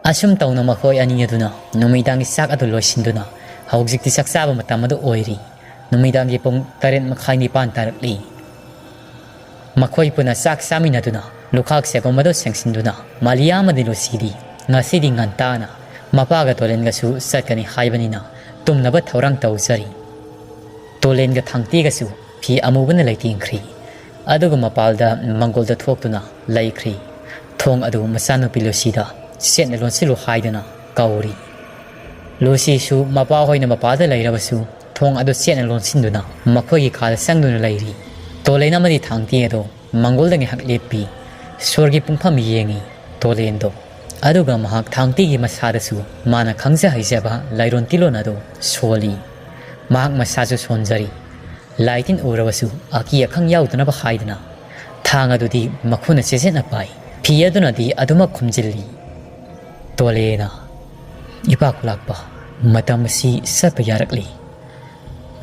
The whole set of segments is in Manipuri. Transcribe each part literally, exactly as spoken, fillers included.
ꯑꯁꯨꯝ ꯇꯧꯅ ꯃꯈꯣꯏ ꯑꯅꯤ ꯑꯗꯨꯅ ꯅꯨꯃꯤꯗꯥꯡꯒꯤ ꯆꯥꯛ ꯑꯗꯨ ꯂꯣꯏꯁꯤꯟꯗꯨꯅ ꯍꯧꯖꯤꯛꯇꯤ ꯆꯥꯛ ꯆꯥꯕ ꯃꯇꯝ ꯑꯗꯨ ꯑꯣꯏꯔꯤ꯫ ꯅꯨꯃꯤꯗꯥꯡꯒꯤ ꯄꯨꯡ ꯇꯔꯦꯠ ꯃꯈꯥꯏ ꯅꯤꯄꯥꯟ ꯇꯥꯔꯛꯂꯤ꯫ ꯃꯈꯣꯏ ꯄꯨꯟꯅ ꯆꯥꯛ ꯆꯥꯃꯤꯟꯅꯗꯨꯅ ꯂꯨꯈꯥꯛ ꯆꯒꯨꯝ ꯑꯗꯨ ꯁꯦꯡꯖꯤꯟꯗꯨꯅ ꯃꯥꯂꯤꯌꯥ ꯑꯃꯗꯤ ꯂꯨꯁꯤꯗꯤ ꯉꯁꯤꯗꯤ ꯉꯟꯇꯥꯅ ꯃꯄꯥꯒ ꯇꯣꯂꯦꯟꯒꯁꯨ ꯆꯠꯀꯅꯤ ꯍꯥꯏꯕꯅꯤꯅ ꯇꯨꯝꯅꯕ ꯊꯧꯔꯥꯡ ꯇꯧꯖꯔꯤ꯫ ꯇꯣꯂꯦꯟꯒ ꯊꯥꯡꯇꯤꯒꯁꯨ ꯐꯤ ꯑꯃꯨꯕꯅ ꯂꯩꯇꯦꯡꯈ꯭ꯔꯤ꯫ ꯑꯗꯨꯒ ꯃꯄꯥꯜꯗ ꯃꯪꯒꯣꯜꯗ ꯊꯣꯛꯇꯨꯅ ꯂꯩꯈ꯭ꯔꯤ꯫ ꯊꯣꯡ ꯑꯗꯨ ꯃꯆꯥꯅꯨꯄꯤ ꯂꯨꯁꯤꯗ ꯆꯦꯠꯅ ꯂꯣꯟꯁꯤꯜꯂꯨ ꯍꯥꯏꯗꯨꯅ ꯀꯧꯔꯤ꯫ ꯂꯨꯁꯤꯁꯨ ꯃꯄꯥ ꯍꯣꯏꯅ ꯃꯄꯥꯗ ꯂꯩꯔꯕꯁꯨ ꯊꯣꯡ ꯑꯗꯨ ꯆꯦꯠꯅ ꯂꯣꯟꯁꯤꯟꯗꯨꯅ ꯃꯈꯣꯏꯒꯤ ꯀꯥꯗ ꯆꯪꯗꯨꯅ ꯂꯩꯔꯤ꯫ ꯇꯣꯂꯦꯟ ꯑꯃꯗꯤ ꯊꯥꯡꯇꯤ ꯑꯗꯨ ꯃꯪꯒꯣꯜꯗ ꯉꯥꯏꯍꯥꯛ ꯂꯦꯞꯄꯤ꯫ ꯁꯣꯔꯒꯤ ꯄꯨꯡꯐꯝ ꯌꯦꯡꯉꯤ ꯇꯣꯂꯦꯟꯗꯣ꯫ ꯑꯗꯨꯒ ꯃꯍꯥꯛ ꯊꯥꯡꯇꯤꯒꯤ ꯃꯁꯥꯗꯁꯨ ꯃꯥꯅ ꯈꯪꯖ ꯍꯩꯖꯕ ꯂꯥꯏꯔꯣꯟ ꯇꯤꯂꯣꯟ ꯑꯗꯨ ꯁꯣꯜꯂꯤ꯫ ꯃꯍꯥꯛ ꯃꯁꯥꯁꯨ ꯁꯣꯟꯖꯔꯤ꯫ ꯂꯥꯏ ꯇꯤꯟ ꯎꯔꯕꯁꯨ ꯑꯀꯤ ꯑꯈꯪ ꯌꯥꯎꯗꯅꯕ ꯍꯥꯏꯗꯨꯅ ꯊꯥꯡ ꯑꯗꯨꯗꯤ ꯃꯈꯨꯠꯅ ꯆꯦꯠꯅ ꯄꯥꯏ꯫ ꯐꯤ ꯑꯗꯨꯅꯗꯤ ꯑꯗꯨꯃꯛ ꯈꯨꯝꯖꯤꯜꯂꯤ꯫ ꯇꯣꯂꯦꯅ, "ꯏꯄꯥ ꯈꯨꯂꯥꯛꯄ, ꯃꯇꯝ ꯑꯁꯤ ꯆꯠꯄ ꯌꯥꯔꯛꯂꯤ꯫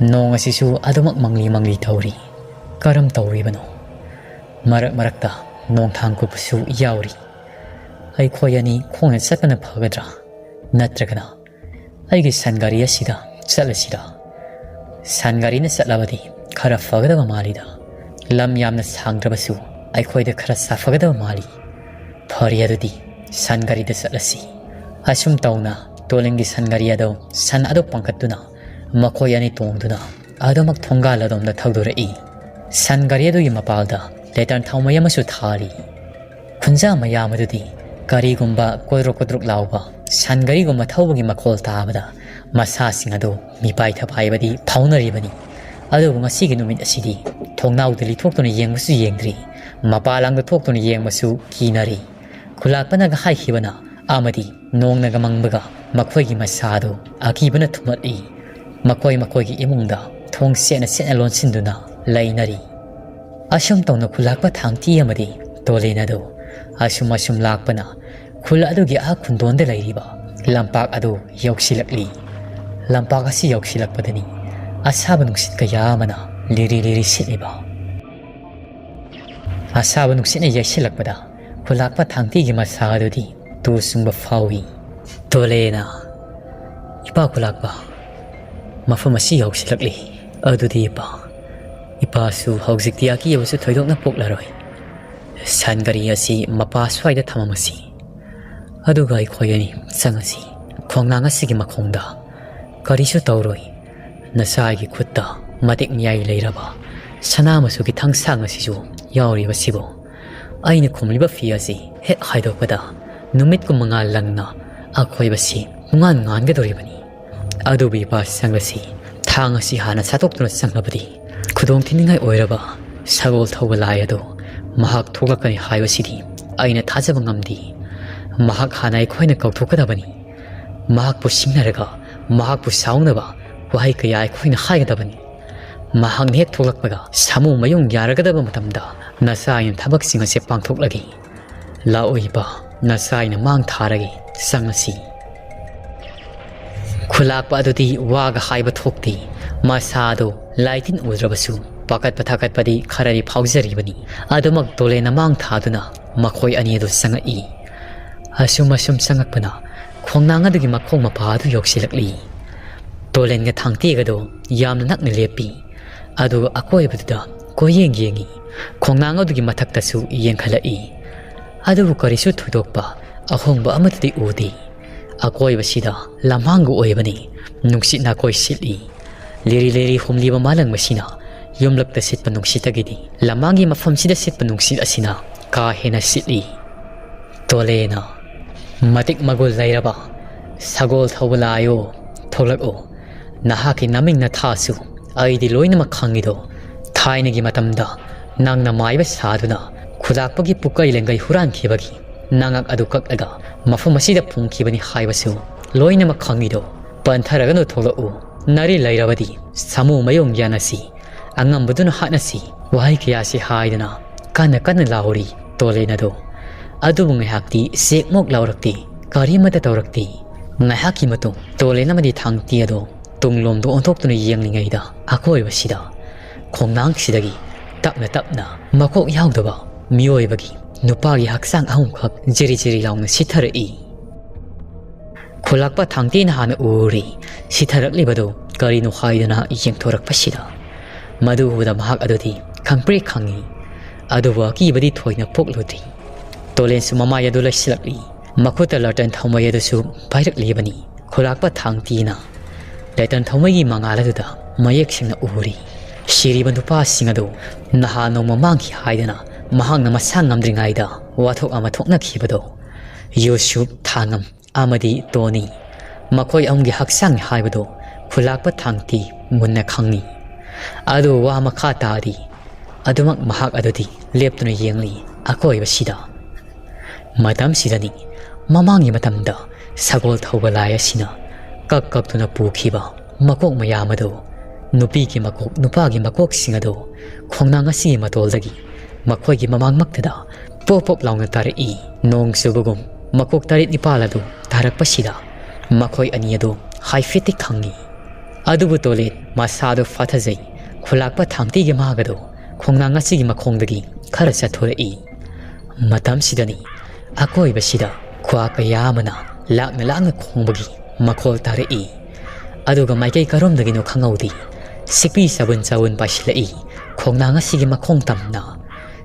ꯅꯣꯡ ꯑꯁꯤꯁꯨ ꯑꯗꯨꯃꯛ ꯃꯪꯂꯤ ꯃꯪꯂꯤ ꯇꯧꯔꯤ꯫ ꯀꯔꯝ ꯇꯧꯔꯤꯕꯅꯣ? ꯃꯔꯛ ꯃꯔꯛꯇ ꯅꯣꯡꯊꯥꯡ ꯀꯨꯞꯄꯁꯨ ꯌꯥꯎꯔꯤ꯫ ꯑꯩꯈꯣꯏ ꯑꯅꯤ ꯈꯣꯡꯅ ꯆꯠꯄꯅ ꯐꯒꯗ꯭ꯔꯥ? ꯅꯠꯇ꯭ꯔꯒꯅ ꯑꯩꯒꯤ ꯁꯟ ꯒꯥꯔꯤ ꯑꯁꯤꯗ ꯆꯠꯂꯁꯤꯔꯥ? ꯁꯟ ꯒꯥꯔꯤꯅ ꯆꯠꯂꯕꯗꯤ ꯈꯔ ꯐꯒꯗꯕ ꯃꯥꯜꯂꯤꯗ꯫ ꯂꯝ ꯌꯥꯝꯅ ꯁꯥꯡꯗ꯭ꯔꯕꯁꯨ ꯑꯩꯈꯣꯏꯗ ꯈꯔ ꯁꯥꯐꯒꯗꯕ ꯃꯥꯜꯂꯤ꯫ ꯐꯔꯦ, ꯑꯗꯨꯗꯤ ꯁꯟ ꯒꯥꯔꯤꯗ ꯆꯠꯂꯁꯤ꯫" ꯑꯁꯨꯝ ꯇꯧꯅ ꯇꯣꯂꯤꯟꯒꯤ ꯁꯟ ꯒꯥꯔꯤ ꯑꯗꯨ ꯁꯟ ꯑꯗꯨ ꯄꯥꯡꯈꯠꯇꯨꯅ ꯃꯈꯣꯏ ꯑꯅꯤ ꯇꯣꯡꯗꯨꯅ ꯑꯗꯨꯃꯛ ꯊꯣꯡꯒꯥꯜ ꯑꯗꯣꯝꯗ ꯊꯧꯗꯣꯔꯛꯏ꯫ ꯁꯟ ꯒꯥꯔꯤ ꯑꯗꯨꯒꯤ ꯃꯄꯥꯜꯗ ꯂꯦꯇꯔ ꯊꯥꯎꯃꯩ ꯑꯃꯁꯨ ꯊꯥꯔꯤ꯫ ꯈꯨꯟꯖꯥ ꯃꯌꯥꯝ ꯑꯗꯨꯗꯤ ꯀꯔꯤꯒꯨꯝꯕ ꯀꯣꯗ꯭ꯔꯣꯛ ꯀꯣꯗ꯭ꯔꯣꯛ ꯂꯥꯎꯕ ꯁꯟ ꯒꯥꯔꯤꯒꯨꯝꯕ ꯊꯧꯕꯒꯤ ꯃꯈꯣꯜ ꯇꯥꯕꯗ ꯃꯁꯥꯁꯤꯡ ꯑꯗꯨ ꯃꯤꯄꯥꯏ ꯊꯄꯥꯏꯕꯗꯤ ꯐꯥꯎꯅꯔꯤꯕꯅꯤ꯫ ꯑꯗꯨꯕꯨ ꯉꯁꯤꯒꯤ ꯅꯨꯃꯤꯠ ꯑꯁꯤꯗꯤ ꯊꯣꯡꯅꯥꯎꯗ ꯂꯤꯊꯣꯛꯇꯨꯅ ꯌꯦꯡꯕꯁꯨ ꯌꯦꯡꯗ꯭ꯔꯤ, ꯃꯄꯥꯂꯥꯡꯗ ꯊꯣꯛꯇꯨꯅ ꯌꯦꯡꯕꯁꯨ ꯀꯤꯅꯔꯤ꯫ ꯈꯨꯂꯥꯛꯄꯅꯒ ꯍꯥꯏꯈꯤꯕꯅ ꯑꯃꯗꯤ ꯅꯣꯡꯅꯒ ꯃꯪꯕꯒ ꯃꯈꯣꯏꯒꯤ ꯃꯁꯥꯗꯨ ꯑꯀꯤꯕꯅ ꯊꯨꯝꯍꯠꯂꯤ꯫ ꯃꯈꯣꯏ ꯃꯈꯣꯏꯒꯤ ꯏꯃꯨꯡꯗ ꯊꯣꯡ ꯁꯦꯠꯅ ꯁꯦꯠꯅ ꯂꯣꯟꯁꯤꯟꯗꯨꯅ ꯂꯩꯅꯔꯤ꯫ ꯑꯁꯨꯝ ꯇꯧꯅ ꯈꯨꯂꯥꯛꯄ ꯊꯥꯡꯇꯤ ꯑꯃꯗꯤ ꯇꯣꯂꯦꯟ ꯑꯗꯨ ꯑꯁꯨꯝ ꯑꯁꯨꯝ ꯂꯥꯛꯄꯅ ꯈꯨꯜ ꯑꯗꯨꯒꯤ ꯑꯥ ꯈꯨꯟꯗꯣꯟꯗ ꯂꯩꯔꯤꯕ ꯂꯝꯄꯥꯛ ꯑꯗꯨ ꯌꯧꯁꯤꯜꯂꯛꯂꯤ꯫ ꯂꯝꯄꯥꯛ ꯑꯁꯤ ꯌꯧꯁꯤꯜꯂꯛꯄꯗꯅꯤ ꯑꯁꯥꯕ ꯅꯨꯡꯁꯤꯠ ꯀꯌꯥ ꯑꯃꯅ ꯂꯤꯔꯤ ꯂꯤꯔꯤ ꯁꯤꯠꯂꯤꯕ꯫ ꯑꯁꯥꯕ ꯅꯨꯡꯁꯤꯠꯅ ꯌꯩꯁꯤꯜꯂꯛꯄꯗ ꯈꯨꯂꯥꯛꯄ ꯊꯥꯡꯇꯤꯒꯤ ꯃꯁꯥ ꯑꯗꯨꯗꯤ ꯇꯨ ꯆꯨꯡꯕ ꯐꯥꯎꯏ꯫ ꯇꯣꯂꯦꯅ, "ꯏꯄꯥ ꯈꯨꯂꯥꯛꯄ, ꯃꯐꯝ ꯑꯁꯤ ꯌꯧꯁꯤꯜꯂꯛꯂꯤ꯫ ꯑꯗꯨꯗꯤ ꯏꯄꯥ, ꯏꯄꯥꯁꯨ ꯍꯧꯖꯤꯛꯇꯤ ꯑꯀꯤꯕꯁꯨ ꯊꯣꯏꯗꯣꯛꯅ ꯄꯣꯛꯂꯔꯣꯏ꯫ ꯁꯟ ꯒꯥꯔꯤ ꯑꯁꯤ ꯃꯄꯥ ꯁ꯭ꯋꯥꯏꯗ ꯊꯝꯃꯝꯃꯁꯤ꯫ ꯑꯗꯨꯒ ꯑꯩꯈꯣꯏ ꯑꯅꯤ ꯆꯪꯉꯁꯤ꯫ ꯈꯣꯡꯅꯥꯡ ꯑꯁꯤꯒꯤ ꯃꯈꯣꯡꯗ ꯀꯔꯤꯁꯨ ꯇꯧꯔꯣꯏ꯫ ꯅꯆꯥꯒꯤ ꯈꯨꯠꯇ ꯃꯇꯤꯛ ꯃꯌꯥꯏ ꯂꯩꯔꯕ ꯁꯅꯥ ꯃꯆꯨꯒꯤ ꯊꯥꯡꯁꯥꯡ ꯑꯁꯤꯁꯨ ꯌꯥꯎꯔꯤꯕꯁꯤꯕꯨ?" ꯑꯩꯅ ꯈꯨꯝꯂꯤꯕ ꯐꯤ ꯑꯁꯤ ꯍꯦꯛ ꯍꯥꯏꯗꯣꯛꯄꯗ ꯅꯨꯃꯤꯠꯀꯨꯝ ꯃꯉꯥꯜ ꯂꯪꯅ ꯑꯀꯣꯏꯕꯁꯤ ꯄꯨꯡꯉꯥꯟ ꯉꯥꯟꯒꯗꯧꯔꯤꯕꯅꯤ꯫ ꯑꯗꯨꯕꯨ ꯏꯄꯥ ꯆꯪꯂꯁꯤ, ꯊꯥꯡ ꯑꯁꯤ ꯍꯥꯟꯅ ꯁꯠꯇꯣꯛꯇꯨꯅ ꯆꯪꯂꯕꯗꯤ ꯈꯨꯗꯣꯡ ꯊꯤꯅꯤꯡꯉꯥꯏ ꯑꯣꯏꯔꯕ ꯁꯒꯣꯜ ꯊꯧꯕ ꯂꯥꯏ ꯑꯗꯨ ꯃꯍꯥꯛ ꯊꯣꯛꯂꯛꯀꯅꯤ ꯍꯥꯏꯕꯁꯤꯗꯤ ꯑꯩꯅ ꯊꯥꯖꯕ ꯉꯝꯗꯦ꯫ ꯃꯍꯥꯛ ꯍꯥꯟꯅ ꯑꯩꯈꯣꯏꯅ ꯀꯧꯊꯣꯛꯀꯗꯕꯅꯤ꯫ ꯃꯍꯥꯛꯄꯨ ꯁꯤꯡꯅꯔꯒ ꯃꯍꯥꯛꯄꯨ ꯁꯥꯎꯅꯕ ꯋꯥꯍꯩ ꯀꯌꯥ ꯑꯩꯈꯣꯏꯅ ꯍꯥꯏꯒꯗꯕꯅꯤ꯫ ꯃꯍꯥꯛꯅ ꯍꯦꯛ ꯊꯣꯛꯂꯛꯄꯒ ꯁꯥꯃꯨ ꯃꯌꯨꯡ ꯌꯥꯔꯒꯗꯕ ꯃꯇꯝꯗ ꯅꯆꯥ ꯑꯩꯅ ꯊꯕꯛꯁꯤꯡ ꯑꯁꯦ ꯄꯥꯡꯊꯣꯛꯂꯒꯦ꯫ ꯂꯥꯛꯑꯣ ꯏꯄꯥ, ꯅꯆꯥ ꯑꯩꯅ ꯃꯥꯡ ꯊꯥꯔꯒꯦ, ꯆꯪꯉꯁꯤ꯫ ꯈꯨꯂꯥꯛꯄ ꯑꯗꯨꯗꯤ ꯋꯥꯒ ꯍꯥꯏꯕ ꯊꯣꯛꯇꯦ꯫ ꯃꯁꯥꯗꯣ ꯂꯥꯏꯇꯤꯟ ꯎꯗ꯭ꯔꯕꯁꯨ ꯄꯥꯈꯠꯄ ꯊꯥꯀꯠꯄꯗꯤ ꯈꯔꯗꯤ ꯐꯥꯎꯖꯔꯤꯕꯅꯤ꯫ ꯑꯗꯨꯃꯛ ꯇꯣꯂꯦꯟꯅ ꯃꯥꯡ ꯊꯥꯗꯨꯅ ꯃꯈꯣꯏ ꯑꯅꯤ ꯑꯗꯨ ꯆꯪꯉꯛꯏ꯫ ꯑꯁꯨꯝ ꯑꯁꯨꯝ ꯆꯪꯉꯛꯄꯅ ꯈꯣꯡꯅꯥꯡ ꯑꯗꯨꯒꯤ ꯃꯈꯣꯡ ꯃꯄꯥ ꯑꯗꯨ ꯌꯧꯁꯤꯜꯂꯛꯂꯤ꯫ ꯇꯣꯂꯦꯟꯒ ꯊꯥꯡꯇꯦꯛ ꯑꯗꯣ ꯌꯥꯝꯅ ꯅꯛꯅ ꯂꯦꯞꯄꯤ꯫ ꯑꯗꯨꯒ ꯑꯀꯣꯏꯕꯗꯨꯗ ꯀꯣꯏꯌꯦꯡ ꯌꯦꯡꯉꯤ꯫ ꯈꯣꯡꯅꯥꯡ ꯑꯗꯨꯒꯤ ꯃꯊꯛꯇꯁꯨ ꯌꯦꯡꯈꯠꯂꯛꯏ꯫ ꯑꯗꯨꯕꯨ ꯀꯔꯤꯁꯨ ꯊꯣꯏꯗꯣꯛꯄ ꯑꯍꯣꯡꯕ ꯑꯃꯠꯇꯗꯤ ꯎꯗꯦ꯫ ꯑꯀꯣꯏꯕꯁꯤꯗ ꯂꯝꯍꯥꯡꯒ ꯑꯣꯏꯕꯅꯤ꯫ ꯅꯨꯡꯁꯤꯠ ꯅꯥꯀꯣꯏ ꯁꯤꯠꯂꯤ꯫ ꯂꯤꯔꯤ ꯂꯤꯔꯤ ꯍꯨꯝꯂꯤꯕ ꯃꯥꯂꯪꯕꯁꯤꯅ ꯌꯨꯝꯂꯛꯇ ꯁꯤꯠꯄ ꯅꯨꯡꯁꯤꯠꯇꯒꯤꯗꯤ ꯂꯝꯍꯥꯡꯒꯤ ꯃꯐꯝꯁꯤꯗ ꯁꯤꯠꯄ ꯅꯨꯡꯁꯤꯠ ꯑꯁꯤꯅ ꯀꯥ ꯍꯦꯟꯅ ꯁꯤꯠꯂꯤ꯫ ꯇꯣꯂꯦꯅ, "ꯃꯇꯤꯛ ꯃꯒꯨꯜ ꯂꯩꯔꯕ ꯁꯒꯣꯜ ꯊꯧꯕ ꯂꯥꯏꯌꯣ, ꯊꯣꯛꯂꯛꯎ꯫ ꯅꯍꯥꯛꯀꯤ ꯅꯃꯤꯡ ꯅꯊꯥꯁꯨ ꯑꯩꯗꯤ ꯂꯣꯏꯅꯃꯛ ꯈꯪꯉꯤꯗꯣ꯫ ꯊꯥꯏꯅꯒꯤ ꯃꯇꯝꯗ ꯅꯪꯅ ꯃꯥꯏꯕ ꯁꯥꯗꯨꯅ ꯈꯨꯂꯥꯛꯄꯒꯤ ꯄꯨꯀꯩ ꯂꯦꯡꯒꯩ ꯍꯨꯔꯥꯟꯈꯤꯕꯒꯤ ꯅꯉꯛ ꯑꯗꯨ ꯀꯛꯂꯒ ꯃꯐꯝ ꯑꯁꯤꯗ ꯐꯨꯝꯈꯤꯕꯅꯤ ꯍꯥꯏꯕꯁꯨ ꯂꯣꯏꯅꯃꯛ ꯈꯪꯉꯤꯗꯣ꯫ ꯄꯟꯊꯔꯒꯅꯨ, ꯊꯣꯛꯂꯛꯎ꯫ ꯅꯔꯤ ꯂꯩꯔꯕꯗꯤ ꯁꯥꯃꯨ ꯃꯌꯣꯡ ꯌꯥꯅꯁꯤ, ꯑꯉꯝꯕꯗꯨꯅ ꯍꯥꯠꯅꯁꯤ" ꯋꯥꯍꯩ ꯀꯌꯥꯁꯤ ꯍꯥꯏꯗꯨꯅ ꯀꯟꯅ ꯀꯟꯅ ꯂꯥꯎꯔꯤ ꯇꯣꯂꯦꯟ ꯑꯗꯣ꯫ ꯑꯗꯨꯕꯨ ꯉꯥꯏꯍꯥꯛꯇꯤ ꯆꯦꯛꯃꯣꯛ ꯂꯥꯎꯔꯛꯇꯦ, ꯀꯔꯤꯃꯠꯇ ꯇꯧꯔꯛꯇꯦ꯫ ꯉꯥꯏꯍꯥꯛꯀꯤ ꯃꯇꯨꯡ ꯇꯣꯂꯦꯟ ꯑꯃꯗꯤ ꯊꯥꯡꯇꯤ ꯑꯗꯣ ꯇꯨꯡꯂꯣꯝꯗ ꯑꯣꯟꯊꯣꯛꯇꯨꯅ ꯌꯦꯡꯂꯤꯉꯩꯗ ꯑꯀꯣꯏꯕꯁꯤꯗ ꯈꯣꯡꯅꯥꯡꯁꯤꯗꯒꯤ ꯇꯞꯅ ꯇꯞꯅ ꯃꯀꯣꯛ ꯌꯥꯎꯗꯕ ꯃꯤꯑꯣꯏꯕꯒꯤ ꯅꯨꯄꯥꯒꯤ ꯍꯛꯆꯥꯡ ꯑꯍꯨꯝꯈꯛ ꯖꯤꯔꯤ ꯖꯤꯔꯤ ꯂꯥꯎꯅ ꯁꯤꯊꯔꯛꯏ꯫ ꯈꯨꯂꯥꯛꯄ ꯊꯥꯡꯇꯤꯅ ꯍꯥꯟꯅ ꯎꯔꯤ꯫ ꯁꯤꯊꯔꯛꯂꯤꯕꯗꯨ ꯀꯔꯤꯅꯣ ꯍꯥꯏꯗꯨꯅ ꯌꯦꯡꯊꯣꯔꯛꯄꯁꯤꯗ, ꯃꯗꯨ ꯎꯕꯗ ꯃꯍꯥꯛ ꯑꯗꯨꯗꯤ ꯈꯪꯄ꯭ꯔꯦꯛ ꯈꯪꯉꯤ꯫ ꯑꯗꯨꯕꯨ ꯑꯀꯤꯕꯗꯤ ꯊꯣꯏꯅ ꯄꯣꯛꯂꯨꯗ꯭ꯔꯤ꯫ ꯇꯣꯂꯦꯟꯁꯨ ꯃꯃꯥꯏ ꯑꯗꯨ ꯂꯩꯁꯤꯜꯂꯛꯂꯤ꯫ ꯃꯈꯨꯠꯇ ꯂꯥꯇꯦꯟ ꯊꯧꯃꯩ ꯑꯗꯨꯁꯨ ꯄꯥꯏꯔꯛꯂꯤꯕꯅꯤ꯫ ꯈꯨꯂꯥꯛꯄ ꯊꯥꯡꯇꯤꯅ ꯂꯥꯇꯦꯟ ꯊꯧꯃꯩꯒꯤ ꯃꯉꯥꯜ ꯑꯗꯨꯗ ꯃꯌꯦꯛ ꯁꯦꯡꯅ ꯎꯔꯤ꯫ ꯁꯤꯔꯤꯕ ꯅꯨꯄꯥꯁꯤꯡ ꯑꯗꯨ ꯅꯍꯥ ꯅꯣꯡꯃ ꯃꯥꯡꯈꯤ ꯍꯥꯏꯗꯨꯅ ꯃꯍꯥꯛꯅ ꯃꯁꯥ ꯉꯝꯗ꯭ꯔꯤꯉꯩꯗ ꯋꯥꯊꯣꯛ ꯑꯃ ꯊꯣꯛꯅꯈꯤꯕꯗꯣ ꯌꯨꯁꯨꯞ, ꯊꯥꯉꯝ ꯑꯃꯗꯤ ꯇꯣꯅꯤ, ꯃꯈꯣꯏ ꯑꯍꯨꯝꯒꯤ ꯍꯛꯆꯥꯡꯅꯤ ꯍꯥꯏꯕꯗꯨ ꯈꯨꯂꯥꯛꯄ ꯊꯥꯡꯇꯤ ꯃꯨꯟꯅ ꯈꯪꯏ꯫ ꯑꯗꯨ ꯋꯥ ꯃꯈꯥ ꯇꯥꯔꯤ꯫ ꯑꯗꯨꯃꯛ ꯃꯍꯥꯛ ꯑꯗꯨꯗꯤ ꯂꯦꯞꯇꯨꯅ ꯌꯦꯡꯂꯤ ꯑꯀꯣꯏꯕꯁꯤꯗ꯫ ꯃꯇꯝꯁꯤꯗꯅꯤ ꯃꯃꯥꯡꯒꯤ ꯃꯇꯝꯗ ꯁꯒꯣꯜ ꯊꯧꯕ ꯂꯥꯏ ꯑꯁꯤꯅ ꯀꯛ ꯀꯛꯇꯨꯅ ꯄꯨꯈꯤꯕ ꯃꯀꯣꯛ ꯃꯌꯥꯝ ꯑꯗꯨ, ꯅꯨꯄꯤꯒꯤ ꯃꯀꯣꯛ, ꯅꯨꯄꯥꯒꯤ ꯃꯀꯣꯛꯁꯤꯡ ꯑꯗꯨ ꯈꯣꯡꯅꯥꯡ ꯑꯁꯤꯒꯤ ꯃꯇꯣꯜꯗꯒꯤ ꯃꯈꯣꯏꯒꯤ ꯃꯃꯥꯡꯃꯛꯇꯗ ꯄꯣꯞ ꯄꯣꯞ ꯂꯥꯎꯅ ꯇꯥꯔꯛꯏ꯫ ꯅꯣꯡ ꯆꯨꯕꯒꯨꯝ ꯃꯀꯣꯛ ꯇꯔꯦꯠ ꯅꯤꯄꯥꯜ ꯑꯗꯨ ꯇꯥꯔꯛꯄꯁꯤꯗ ꯃꯈꯣꯏ ꯑꯅꯤ ꯑꯗꯨ ꯍꯥꯏꯐꯦꯠꯇꯤ ꯈꯪꯏ꯫ ꯑꯗꯨꯕꯨ ꯇꯣꯂꯦꯟ ꯃꯁꯥꯗꯨ ꯐꯥꯊꯖꯩ꯫ ꯈꯨꯂꯥꯛꯄ ꯊꯥꯡꯇꯤꯒꯤ ꯃꯥꯒꯗꯣ ꯈꯣꯡꯅꯥꯡ ꯑꯁꯤꯒꯤ ꯃꯈꯣꯡꯗꯒꯤ ꯈꯔ ꯆꯠꯊꯣꯔꯛꯏ꯫ ꯃꯇꯝꯁꯤꯗꯅꯤ ꯑꯀꯣꯏꯕꯁꯤꯗ ꯈꯨꯋꯥ ꯀꯌꯥ ꯑꯃꯅ ꯂꯥꯛꯅ ꯂꯥꯛꯅ ꯈꯣꯡꯕꯒꯤ ꯃꯈꯣꯜ ꯇꯥꯔꯛꯏ꯫ ꯑꯗꯨꯒ ꯃꯥꯏꯀꯩ ꯀꯔꯣꯝꯗꯒꯤꯅꯣ ꯈꯪꯍꯧꯗꯦ, ꯁꯤꯛꯄꯤ ꯆꯥꯕꯨꯟ ꯆꯥꯕꯨꯟ ꯄꯥꯏꯁꯤꯜꯂꯛꯏ꯫ ꯈꯣꯡꯅꯥꯡ ꯑꯁꯤꯒꯤ ꯃꯈꯣꯡ ꯇꯝꯅ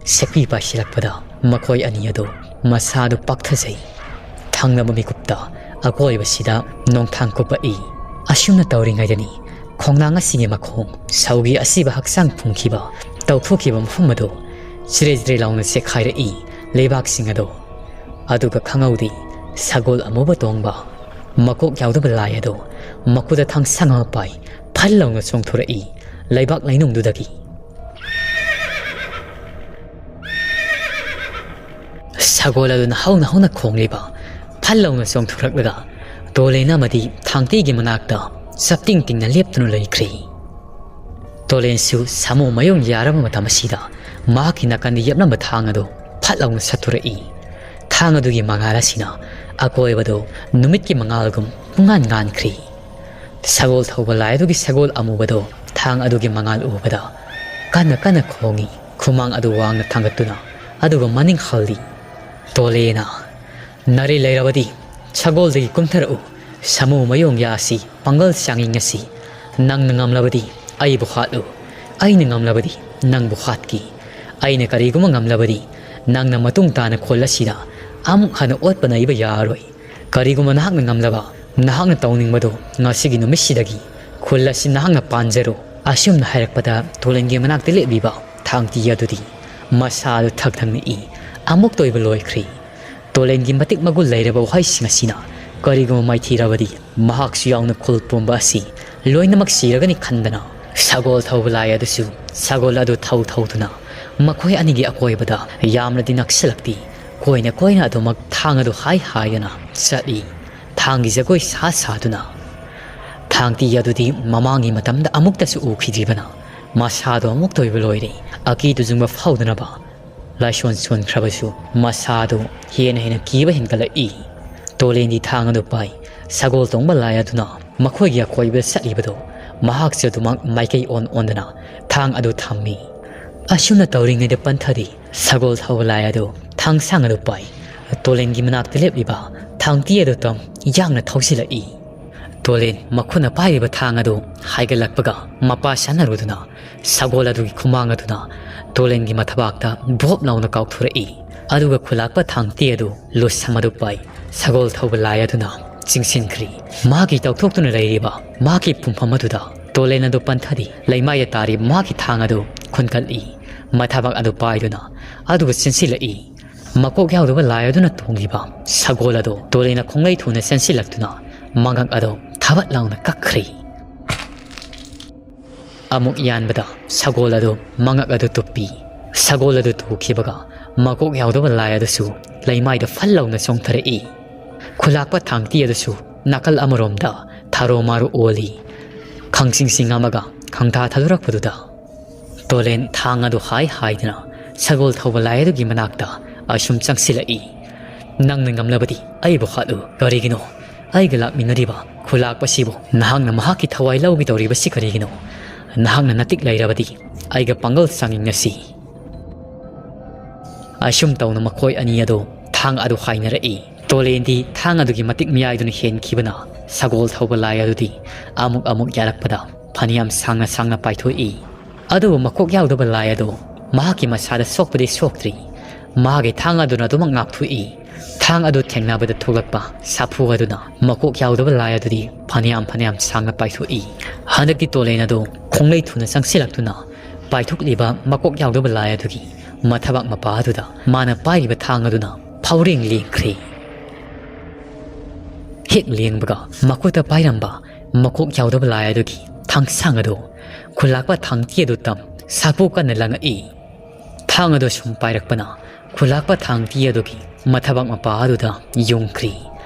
ꯁꯤꯛꯄꯤ ꯄꯥꯏꯁꯤꯜꯂꯛꯄꯗ ꯃꯈꯣꯏ ꯑꯅꯤ ꯑꯗꯨ ꯃꯁꯥꯗꯨ ꯄꯥꯛꯊꯖꯩ꯫ ꯊꯪꯅꯕ ꯃꯤꯀꯨꯞꯇ ꯑꯀꯣꯏꯕꯁꯤꯗ ꯅꯣꯡꯊꯥꯡ ꯀꯨꯞꯄꯛꯏ꯫ ꯑꯁꯨꯝꯅ ꯇꯧꯔꯤꯉꯩꯗꯅꯤ ꯈꯣꯡꯅꯥꯡ ꯑꯁꯤꯒꯤ ꯃꯈꯣꯡ ꯁꯧꯒꯤ ꯑꯁꯤꯕ ꯍꯛꯆꯥꯡ ꯐꯨꯝꯈꯤꯕ, ꯇꯧꯊꯣꯛꯈꯤꯕ ꯃꯐꯝ ꯑꯗꯨ ꯆꯤꯔꯦ ꯆꯤꯔꯦ ꯂꯥꯎꯅ ꯆꯦꯛꯈꯥꯏꯔꯛꯏ ꯂꯩꯕꯥꯛꯁꯤꯡ ꯑꯗꯨ꯫ ꯑꯗꯨꯒ ꯈꯪꯍꯧꯗꯦ, ꯁꯒꯣꯜ ꯑꯃꯨꯕ ꯇꯣꯡꯕ ꯃꯀꯣꯛ ꯌꯥꯎꯗꯕ ꯂꯥꯏ ꯑꯗꯨ ꯃꯈꯨꯠꯇ ꯊꯥꯡꯁꯥꯡ ꯑꯃ ꯄꯥꯏ ꯐꯜ ꯂꯥꯎꯅ ꯆꯣꯡꯊꯣꯔꯛꯏ ꯂꯩꯕꯥꯛ ꯂꯩꯅꯨꯡꯗꯨꯗꯒꯤ꯫ ꯁꯒꯣꯜ ꯑꯗꯨꯅ ꯍꯧꯅ ꯍꯧꯅ ꯈꯣꯡꯂꯤꯕ ꯐꯜ ꯂꯥꯎꯅ ꯆꯣꯡꯊꯣꯔꯛꯂꯒ ꯇꯣꯂꯦꯟ ꯑꯃꯗꯤ ꯊꯥꯡꯇꯤꯒꯤ ꯃꯅꯥꯛꯇ ꯆꯞꯇꯤꯡ ꯇꯤꯡꯅ ꯂꯦꯞꯇꯨꯅ ꯂꯩꯈ꯭ꯔꯦ꯫ ꯇꯣꯂꯦꯟꯁꯨ ꯁꯥꯃꯨ ꯃꯌꯨꯡ ꯌꯥꯔꯕ ꯃꯇꯝ ꯑꯁꯤꯗ ꯃꯍꯥꯛꯀꯤ ꯅꯥꯀꯟꯗ ꯌꯦꯞꯂꯝꯕ ꯊꯥꯡ ꯑꯗꯨ ꯐꯠ ꯂꯥꯎꯅ ꯁꯠꯇꯣꯔꯛꯏ꯫ ꯊꯥꯡ ꯑꯗꯨꯒꯤ ꯃꯉꯥꯜ ꯑꯁꯤꯅ ꯑꯀꯣꯏꯕꯗꯨ ꯅꯨꯃꯤꯠꯀꯤ ꯃꯉꯥꯜꯒꯨꯝ ꯄꯨꯡꯉꯥꯟ ꯉꯥꯟꯈ꯭ꯔꯤ꯫ ꯁꯒꯣꯜ ꯊꯧꯕ ꯂꯥꯏ ꯑꯗꯨꯒꯤ ꯁꯒꯣꯜ ꯑꯃꯨꯕꯗꯣ ꯊꯥꯡ ꯑꯗꯨꯒꯤ ꯃꯉꯥꯜ ꯎꯕꯗ ꯀꯟꯅ ꯀꯟꯅ ꯈꯣꯡꯏ꯫ ꯈꯨꯃꯥꯡ ꯑꯗꯨ ꯋꯥꯡꯅ ꯊꯥꯡꯒꯠꯇꯨꯅ ꯑꯗꯨꯒ ꯃꯅꯤꯡ ꯍꯜꯂꯤ꯫ ꯇꯣꯂꯦꯅ, "ꯅꯔꯤ ꯂꯩꯔꯕꯗꯤ ꯁꯒꯣꯜꯗꯒꯤ ꯀꯨꯝꯊꯔꯛꯎ꯫ ꯁꯥꯃꯨ ꯃꯌꯣꯡ ꯌꯥꯁꯤ, ꯄꯥꯡꯒꯜ ꯆꯥꯡꯌꯦꯡ ꯑꯁꯤ ꯅꯪꯅ ꯉꯝꯂꯕꯗꯤ ꯑꯩꯕꯨ ꯍꯥꯠꯂꯨ꯫ ꯑꯩꯅ ꯉꯝꯂꯕꯗꯤ ꯅꯪꯕꯨ ꯍꯥꯠꯀꯦ꯫ ꯑꯩꯅ ꯀꯔꯤꯒꯨꯝꯕ ꯉꯝꯂꯕꯗꯤ ꯅꯪꯅ ꯃꯇꯨꯡ ꯇꯥꯅ ꯈꯨꯜ ꯑꯁꯤꯗ ꯑꯃꯨꯛ ꯍꯟꯅ ꯑꯣꯠꯄ ꯅꯩꯕ ꯌꯥꯔꯔꯣꯏ꯫ ꯀꯔꯤꯒꯨꯝꯕ ꯅꯍꯥꯛꯅ ꯉꯝꯂꯕ, ꯅꯍꯥꯛꯅ ꯇꯧꯅꯤꯡꯕꯗꯨ ꯉꯁꯤꯒꯤ ꯅꯨꯃꯤꯠꯁꯤꯗꯒꯤ ꯈꯨꯜ ꯑꯁꯤ ꯅꯍꯥꯛꯅ ꯄꯥꯟꯖꯔꯣ꯫" ꯑꯁꯨꯝꯅ ꯍꯥꯏꯔꯛꯄꯗ ꯇꯣꯂꯦꯟꯒꯤ ꯃꯅꯥꯛꯇ ꯂꯦꯞꯂꯤꯕ ꯊꯥꯡꯇꯤ ꯑꯗꯨꯗꯤ ꯃꯁꯥꯗꯨ ꯊꯛ ꯊꯛ ꯅꯤꯛꯏ꯫ ꯑꯃꯨꯛꯇ ꯑꯣꯏꯕ ꯂꯣꯏꯈ꯭ꯔꯦ꯫ ꯇꯣꯂꯦꯟꯒꯤ ꯃꯇꯤꯛ ꯃꯒꯨꯟ ꯂꯩꯔꯕ ꯋꯥꯍꯩꯁꯤꯡ ꯑꯁꯤꯅ ꯀꯔꯤꯒꯨꯝꯕ ꯃꯥꯏꯊꯤꯔꯕꯗꯤ ꯃꯍꯥꯛꯁꯨ ꯌꯥꯎꯅ ꯈꯨꯜ ꯄꯨꯝꯕ ꯑꯁꯤ ꯂꯣꯏꯅꯃꯛ ꯁꯤꯔꯒꯅꯤ ꯈꯟꯗꯅ ꯁꯒꯣꯜ ꯊꯧꯕ ꯂꯥꯏ ꯑꯗꯨꯁꯨ ꯁꯒꯣꯜ ꯑꯗꯨ ꯊꯧ ꯊꯧꯗꯨꯅ ꯃꯈꯣꯏ ꯑꯅꯤꯒꯤ ꯑꯀꯣꯏꯕꯗ ꯌꯥꯝꯅꯗꯤ ꯅꯛꯁꯤꯜꯂꯛꯇꯦ꯫ ꯀꯣꯏꯅ ꯀꯣꯏꯅ ꯑꯗꯨꯃꯛ ꯊꯥꯡ ꯑꯗꯨ ꯍꯥꯏ ꯍꯥꯏꯗꯅ ꯆꯠꯂꯤ꯫ ꯊꯥꯡꯒꯤ ꯖꯒꯣꯏ ꯁꯥ ꯁꯥꯗꯨꯅ꯫ ꯊꯥꯡꯇꯤ ꯑꯗꯨꯗꯤ ꯃꯃꯥꯡꯒꯤ ꯃꯇꯝꯗ ꯑꯃꯨꯛꯇꯁꯨ ꯎꯈꯤꯗ꯭ꯔꯤꯕꯅ ꯃꯁꯥꯗꯣ ꯑꯃꯨꯛꯇ ꯑꯣꯏꯕ ꯂꯣꯏꯔꯦ꯫ ꯑꯀꯤ ꯇꯨꯖꯨꯡꯕ ꯐꯥꯎꯗꯅꯕ ꯂꯥꯏꯁꯣꯟ ꯁꯣꯟꯈ꯭ꯔꯕꯁꯨ ꯃꯁꯥꯗꯨ ꯍꯦꯟꯅ ꯍꯦꯟꯅ ꯀꯤꯕ ꯍꯦꯟꯒꯠꯂꯛꯏ꯫ ꯇꯣꯂꯦꯟꯗꯤ ꯊꯥꯡ ꯑꯗꯨ ꯄꯥꯏ꯫ ꯁꯒꯣꯜ ꯇꯣꯡꯕ ꯂꯥꯏ ꯑꯗꯨꯅ ꯃꯈꯣꯏꯒꯤ ꯑꯀꯣꯏꯕꯗ ꯆꯠꯂꯤꯕꯗꯨ ꯃꯍꯥꯛꯁꯨ ꯑꯗꯨꯃꯛ ꯃꯥꯏꯀꯩ ꯑꯣꯟ ꯑꯣꯟꯗꯅ ꯊꯥꯡ ꯑꯗꯨ ꯊꯝꯃꯤ꯫ ꯑꯁꯨꯝꯅ ꯇꯧꯔꯤꯉꯩꯗ ꯄꯟꯊꯗꯤ ꯁꯒꯣꯜ ꯊꯧꯕ ꯂꯥꯏ ꯑꯗꯨ ꯊꯥꯡꯁꯥꯡ ꯑꯗꯨ ꯄꯥꯏ꯫ ꯇꯣꯂꯦꯟꯒꯤ ꯃꯅꯥꯛꯇ ꯂꯦꯞꯂꯤꯕ ꯊꯥꯡꯇꯤ ꯑꯗꯨ ꯇꯝ ꯌꯥꯡꯅ ꯊꯧꯖꯤꯜꯂꯛꯏ꯫ ꯇꯣꯂꯦꯟ ꯃꯈꯨꯠꯅ ꯄꯥꯏꯔꯤꯕ ꯊꯥꯡ ꯑꯗꯨ ꯍꯥꯏꯒꯠꯂꯛꯄꯒ ꯃꯄꯥ ꯁꯥꯟꯅꯔꯨꯗꯨꯅ ꯁꯒꯣꯜ ꯑꯗꯨꯒꯤ ꯈꯨꯃꯥꯡ ꯑꯗꯨꯅ ꯇꯣꯂꯦꯟꯒꯤ ꯃꯊꯕꯥꯛꯇ ꯚꯣꯞ ꯂꯥꯎꯅ ꯀꯥꯎꯊꯣꯔꯛꯏ꯫ ꯑꯗꯨꯒ ꯈꯨꯂꯥꯛꯄ ꯊꯥꯡꯇꯤ ꯑꯗꯨ ꯂꯨꯁꯝ ꯑꯗꯨ ꯄꯥꯏ꯫ ꯁꯒꯣꯜ ꯊꯧꯕ ꯂꯥꯏ ꯑꯗꯨꯅ ꯆꯤꯡꯁꯤꯟꯈ꯭ꯔꯤ꯫ ꯃꯍꯥꯛꯀꯤ ꯇꯧꯊꯣꯛꯇꯨꯅ ꯂꯩꯔꯤꯕ ꯃꯍꯥꯛꯀꯤ ꯄꯨꯡꯐꯝ ꯑꯗꯨꯗ ꯇꯣꯂꯦꯟ ꯑꯗꯨ ꯄꯟꯊꯔꯤ꯫ ꯂꯩꯃꯥꯏꯗ ꯇꯥꯔꯤꯕ ꯃꯍꯥꯛꯀꯤ ꯊꯥꯡ ꯑꯗꯨ ꯈꯨꯟꯒꯠꯂꯤ꯫ ꯃꯊꯕꯥꯛ ꯑꯗꯨ ꯄꯥꯏꯗꯨꯅ ꯑꯗꯨꯒ ꯆꯦꯟꯁꯤꯜꯂꯛꯏ꯫ ꯃꯀꯣꯛ ꯌꯥꯎꯗꯕ ꯂꯥꯏ ꯑꯗꯨꯅ ꯇꯣꯡꯂꯤꯕ ꯁꯒꯣꯜ ꯑꯗꯨ ꯇꯣꯂꯦꯟꯅ ꯈꯣꯡꯂꯩ ꯊꯨꯅ ꯆꯦꯟꯁꯤꯜꯂꯛꯇꯨꯅ ꯃꯉꯛ ꯑꯗꯨ ꯊꯕꯠ ꯂꯥꯎꯅ ꯀꯛꯈ꯭ꯔꯤ꯫ ꯑꯃꯨꯛ ꯌꯥꯟꯕꯗ ꯁꯒꯣꯜ ꯑꯗꯨ ꯃꯉꯛ ꯑꯗꯨ ꯇꯨꯞꯄꯤ꯫ ꯁꯒꯣꯜ ꯑꯗꯨ ꯇꯨꯈꯤꯕꯒ ꯃꯀꯣꯛ ꯌꯥꯎꯗꯕ ꯂꯥꯏ ꯑꯗꯨꯁꯨ ꯂꯩꯃꯥꯏꯗ ꯐꯜ ꯂꯥꯎꯅ ꯆꯣꯡꯊꯔꯛꯏ꯫ ꯈꯨꯂꯥꯛꯄ ꯊꯥꯡꯇꯤ ꯑꯗꯨꯁꯨ ꯅꯥꯀꯜ ꯑꯃꯔꯣꯝꯗ ꯊꯥꯔꯣ ꯃꯥꯔꯣ ꯑꯣꯜꯂꯤ꯫ ꯈꯪꯁꯤꯡ ꯁꯤꯡ ꯑꯃꯒ ꯈꯪꯊꯥ ꯊꯥꯗꯣꯔꯛꯄꯗꯨꯗ ꯇꯣꯂꯦꯟ ꯊꯥꯡ ꯑꯗꯨ ꯍꯥꯏ ꯍꯥꯏꯗꯅ ꯁꯒꯣꯜ ꯊꯧꯕ ꯂꯥꯏ ꯑꯗꯨꯒꯤ ꯃꯅꯥꯛꯇ ꯑꯁꯨꯝ ꯆꯪꯁꯤꯜꯂꯛꯏ꯫ "ꯅꯪꯅ ꯉꯝꯂꯕꯗꯤ ꯑꯩꯕꯨ ꯍꯥꯠꯂꯨ꯫ ꯀꯔꯤꯒꯤꯅꯣ ꯑꯩꯒ ꯂꯥꯛꯃꯤꯟꯅꯔꯤꯕ ꯈꯨꯂꯥꯛꯄꯁꯤꯕꯨ ꯅꯍꯥꯛꯅ ꯃꯍꯥꯛꯀꯤ ꯊꯋꯥꯏ ꯂꯧꯒꯦ ꯇꯧꯔꯤꯕꯁꯤ ꯀꯔꯤꯒꯤꯅꯣ? ꯅꯍꯥꯛꯅ ꯅꯇꯤꯛ ꯂꯩꯔꯕꯗꯤ ꯑꯩꯒ ꯄꯥꯡꯒꯜ ꯆꯥꯡꯌꯦꯡꯅꯁꯤ꯫" ꯑꯁꯨꯝ ꯇꯧꯅ ꯃꯈꯣꯏ ꯑꯅꯤ ꯑꯗꯨ ꯊꯥꯡ ꯑꯗꯨ ꯍꯥꯏꯅꯔꯛꯏ꯫ ꯇꯣꯂꯦꯟꯗꯤ ꯊꯥꯡ ꯑꯗꯨꯒꯤ ꯃꯇꯤꯛ ꯃꯌꯥꯏꯗꯨꯅ ꯍꯦꯟꯈꯤꯕꯅ ꯁꯒꯣꯜ ꯊꯧꯕ ꯂꯥꯏ ꯑꯗꯨꯗꯤ ꯑꯃꯨꯛ ꯑꯃꯨꯛ ꯌꯥꯔꯛꯄꯗ ꯐꯅꯌꯥꯝ ꯁꯥꯡꯅ ꯁꯥꯡꯅ ꯄꯥꯏꯊꯣꯛꯏ꯫ ꯑꯗꯨꯕꯨ ꯃꯀꯣꯛ ꯌꯥꯎꯗꯕ ꯂꯥꯏ ꯑꯗꯨ ꯃꯍꯥꯛꯀꯤ ꯃꯁꯥꯗ ꯁꯣꯛꯄꯗꯤ ꯁꯣꯛꯇ꯭ꯔꯤ꯫ ꯃꯍꯥꯛꯀꯤ ꯊꯥꯡ ꯑꯗꯨꯅ ꯑꯗꯨꯃꯛ ꯉꯥꯛꯊꯣꯛꯏ꯫ ꯊꯥꯡ ꯑꯗꯨ ꯊꯦꯡꯅꯕꯗ ꯊꯣꯛꯂꯛꯄ ꯁꯥꯐꯨ ꯑꯗꯨꯅ ꯃꯀꯣꯛ ꯌꯥꯎꯗꯕ ꯂꯥꯏ ꯑꯗꯨꯗꯤ ꯐꯅꯌꯥꯝ ꯐꯅꯌꯥꯝ ꯁꯥꯡꯅ ꯄꯥꯏꯊꯣꯛꯏ꯫ ꯍꯟꯗꯛꯇꯤ ꯇꯣꯂꯦꯟ ꯑꯗꯨ ꯈꯣꯡꯂꯩ ꯊꯨꯅ ꯆꯪꯁꯤꯜꯂꯛꯇꯨꯅ ꯄꯥꯏꯊꯣꯛꯂꯤꯕ ꯃꯀꯣꯛ ꯌꯥꯎꯗꯕ ꯂꯥꯏ ꯑꯗꯨꯒꯤ ꯃꯊꯕꯥꯛ ꯃꯄꯥ ꯑꯗꯨꯗ ꯃꯥꯅ ꯄꯥꯏꯔꯤꯕ ꯊꯥꯡ ꯑꯗꯨꯅ ꯐꯥꯎꯔꯦꯡ ꯂꯦꯡꯈ꯭ꯔꯦ꯫ ꯍꯦꯛ ꯂꯦꯡꯕꯒ ꯃꯈꯨꯠꯇ ꯄꯥꯏꯔꯝꯕ ꯃꯀꯣꯛ ꯌꯥꯎꯗꯕ ꯂꯥꯏ ꯑꯗꯨꯒꯤ ꯊꯥꯡꯁꯥꯡ ꯑꯗꯨ ꯈꯨꯂꯥꯛꯄ ꯊꯥꯡꯇꯤ ꯑꯗꯨ ꯇꯝ ꯁꯥꯐꯨ ꯀꯟꯅ ꯂꯪꯉꯛꯏ꯫ ꯊꯥꯡ ꯑꯗꯨ ꯁꯨꯝ ꯄꯥꯏꯔꯛꯄꯅ ꯈꯨꯂꯥꯛꯄ ꯊꯥꯡꯇꯤ ꯑꯗꯨꯒꯤ ꯃꯊꯕꯥꯛ ꯃꯄꯥ ꯑꯗꯨꯗ ꯌꯨꯡꯈ꯭ꯔꯤ꯫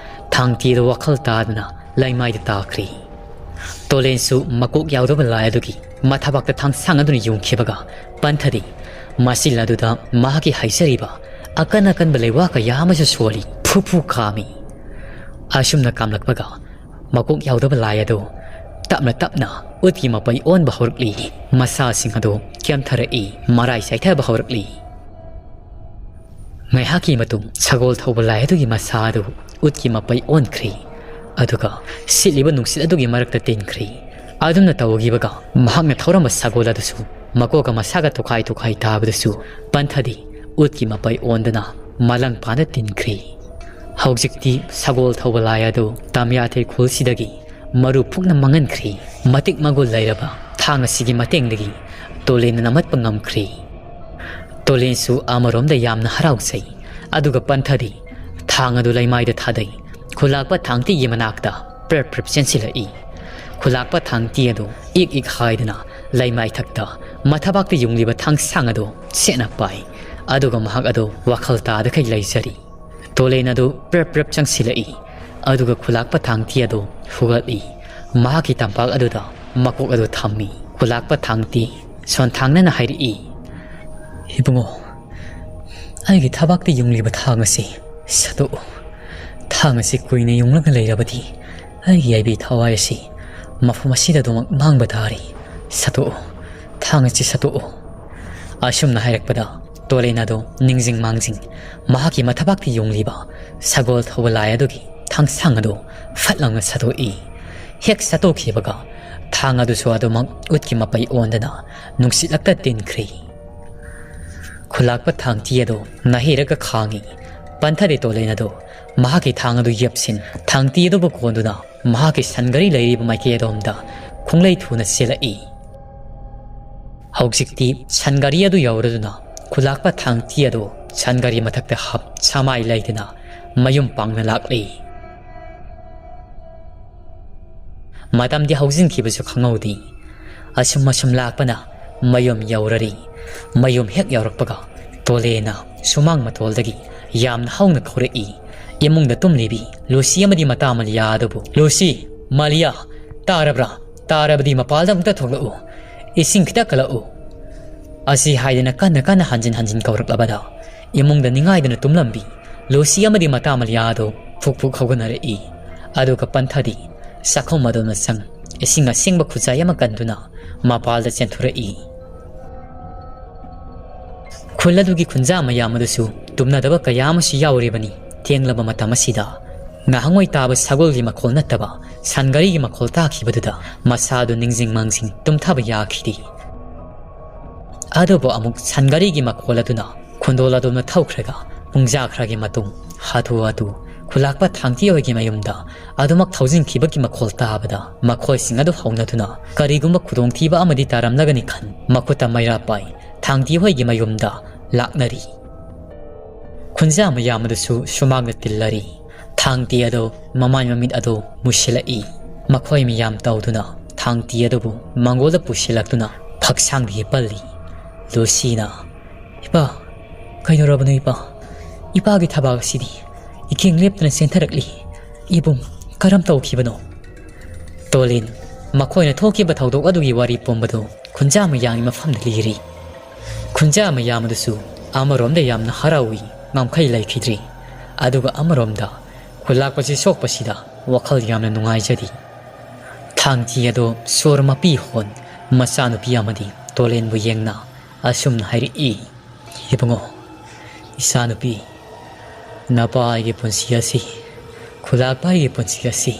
ꯊꯥꯡꯇꯤ ꯑꯗꯨ ꯋꯥꯈꯜ ꯇꯥꯗꯅ ꯂꯩꯃꯥꯏꯗ ꯇꯥꯈ꯭ꯔꯤ꯫ ꯇꯣꯂꯦꯟꯁꯨ ꯃꯀꯣꯛ ꯌꯥꯎꯗꯕ ꯂꯥꯏ ꯑꯗꯨꯒꯤ ꯃꯊꯕꯥꯛꯇ ꯊꯥꯡꯁꯥꯡ ꯑꯗꯨꯅ ꯌꯨꯡꯈꯤꯕꯒ ꯄꯟꯊꯗꯤ ꯃꯆꯤꯜ ꯑꯗꯨꯗ ꯃꯍꯥꯛꯀꯤ ꯍꯩꯖꯔꯤꯕ ꯑꯀꯟ ꯑꯀꯟꯕ ꯂꯩꯋꯥ ꯀꯌꯥ ꯑꯃꯁꯨ ꯁꯣꯜꯂꯤ꯫ ꯐꯨ ꯐꯨ ꯀꯥꯝꯃꯤ꯫ ꯑꯁꯨꯝꯅ ꯀꯥꯝꯂꯛꯄꯒ ꯃꯀꯣꯛ ꯌꯥꯎꯗꯕ ꯂꯥꯏ ꯑꯗꯨ ꯇꯞꯅ ꯇꯞꯅ ꯎꯠꯀꯤ ꯃꯄꯩ ꯑꯣꯟꯕ ꯍꯧꯔꯛꯂꯤ꯫ ꯃꯁꯥꯁꯤꯡ ꯑꯗꯨ ꯀꯦꯝꯊꯔꯛꯏ, ꯃꯔꯥꯏ ꯆꯥꯏꯊꯕ ꯍꯧꯔꯛꯂꯤ꯫ ꯉꯥꯏꯍꯥꯛꯀꯤ ꯃꯇꯨꯡ ꯁꯒꯣꯜ ꯊꯧꯕ ꯂꯥꯏ ꯑꯗꯨꯒꯤ ꯃꯁꯥ ꯑꯗꯨ ꯎꯠꯀꯤ ꯃꯄꯩ ꯑꯣꯟꯈ꯭ꯔꯤ, ꯑꯗꯨꯒ ꯁꯤꯠꯂꯤꯕ ꯅꯨꯡꯁꯤꯠ ꯑꯗꯨꯒꯤ ꯃꯔꯛꯇ ꯇꯤꯟꯈ꯭ꯔꯤ꯫ ꯑꯗꯨꯝꯅ ꯇꯧꯈꯤꯕꯒ ꯃꯍꯥꯛꯅ ꯊꯧꯔꯝꯕ ꯁꯒꯣꯜ ꯑꯗꯨꯁꯨ ꯃꯀꯣꯛꯀ ꯃꯁꯥꯒ ꯇꯣꯈꯥꯏ ꯇꯣꯈꯥꯏ ꯇꯥꯕꯗꯁꯨ ꯄꯟꯊꯗꯤ ꯎꯠꯀꯤ ꯃꯄꯩ ꯑꯣꯟꯗꯨꯅ ꯃꯂꯪ ꯄꯥꯟꯗ ꯇꯤꯟꯈ꯭ꯔꯤ꯫ ꯍꯧꯖꯤꯛꯇꯤ ꯁꯒꯣꯜ ꯊꯧꯕ ꯂꯥꯏ ꯑꯗꯨ ꯇꯝꯌꯥꯊꯦꯜ ꯈꯨꯜꯁꯤꯗꯒꯤ ꯃꯔꯨ ꯐꯨꯛꯅ ꯃꯥꯡꯍꯟꯈ꯭ꯔꯤ꯫ ꯃꯇꯤꯛ ꯃꯒꯨꯟ ꯂꯩꯔꯕ ꯊꯥꯡ ꯑꯁꯤꯒꯤ ꯃꯇꯦꯡꯗꯒꯤ ꯇꯣꯂꯦꯟꯅ ꯅꯝꯍꯠꯄ ꯉꯝꯈ꯭ꯔꯤ꯫ ꯇꯣꯂꯦꯟꯁꯨ ꯑꯃꯔꯣꯝꯗ ꯌꯥꯝꯅ ꯍꯔꯥꯎꯖꯩ, ꯑꯗꯨꯒ ꯄꯟꯊꯗꯤ ꯊꯥꯡ ꯑꯗꯨ ꯂꯩꯃꯥꯏꯗ ꯊꯥꯗꯩ꯫ ꯈꯨꯂꯥꯛꯄ ꯊꯥꯡꯇꯤꯒꯤ ꯃꯅꯥꯛꯇ ꯄ꯭ꯔꯞ ꯄ꯭ꯔꯞ ꯆꯦꯟꯁꯤꯜꯂꯛꯏ꯫ ꯈꯨꯂꯥꯛꯄ ꯊꯥꯡꯇꯤ ꯑꯗꯨ ꯏꯛ ꯏꯛ ꯍꯥꯏꯗꯨꯅ ꯂꯩꯃꯥꯏꯊꯛꯇ ꯃꯊꯕꯥꯛꯇ ꯌꯨꯡꯂꯤꯕ ꯊꯥꯡꯁꯥꯡ ꯑꯗꯨ ꯁꯦꯠꯅ ꯄꯥꯏ, ꯑꯗꯨꯒ ꯃꯍꯥꯛ ꯑꯗꯨ ꯋꯥꯈꯜ ꯇꯥꯗꯈꯩ ꯂꯩꯖꯔꯤ꯫ ꯇꯣꯂꯦꯟ ꯑꯗꯨ ꯄ꯭ꯔꯞ ꯄ꯭ꯔꯞ ꯆꯪꯁꯤꯜꯂꯛꯏ, ꯑꯗꯨꯒ ꯈꯨꯂꯥꯛꯄ ꯊꯥꯡꯇꯤ ꯑꯗꯨ ꯍꯨꯒꯠꯂꯤ꯫ ꯃꯍꯥꯛꯀꯤ ꯇꯝꯄꯥꯛ ꯑꯗꯨꯗ ꯃꯀꯣꯛ ꯑꯗꯨ ꯊꯝꯃꯤ꯫ ꯈꯨꯂꯥꯛꯄ ꯊꯥꯡꯇꯤ ꯁꯣꯟꯊꯥꯡꯅꯅ ꯍꯥꯏꯔꯛꯏ, "ꯏꯕꯨꯡꯉꯣ, ꯑꯩꯒꯤ ꯊꯕꯥꯛꯇ ꯌꯨꯡꯂꯤꯕ ꯊꯥꯡ ꯑꯁꯤ ꯁꯠꯇꯣꯛꯎ꯫ ꯊꯥꯡ ꯑꯁꯤ ꯀꯨꯏꯅ ꯌꯨꯡꯂꯒ ꯂꯩꯔꯕꯗꯤ ꯑꯩꯒꯤ ꯌꯥꯏꯕꯤ ꯊꯋꯥꯏ ꯑꯁꯤ ꯃꯐꯝ ꯑꯁꯤꯗ ꯑꯗꯨꯃꯛ ꯃꯥꯡꯕ ꯇꯥꯔꯤ꯫ ꯁꯠꯇꯣꯛꯎ, ꯊꯥꯡ ꯑꯁꯤ ꯁꯠꯇꯣꯛꯎ"꯫ ꯑꯁꯨꯝꯅ ꯍꯥꯏꯔꯛꯄꯗ ꯇꯣꯂꯦꯟ ꯑꯗꯨ ꯅꯤꯡꯖꯤꯡ ꯃꯥꯡꯖꯤꯡ ꯃꯍꯥꯛꯀꯤ ꯃꯊꯕꯥꯛꯇ ꯌꯨꯡꯂꯤꯕ ꯁꯒꯣꯜ ꯊꯧꯕ ꯂꯥꯏ ꯑꯗꯨꯒꯤ ꯊꯥꯡꯁꯥꯡ ꯑꯗꯨ ꯐꯠ ꯂꯥꯎꯅ ꯁꯠꯇꯣꯛꯏ꯫ ꯍꯦꯛ ꯁꯠꯇꯣꯛꯈꯤꯕꯒ ꯊꯥꯡ ꯑꯗꯨꯁꯨ ꯑꯗꯨꯃꯛ ꯎꯠꯀꯤ ꯃꯄꯩ ꯑꯣꯟꯗꯅ ꯅꯨꯡꯁꯤꯠꯂꯛꯇ ꯇꯤꯟꯈ꯭ꯔꯤ꯫ ꯈꯨꯂꯥꯛꯄ ꯊꯥꯡꯇꯤ ꯑꯗꯨ ꯅꯥꯍꯩꯔꯒ ꯈꯥꯡꯏ꯫ ꯄꯟꯊꯗꯤ ꯇꯣꯂꯦꯟ ꯑꯗꯨ ꯃꯍꯥꯛꯀꯤ ꯊꯥꯡ ꯑꯗꯨ ꯌꯦꯞꯁꯤꯟ, ꯊꯥꯡꯇꯤ ꯑꯗꯨꯕꯨ ꯀꯣꯟꯗꯨꯅ ꯃꯍꯥꯛꯀꯤ ꯁꯟꯒꯥꯔꯤ ꯂꯩꯔꯤꯕ ꯃꯥꯏꯀꯩ ꯑꯗꯣꯝꯗ ꯈꯣꯡꯂꯩ ꯊꯨꯅ ꯆꯦꯜꯂꯛꯏ꯫ ꯍꯧꯖꯤꯛꯇꯤ ꯁꯟꯒꯥꯔꯤ ꯑꯗꯨ ꯌꯧꯔꯗꯨꯅ ꯈꯨꯂꯥꯛꯄ ꯊꯥꯡꯇꯤ ꯑꯗꯨ ꯁꯟꯒꯥꯔꯤ ꯃꯊꯛꯇ ꯍꯥꯞ ꯁꯃꯥꯏ ꯂꯩꯗꯅ ꯃꯌꯨꯝ ꯄꯥꯡꯅ ꯂꯥꯛꯂꯤ꯫ ꯃꯇꯝꯗꯤ ꯍꯧꯖꯤꯟꯈꯤꯕꯁꯨ ꯈꯪꯍꯧꯗꯦ꯫ ꯑꯁꯨꯝ ꯑꯁꯨꯝ ꯂꯥꯛꯄꯅ ꯃꯌꯨꯝ ꯌꯧꯔꯔꯤ꯫ ꯃꯌꯨꯝ ꯍꯦꯛ ꯌꯧꯔꯛꯄꯒ ꯇꯣꯂꯦꯅ ꯁꯨꯃꯥꯡ ꯃꯇꯣꯜꯗꯒꯤ ꯌꯥꯝꯅ ꯍꯧꯅ ꯀꯧꯔꯛꯏ꯫ ꯏꯃꯨꯡꯗ ꯇꯨꯝꯂꯤꯕꯤ ꯂꯨꯁꯤ ꯑꯃꯗꯤ ꯃꯇꯥ ꯃꯂꯤꯌꯥ ꯑꯗꯨꯕꯨ, "ꯂꯨꯁꯤ, ꯃꯂꯤꯌꯥ, ꯇꯥꯔꯕ꯭ꯔꯥ? ꯇꯥꯔꯕꯗꯤ ꯃꯄꯥꯜꯗ ꯑꯃꯨꯛꯇ ꯊꯣꯛꯂꯛꯎ꯫ ꯏꯁꯤꯡ ꯈꯤꯇ ꯀꯜꯂꯛꯎ"꯫ ꯑꯁꯤ ꯍꯥꯏꯗꯅ ꯀꯟꯅ ꯀꯟꯅ ꯍꯟꯖꯤꯟ ꯍꯟꯖꯤꯟ ꯀꯧꯔꯛꯂꯕꯗ ꯏꯃꯨꯡꯗ ꯅꯤꯡꯉꯥꯏꯗꯅ ꯇꯨꯝꯂꯝꯕꯤ ꯂꯨꯁꯤ ꯑꯃꯗꯤ ꯃꯇꯥ ꯃꯂꯤꯌꯥ ꯑꯗꯨ ꯐꯨꯛ ꯐꯨꯛ ꯍꯧꯒꯠꯅꯔꯛꯏ꯫ ꯑꯗꯨꯒ ꯄꯟꯊꯗꯤ ꯆꯥꯛꯈꯨꯝ ꯑꯗꯣꯝꯅ ꯆꯪ ꯏꯁꯤꯡ ꯑꯁꯦꯡꯕ ꯈꯨꯖꯥꯏ ꯑꯃ ꯀꯟꯗꯨꯅ ꯃꯄꯥꯜꯗ ꯆꯦꯟꯊꯣꯔꯛꯏ꯫ ꯈꯨꯜ ꯑꯗꯨꯒꯤ ꯈꯨꯟꯖꯥ ꯃꯌꯥꯝ ꯑꯗꯨꯁꯨ ꯇꯨꯝꯅꯗꯕ ꯀꯌꯥ ꯑꯃꯁꯨ ꯌꯥꯎꯔꯤꯕꯅꯤ꯫ ꯊꯦꯡꯂꯕ ꯃꯇꯝ ꯑꯁꯤꯗ ꯉꯍꯥꯡꯉꯣꯏ ꯇꯥꯕ ꯁꯒꯣꯜꯒꯤ ꯃꯈꯣꯜ ꯅꯠꯇꯕ ꯁꯟꯒꯥꯔꯤꯒꯤ ꯃꯈꯣꯜ ꯇꯥꯈꯤꯕꯗꯨꯗ ꯃꯁꯥꯗꯨ ꯅꯤꯡꯖꯤꯡ ꯃꯥꯡꯖꯤꯡ ꯇꯨꯝꯊꯕ ꯌꯥꯈꯤꯗꯦ꯫ ꯑꯗꯨꯕꯨ ꯑꯃꯨꯛ ꯁꯟꯒꯥꯔꯤꯒꯤ ꯃꯈꯣꯜ ꯑꯗꯨꯅ ꯈꯨꯟꯗꯣꯜ ꯑꯗꯣꯝꯅ ꯊꯧꯈ꯭ꯔꯒ ꯄꯨꯡꯖꯥ ꯈꯔꯒꯤ ꯃꯇꯨꯡ ꯍꯥꯊꯨ ꯍꯥꯊꯨ ꯈꯨꯂꯥꯛꯄ ꯊꯥꯡꯇꯤ ꯍꯣꯏꯒꯤ ꯃꯌꯨꯝꯗ ꯑꯗꯨꯃꯛ ꯊꯧꯖꯤꯟꯈꯤꯕꯒꯤ ꯃꯈꯣꯜ ꯇꯥꯕꯗ ꯃꯈꯣꯏꯁꯤꯡ ꯑꯗꯨ ꯍꯧꯅꯗꯨꯅ ꯀꯔꯤꯒꯨꯝꯕ ꯈꯨꯗꯣꯡꯊꯤꯕ ꯑꯃꯗꯤ ꯇꯥꯔꯝꯂꯒꯅꯤ ꯈꯟ ꯃꯈꯨꯠꯇ ꯃꯩꯔꯥ ꯄꯥꯏ ꯊꯥꯡꯇꯤ ꯍꯣꯏꯒꯤ ꯃꯌꯨꯝꯗ ꯂꯥꯛꯅꯔꯤ꯫ ꯈꯨꯟꯖꯥ ꯃꯌꯥꯝ ꯑꯗꯨꯁꯨ ꯁꯨꯃꯥꯡꯗ ꯇꯤꯜꯂꯔꯤ꯫ ꯊꯥꯡꯇꯤ ꯑꯗꯨ ꯃꯃꯥꯏ ꯃꯃꯤꯠ ꯑꯗꯨ ꯃꯨꯁꯤꯜꯂꯛꯏ꯫ ꯃꯈꯣꯏ ꯃꯤꯌꯥꯝ ꯇꯧꯗꯨꯅ ꯊꯥꯡꯇꯤ ꯑꯗꯨꯕꯨ ꯃꯪꯒꯣꯜꯗ ꯄꯨꯁꯤꯜꯂꯛꯇꯨꯅ ꯐꯛꯁꯥꯡꯗꯒꯤ ꯄꯜꯂꯤ꯫ ꯂꯨꯁꯤꯅ, "ꯏꯄꯥ, ꯀꯩꯗꯧꯔꯕꯅꯣ ꯏꯄꯥ? ꯏꯄꯥꯒꯤ ꯊꯕꯥꯛ ꯑꯁꯤꯗꯤ ꯏꯈꯦꯡ ꯂꯦꯞꯇꯅ ꯆꯦꯟꯊꯔꯛꯂꯤ꯫ ꯏꯕꯨꯡ, ꯀꯔꯝ ꯇꯧꯈꯤꯕꯅꯣ?" ꯇꯣꯂꯤꯟ, ꯃꯈꯣꯏꯅ ꯊꯣꯛꯈꯤꯕ ꯊꯧꯗꯣꯛ ꯑꯗꯨꯒꯤ ꯋꯥꯔꯤ ꯄꯨꯝꯕꯗꯨ ꯈꯨꯟꯖꯥ ꯃꯌꯥꯝꯒꯤ ꯃꯐꯝꯗ ꯂꯤꯔꯤ꯫ ꯈꯨꯟꯖꯥ ꯃꯌꯥꯝ ꯑꯗꯨꯁꯨ ꯑꯃꯔꯣꯝꯗ ꯌꯥꯝꯅ ꯍꯔꯥꯎꯏ, ꯉꯝꯈꯩ ꯂꯩꯈꯤꯗ꯭ꯔꯤ꯫ ꯑꯗꯨꯒ ꯑꯃꯔꯣꯝꯗ ꯈꯨꯜꯂꯥꯛꯄꯁꯤ ꯁꯣꯛꯄꯁꯤꯗ ꯋꯥꯈꯜ ꯌꯥꯝꯅ ꯅꯨꯡꯉꯥꯏꯖꯗꯦ꯫ ꯊꯥꯡꯇꯤ ꯑꯗꯣ ꯁꯣꯔ ꯃꯄꯤ ꯍꯣꯟ ꯃꯆꯥꯅꯨꯄꯤ ꯑꯃꯗꯤ ꯇꯣꯂꯦꯟꯕꯨ ꯌꯦꯡꯅ ꯑꯁꯨꯝꯅ ꯍꯥꯏꯔꯛꯏ, ꯏꯕꯨꯡꯉꯣ, ꯏꯆꯥꯅꯨꯄꯤ, ꯅꯄꯥ ꯑꯩꯒꯤ ꯄꯨꯟꯁꯤ ꯑꯁꯤ, ꯈꯨꯂꯥꯛꯄ ꯑꯩꯒꯤ ꯄꯨꯟꯁꯤ ꯑꯁꯤ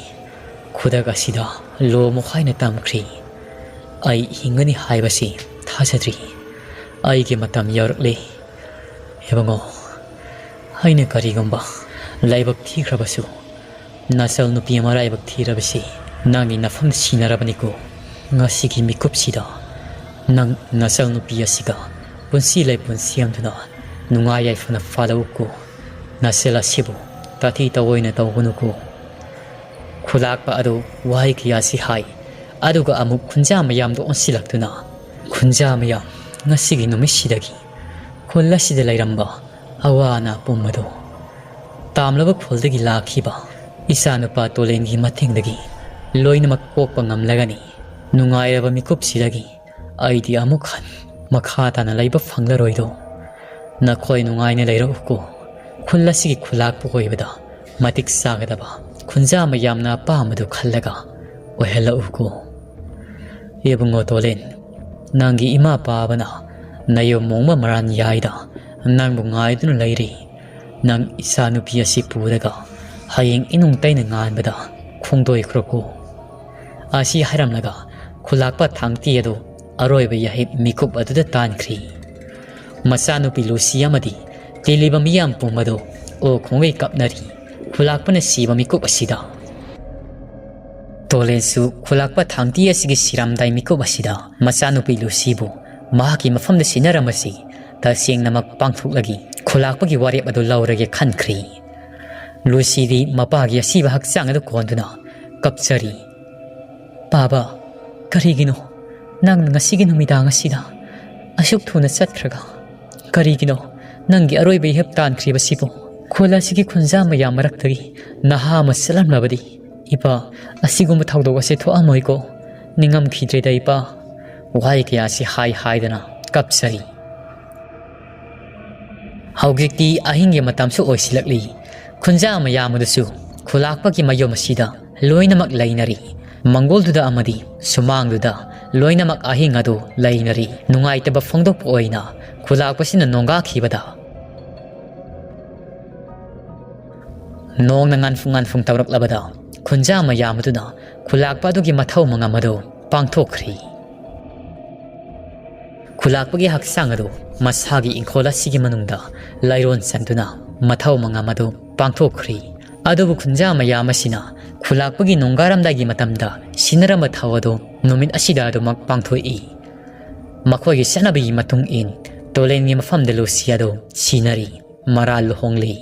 ꯈꯨꯗꯛ ꯑꯁꯤꯗ ꯂꯣꯃꯨ ꯍꯥꯏꯅ ꯇꯝꯈ꯭ꯔꯤ꯫ ꯑꯩ ꯍꯤꯡꯒꯅꯤ ꯍꯥꯏꯕꯁꯤ ꯊꯥꯖꯗ꯭ꯔꯤ꯫ ꯑꯩꯒꯤ ꯃꯇꯝ ꯌꯧꯔꯛꯂꯦ꯫ ꯏꯕꯨꯡꯉꯣ, ꯑꯩꯅ ꯀꯔꯤꯒꯨꯝꯕ ꯂꯥꯏꯕꯛ ꯊꯤꯈ꯭ꯔꯕꯁꯨ, ꯅꯆꯜ ꯅꯨꯄꯤ ꯑꯃ ꯃꯔꯥꯏꯕꯛ ꯊꯤꯔꯕꯁꯤ ꯅꯪꯒꯤ ꯅꯐꯝ ꯁꯤꯟꯅꯔꯕꯅꯤꯀꯣ꯫ ꯉꯁꯤꯒꯤ ꯃꯤꯀꯨꯞꯁꯤꯗ ꯅꯪ ꯅꯆꯜ ꯅꯨꯄꯤ ꯑꯁꯤꯒ ꯄꯨꯟꯁꯤ ꯂꯩꯄꯨꯟ ꯁꯦꯝꯗꯨꯅ ꯅꯨꯡꯉꯥꯏ ꯌꯥꯏꯐꯅ ꯄꯥꯜꯂꯛꯎꯀꯣ꯫ ꯅꯆꯜ ꯑꯁꯤꯕꯨ ꯇꯥꯊꯤ ꯇꯑꯣꯏꯅ ꯇꯧꯒꯅꯨꯀꯣ꯫ ꯈꯨꯂꯥꯛꯄ ꯑꯗꯨ ꯋꯥꯍꯩ ꯀꯌꯥꯁꯤ ꯍꯥꯏ, ꯑꯗꯨꯒ ꯑꯃꯨꯛ ꯈꯨꯟꯖꯥ ꯃꯌꯥꯝꯗ ꯑꯣꯟꯁꯤꯜꯂꯛꯇꯨꯅ, ꯈꯨꯟꯖꯥ ꯃꯌꯥꯝ, ꯉꯁꯤꯒꯤ ꯅꯨꯃꯤꯠꯁꯤꯗꯒꯤ ꯈꯨꯜ ꯑꯁꯤꯗ ꯂꯩꯔꯝꯕ ꯑꯋꯥ ꯑꯅꯥ ꯄꯨꯝꯕꯗꯨ, ꯇꯥꯝꯂꯕ ꯈꯨꯜꯗꯒꯤ ꯂꯥꯛꯈꯤꯕ ꯏꯆꯥꯅꯨꯄꯥ ꯇꯣꯂꯦꯟꯒꯤ ꯃꯇꯦꯡꯗꯒꯤ ꯂꯣꯏꯅꯃꯛ ꯀꯣꯛꯄ ꯉꯝꯂꯒꯅꯤ꯫ ꯅꯨꯡꯉꯥꯏꯔꯕ ꯃꯤꯀꯨꯞꯁꯤꯗꯒꯤ ꯑꯩꯗꯤ ꯑꯃꯨꯛ ꯍꯟ ꯃꯈꯥ ꯇꯥꯅ ꯂꯩꯕ ꯐꯪꯂꯔꯣꯏꯗꯣ꯫ ꯅꯈꯣꯏ ꯅꯨꯡꯉꯥꯏꯅ ꯂꯩꯔꯛꯎꯀꯣ꯫ ꯈꯨꯜ ꯑꯁꯤꯒꯤ ꯈꯨꯂꯥꯛꯄ ꯑꯣꯏꯕꯗ ꯃꯇꯤꯛ ꯆꯥꯒꯗꯕ ꯈꯨꯟꯖꯥ ꯃꯌꯥꯝꯅ ꯑꯄꯥꯝꯕꯗꯨ ꯈꯜꯂꯒ ꯑꯣꯏꯍꯜꯂꯛꯎꯀꯣ꯫ ꯏꯕꯨꯡꯉꯣ ꯇꯣꯂꯦꯟ, ꯅꯪꯒꯤ ꯏꯃꯥ ꯄꯥꯕꯅ ꯅꯌꯨꯝ ꯃꯣꯡꯕ ꯃꯔꯥꯟ ꯌꯥꯏꯗ ꯅꯪꯕꯨ ꯉꯥꯏꯗꯨꯅ ꯂꯩꯔꯤ꯫ ꯅꯪ ꯏꯆꯥ ꯅꯨꯄꯤ ꯑꯁꯤ ꯄꯨꯔꯒ ꯍꯌꯦꯡ ꯏꯅꯨꯡ ꯇꯩꯅ ꯉꯥꯟꯕꯗ ꯈꯣꯡꯗꯣꯏꯈ꯭ꯔꯣꯀꯣ꯫ ꯑꯁꯤ ꯍꯥꯏꯔꯝꯂꯒ ꯈꯨꯂꯥꯛꯄ ꯊꯥꯡꯇꯤ ꯑꯗꯨ ꯑꯔꯣꯏꯕ ꯌꯥꯍꯤꯞ ꯃꯤꯀꯨꯞ ꯑꯗꯨꯗ ꯇꯥꯟꯈ꯭ꯔꯤ꯫ ꯃꯆꯥꯅꯨꯄꯤ ꯂꯨꯁꯤ ꯑꯃꯗꯤ ꯇꯤꯜꯂꯤꯕ ꯃꯤꯌꯥꯝ ꯄꯨꯝꯕꯗꯨ ꯑꯣ ꯈꯣꯡꯒꯩ ꯀꯞꯅꯔꯤ꯫ ꯈꯨꯂꯥꯛꯄꯅ ꯁꯤꯕ ꯃꯤꯀꯨꯞ ꯑꯁꯤꯗ ꯇꯣꯂꯦꯟꯁꯨ ꯈꯨꯂꯥꯛꯄ ꯊꯥꯡꯇꯤ ꯑꯁꯤꯒꯤ ꯁꯤꯔꯝꯗꯥꯏ ꯃꯤꯀꯨꯞ ꯑꯁꯤꯗ ꯃꯆꯥꯅꯨꯄꯤ ꯂꯨꯁꯤꯕꯨ ꯃꯍꯥꯛꯀꯤ ꯃꯐꯝꯗ ꯁꯤꯟꯅꯔꯝꯕꯁꯤ ꯇꯁꯦꯡꯅꯃꯛ ꯄꯥꯡꯊꯣꯛꯂꯒꯦ, ꯈꯨꯂꯥꯛꯄꯒꯤ ꯋꯥꯔꯦꯞ ꯑꯗꯨ ꯂꯧꯔꯒꯦ ꯈꯟꯈ꯭ꯔꯤ꯫ ꯂꯨꯁꯤꯗꯤ ꯃꯄꯥꯒꯤ ꯑꯁꯤꯕ ꯍꯛꯆꯥꯡ ꯑꯗꯨ ꯀꯣꯟꯗꯨꯅ ꯀꯞꯆꯔꯤ꯫ ꯄꯥꯕ, ꯀꯔꯤꯒꯤꯅꯣ ꯅꯪ ꯉꯁꯤꯒꯤ ꯅꯨꯃꯤꯗꯥꯡ ꯑꯁꯤꯗ ꯑꯁꯨꯛ ꯊꯨꯅ ꯆꯠꯈ꯭ꯔꯒ? ꯀꯔꯤꯒꯤꯅꯣ ꯅꯪꯒꯤ ꯑꯔꯣꯏꯕ ꯏꯍꯦꯞ ꯇꯥꯟꯈ꯭ꯔꯤꯕꯁꯤꯕꯨ? ꯈꯨꯜ ꯑꯁꯤꯒꯤ ꯈꯨꯟꯖꯥ ꯃꯌꯥꯝ ꯃꯔꯛꯇꯒꯤ ꯅꯍꯥ ꯑꯃ ꯆꯠꯂꯝꯂꯕꯗꯤ ꯏꯄꯥ, ꯑꯁꯤꯒꯨꯝꯕ ꯊꯧꯗꯣꯛ ꯑꯁꯤ ꯊꯣꯛꯑꯝꯃꯣꯏꯀꯣ꯫ ꯅꯤꯡꯉꯝꯈꯤꯗ꯭ꯔꯦꯗ ꯏꯄꯥ꯫ ꯋꯥꯍꯩ ꯀꯌꯥꯁꯤ ꯍꯥꯏ ꯍꯥꯏꯗꯅ ꯀꯞꯆꯔꯤ꯫ ꯍꯧꯖꯤꯛꯇꯤ ꯑꯍꯤꯡꯒꯤ ꯃꯇꯝꯁꯨ ꯑꯣꯏꯁꯤꯜꯂꯛꯂꯤ꯫ ꯈꯨꯟꯖꯥ ꯃꯌꯥꯝ ꯑꯗꯨꯁꯨ ꯈꯨꯂꯥꯛꯄꯒꯤ ꯃꯌꯨꯝ ꯑꯁꯤꯗ ꯂꯣꯏꯅꯃꯛ ꯂꯩꯅꯔꯤ꯫ ꯃꯪꯒꯣꯜꯗꯨꯗ ꯑꯃꯗꯤ ꯁꯨꯃꯥꯡꯗꯨꯗ ꯂꯣꯏꯅꯃꯛ ꯑꯍꯤꯡ ꯑꯗꯨ ꯂꯩꯅꯔꯤ꯫ ꯅꯨꯡꯉꯥꯏꯇꯕ ꯐꯣꯡꯗꯣꯛꯄ ꯑꯣꯏꯅ ꯈꯨꯂꯥꯛꯄꯁꯤꯅ ꯅꯣꯡꯒꯥꯈꯤꯕꯗ, ꯅꯣꯡꯅ ꯉꯥꯟꯐꯨ ꯉꯥꯟꯐꯨ ꯇꯧꯔꯛꯂꯕꯗ, ꯈꯨꯟꯖꯥ ꯃꯌꯥꯝ ꯑꯗꯨꯅ ꯈꯨꯂꯥꯛꯄ ꯑꯗꯨꯒꯤ ꯃꯊꯧ ꯃꯉꯝ ꯑꯗꯨ ꯄꯥꯡꯊꯣꯛꯈ꯭ꯔꯤ꯫ ꯈꯨꯂꯥꯛꯄꯒꯤ ꯍꯛꯆꯥꯡ ꯑꯗꯨ ꯃꯁꯥꯒꯤ ꯏꯪꯈꯣꯜ ꯑꯁꯤꯒꯤ ꯃꯅꯨꯡꯗ ꯂꯥꯏꯔꯣꯟ ꯆꯟꯗꯨꯅ ꯃꯊꯧ ꯃꯉꯝ ꯑꯗꯨ ꯄꯥꯡꯊꯣꯛꯈ꯭ꯔꯤ꯫ ꯑꯗꯨꯕꯨ ꯈꯨꯟꯖꯥ ꯃꯌꯥꯝ ꯑꯁꯤꯅ ꯈꯨꯂꯥꯛꯄꯒꯤ ꯅꯣꯡꯒꯥꯔꯝꯗꯥꯏꯒꯤ ꯃꯇꯝꯗ ꯁꯤꯟꯅꯔꯝꯕ ꯊꯧ ꯑꯗꯨ ꯅꯨꯃꯤꯠ ꯑꯁꯤꯗ ꯑꯗꯨꯃꯛ ꯄꯥꯡꯊꯣꯛꯏ꯫ ꯃꯈꯣꯏꯒꯤ ꯆꯠꯅꯕꯤꯒꯤ ꯃꯇꯨꯡ ꯏꯟ ꯇꯣꯂꯦꯟꯒꯤ ꯃꯐꯝꯗ ꯂꯨꯁꯤ ꯑꯗꯨ ꯁꯤꯟꯅꯔꯤ, ꯃꯔꯥꯜ ꯂꯨꯍꯣꯡꯂꯤ꯫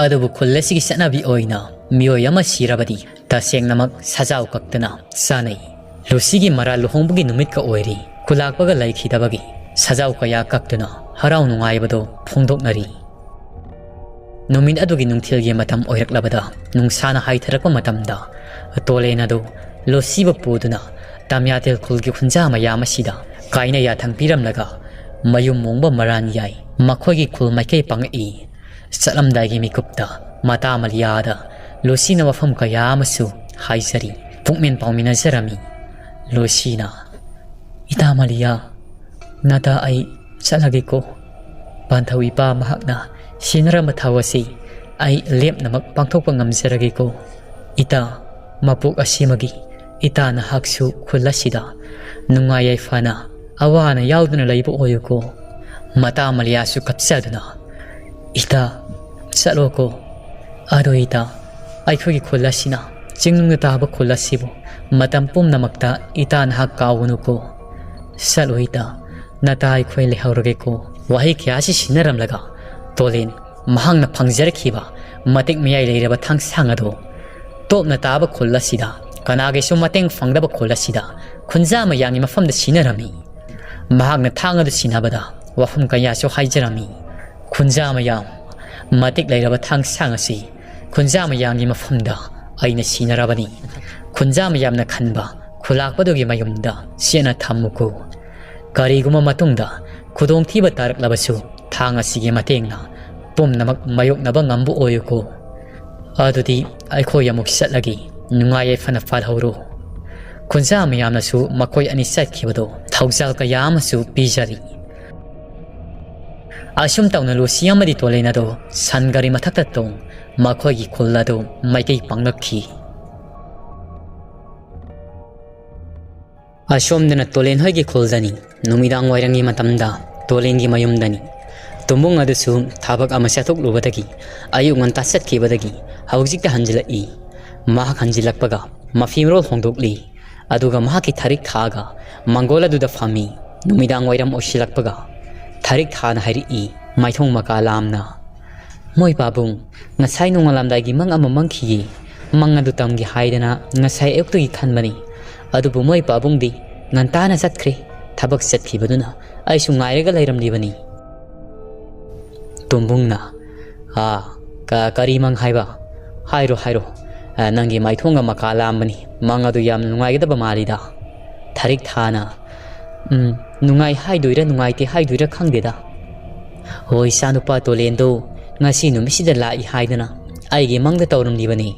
ꯑꯗꯨꯕꯨ ꯈꯨꯜ ꯑꯁꯤꯒꯤ ꯆꯠꯅꯕꯤ ꯑꯣꯏꯅ ꯃꯤꯑꯣꯏ ꯑꯃ ꯁꯤꯔꯕꯗꯤ ꯇꯁꯦꯡꯅꯃꯛ ꯁꯖꯥꯎ ꯀꯛꯇꯅ ꯆꯥꯅꯩ꯫ ꯂꯨꯁꯤꯒꯤ ꯃꯔꯥꯜ ꯂꯨꯍꯣꯡꯕꯒꯤ ꯅꯨꯃꯤꯠꯀ ꯑꯣꯏꯔꯤ꯫ ꯈꯨꯂꯥꯛꯄꯒ ꯂꯩꯈꯤꯗꯕꯒꯤ ꯁꯖꯥꯎ ꯀꯌꯥ ꯀꯛꯇꯨꯅ ꯍꯔꯥꯎ ꯅꯨꯡꯉꯥꯏꯕꯗꯨ ꯐꯣꯡꯗꯣꯛꯅꯔꯤ꯫ ꯅꯨꯃꯤꯠ ꯑꯗꯨꯒꯤ ꯅꯨꯡꯊꯤꯜꯒꯤ ꯃꯇꯝ ꯑꯣꯏꯔꯛꯂꯕꯗ, ꯅꯨꯡꯁꯥꯅ ꯍꯥꯏꯊꯔꯛꯄ ꯃꯇꯝꯗ, ꯇꯣꯂꯦꯟ ꯑꯗꯨ ꯂꯨꯁꯤꯕꯨ ꯄꯨꯗꯨꯅ ꯇꯥꯃꯤꯌꯥꯇꯦꯜ ꯈꯨꯜꯒꯤ ꯈꯨꯟꯖꯥ ꯃꯌꯥꯝ ꯑꯁꯤꯗ ꯀꯥꯏꯅ ꯌꯥꯊꯪ ꯄꯤꯔꯝꯂꯒ ꯃꯌꯨꯝ ꯃꯣꯡꯕ ꯃꯔꯥꯟ ꯌꯥꯏ꯫ ꯃꯈꯣꯏꯒꯤ ꯈꯨꯜ ꯃꯥꯏꯀꯩ ꯄꯥꯡꯉꯛꯏ꯫ ꯆꯠꯂꯝꯗꯥꯏꯒꯤ ꯃꯤꯀꯨꯞꯇ ꯃꯇꯥ ꯃꯂꯤꯌꯥꯗ ꯂꯨꯁꯤꯅ ꯋꯥꯐꯝ ꯀꯌꯥ ꯑꯃꯁꯨ ꯍꯥꯏꯖꯔꯤ꯫ ꯄꯨꯛꯃꯦꯟ ꯄꯥꯎꯃꯤꯟꯅꯖꯔꯝꯃꯤ꯫ ꯂꯨꯁꯤꯅ, "ꯏꯇꯥ ꯃꯂꯤꯌꯥ, ꯅꯇꯥ ꯑꯩ ꯆꯠꯂꯒꯦꯀꯣ꯫ ꯄꯥꯟꯊꯧ ꯏꯄꯥ ꯃꯍꯥꯛꯅ ꯁꯤꯟꯅꯔꯝꯕ ꯊꯧ ꯑꯁꯤ ꯑꯩ ꯂꯦꯞꯅꯃꯛ ꯄꯥꯡꯊꯣꯛꯄ ꯉꯝꯖꯔꯒꯦꯀꯣ꯫ ꯏꯇꯥ, ꯃꯄꯣꯛ ꯑꯁꯤꯃꯒꯤ ꯏꯇꯥ ꯅꯍꯥꯛꯁꯨ ꯈꯨꯜ ꯑꯁꯤꯗ ꯅꯨꯡꯉꯥꯏ ꯌꯥꯏꯐꯅ ꯑꯋꯥ ꯑꯅꯥ ꯌꯥꯎꯗꯅ ꯂꯩꯕ ꯑꯣꯏꯌꯨꯀꯣ꯫" ꯃꯇꯥ ꯃꯂꯤꯌꯥꯁꯨ ꯀꯞꯆꯗꯨꯅ, "ꯏꯇꯥ, ꯆꯠꯂꯣꯀꯣ꯫ ꯑꯗꯣ ꯏꯇꯥ, ꯑꯩꯈꯣꯏꯒꯤ ꯈꯨꯜ ꯑꯁꯤꯅ ꯆꯤꯡꯅꯨꯡꯗ ꯇꯥꯕ ꯈꯨꯜ ꯑꯁꯤꯕꯨ ꯃꯇꯝ ꯄꯨꯝꯅꯃꯛꯇ ꯏꯇꯥ ꯅꯍꯥꯛ ꯀꯥꯎꯒꯅꯨꯀꯣ꯫ ꯆꯠꯂꯣ ꯏꯇꯥ, ꯅꯇꯥ ꯑꯩꯈꯣꯏ ꯂꯩꯍꯧꯔꯒꯦꯀꯣ꯫" ꯋꯥꯍꯩ ꯀꯌꯥꯁꯤ ꯁꯤꯟꯅꯔꯝꯂꯒ ꯇꯣꯂꯤꯟ ꯃꯍꯥꯛꯅ ꯐꯪꯖꯔꯛꯈꯤꯕ ꯃꯇꯤꯛ ꯃꯌꯥꯏ ꯂꯩꯔꯕ ꯊꯥꯡꯁꯥꯡ ꯑꯗꯨ ꯇꯣꯞꯅ ꯇꯥꯕ ꯈꯨꯜ ꯑꯁꯤꯗ, ꯀꯅꯥꯒꯤꯁꯨ ꯃꯇꯦꯡ ꯐꯪꯗꯕ ꯈꯨꯜ ꯑꯁꯤꯗ ꯈꯨꯟꯖꯥ ꯃꯌꯥꯝꯒꯤ ꯃꯐꯝꯗ ꯁꯤꯟꯅꯔꯝꯃꯤ꯫ ꯃꯍꯥꯛꯅ ꯊꯥꯡ ꯑꯗꯨ ꯁꯤꯟꯅꯕꯗ ꯋꯥꯐꯝ ꯀꯌꯥꯁꯨ ꯍꯥꯏꯖꯔꯝꯃꯤ꯫ "ꯈꯨꯟꯖꯥ ꯃꯌꯥꯝ, ꯃꯇꯤꯛ ꯂꯩꯔꯕ ꯊꯥꯡꯁꯥꯡ ꯑꯁꯤ ꯈꯨꯟꯖꯥ ꯃꯌꯥꯝꯒꯤ ꯃꯐꯝꯗ ꯑꯩꯅ ꯁꯤꯟꯅꯔꯕꯅꯤ꯫ ꯈꯨꯟꯖꯥ ꯃꯌꯥꯝꯅ ꯈꯟꯕ ꯈꯨꯂꯥꯛꯄꯗꯨꯒꯤ ꯃꯌꯨꯝꯗ ꯆꯦꯠꯅ ꯊꯝꯃꯨꯀꯣ꯫ ꯀꯔꯤꯒꯨꯝꯕ ꯃꯇꯨꯡꯗ ꯈꯨꯗꯣꯡꯊꯤꯕ ꯇꯥꯔꯛꯂꯕꯁꯨ ꯊꯥꯡ ꯑꯁꯤꯒꯤ ꯃꯇꯦꯡꯅ ꯄꯨꯝꯅꯃꯛ ꯃꯥꯌꯣꯛꯅꯕ ꯉꯝꯕ ꯑꯣꯏꯌꯨꯀꯣ꯫ ꯑꯗꯨꯗꯤ ꯑꯩꯈꯣꯏ ꯑꯃꯨꯛ ꯆꯠꯂꯒꯦ꯫ ꯅꯨꯡꯉꯥꯏ ꯌꯥꯏꯐꯅ ꯄꯥꯜꯍꯧꯔꯣ꯫" ꯈꯨꯟꯖꯥ ꯃꯤꯌꯥꯝꯅꯁꯨ ꯃꯈꯣꯏ ꯑꯅꯤ ꯆꯠꯈꯤꯕꯗꯣ ꯊꯧꯖꯥꯜ ꯀꯌꯥ ꯑꯃꯁꯨ ꯄꯤꯖꯔꯤ꯫ ꯑꯁꯨꯝ ꯇꯧꯅ ꯂꯨꯁꯤ ꯑꯃꯗꯤ ꯇꯣꯂꯦꯟ ꯑꯗꯣ ꯁꯟ ꯒꯥꯔꯤ ꯃꯊꯛꯇ ꯇꯣꯡ ꯃꯈꯣꯏꯒꯤ ꯈꯨꯜ ꯑꯗꯨ ꯃꯥꯏꯀꯩ ꯄꯥꯡꯂꯛꯈꯤ꯫ ꯑꯁꯣꯝꯗꯅ ꯇꯣꯂꯦꯟ ꯍꯣꯏꯒꯤ ꯈꯨꯜꯗꯅꯤ꯫ ꯅꯨꯃꯤꯗꯥꯡ ꯋꯥꯏꯔꯝꯒꯤ ꯃꯇꯝꯗ ꯇꯣꯂꯦꯟꯒꯤ ꯃꯌꯨꯝꯗꯅꯤ꯫ ꯇꯨꯝꯕꯨꯡ ꯑꯗꯨꯁꯨ ꯊꯕꯛ ꯑꯃ ꯆꯠꯊꯣꯛꯂꯨꯕꯗꯒꯤ ꯑꯌꯨꯛ ꯉꯟꯇꯥ ꯆꯠꯈꯤꯕꯗꯒꯤ ꯍꯧꯖꯤꯛꯇ ꯍꯟꯖꯤꯜꯂꯛꯏ꯫ ꯃꯍꯥꯛ ꯍꯟꯖꯤꯜꯂꯛꯄꯒ ꯃꯐꯤ ꯃꯔꯣꯜ ꯍꯣꯡꯗꯣꯛꯂꯤ꯫ ꯑꯗꯨꯒ ꯃꯍꯥꯛꯀꯤ ꯊꯔꯤꯛ ꯊꯥꯒ ꯃꯪꯒꯣꯜ ꯑꯗꯨꯗ ꯐꯝꯃꯤ꯫ ꯅꯨꯃꯤꯗꯥꯡ ꯋꯥꯏꯔꯝ ꯑꯣꯏꯁꯤꯜꯂꯛꯄꯒ ꯊꯔꯤꯛ ꯊꯥꯅ ꯍꯥꯏꯔꯛꯏ, ꯃꯥꯏꯊꯣꯡ ꯃꯀꯥ ꯂꯥꯝꯅ, "ꯃꯣꯏ ꯄꯥꯕꯨꯡ, ꯉꯁꯥꯏ ꯅꯣꯡꯉꯥꯜꯂꯝꯗꯥꯏꯒꯤ ꯃꯪ ꯑꯃ ꯃꯪꯈꯤꯌꯦ꯫ ꯃꯪ ꯑꯗꯨ ꯇꯝꯒꯦ ꯍꯥꯏꯗꯅ ꯉꯁꯥꯏ ꯑꯌꯨꯛꯇꯒꯤ ꯈꯟꯕꯅꯤ꯫ ꯑꯗꯨꯕꯨ ꯃꯣꯏ ꯄꯥꯕꯨꯡꯗꯤ ꯉꯟꯇꯥꯅ ꯆꯠꯈ꯭ꯔꯦ꯫ ꯊꯕꯛ ꯆꯠꯈꯤꯕꯗꯨꯅ ꯑꯩꯁꯨ ꯉꯥꯏꯔꯒ ꯂꯩꯔꯝꯂꯤꯕꯅꯤ"꯫ ꯇꯣꯝꯕꯨꯡꯅ, "ꯑꯥ, ꯀ-, ꯀꯔꯤ ꯃꯪ ꯍꯥꯏꯕ? ꯍꯥꯏꯔꯣ, ꯍꯥꯏꯔꯣ꯫ ꯑ, ꯅꯪꯒꯤ ꯃꯥꯏꯊꯣꯡꯒ ꯃꯀꯥ ꯂꯥꯝꯕꯅꯤ꯫ ꯃꯪ ꯑꯗꯨ ꯌꯥꯝꯅ ꯅꯨꯡꯉꯥꯏꯒꯗꯕ ꯃꯥꯜꯂꯤꯗ"꯫ ꯊꯔꯤꯛ ꯊꯥꯅ, "ꯎꯝ, ꯅꯨꯡꯉꯥꯏ ꯍꯥꯏꯗꯣꯏꯔꯥ ꯅꯨꯡꯉꯥꯏꯇꯦ ꯍꯥꯏꯗꯣꯏꯔꯥ ꯈꯪꯗꯦꯗ꯫ ꯍꯣꯏ, ꯏꯆꯥꯅꯨꯄꯥ ꯇꯣꯂꯦꯟꯗꯣ ꯉꯁꯤ ꯅꯨꯃꯤꯠꯁꯤꯗ ꯂꯥꯛꯏ ꯍꯥꯏꯗꯅ ꯑꯩꯒꯤ ꯃꯪꯗ ꯇꯧꯔꯝꯂꯤꯕꯅꯤ꯫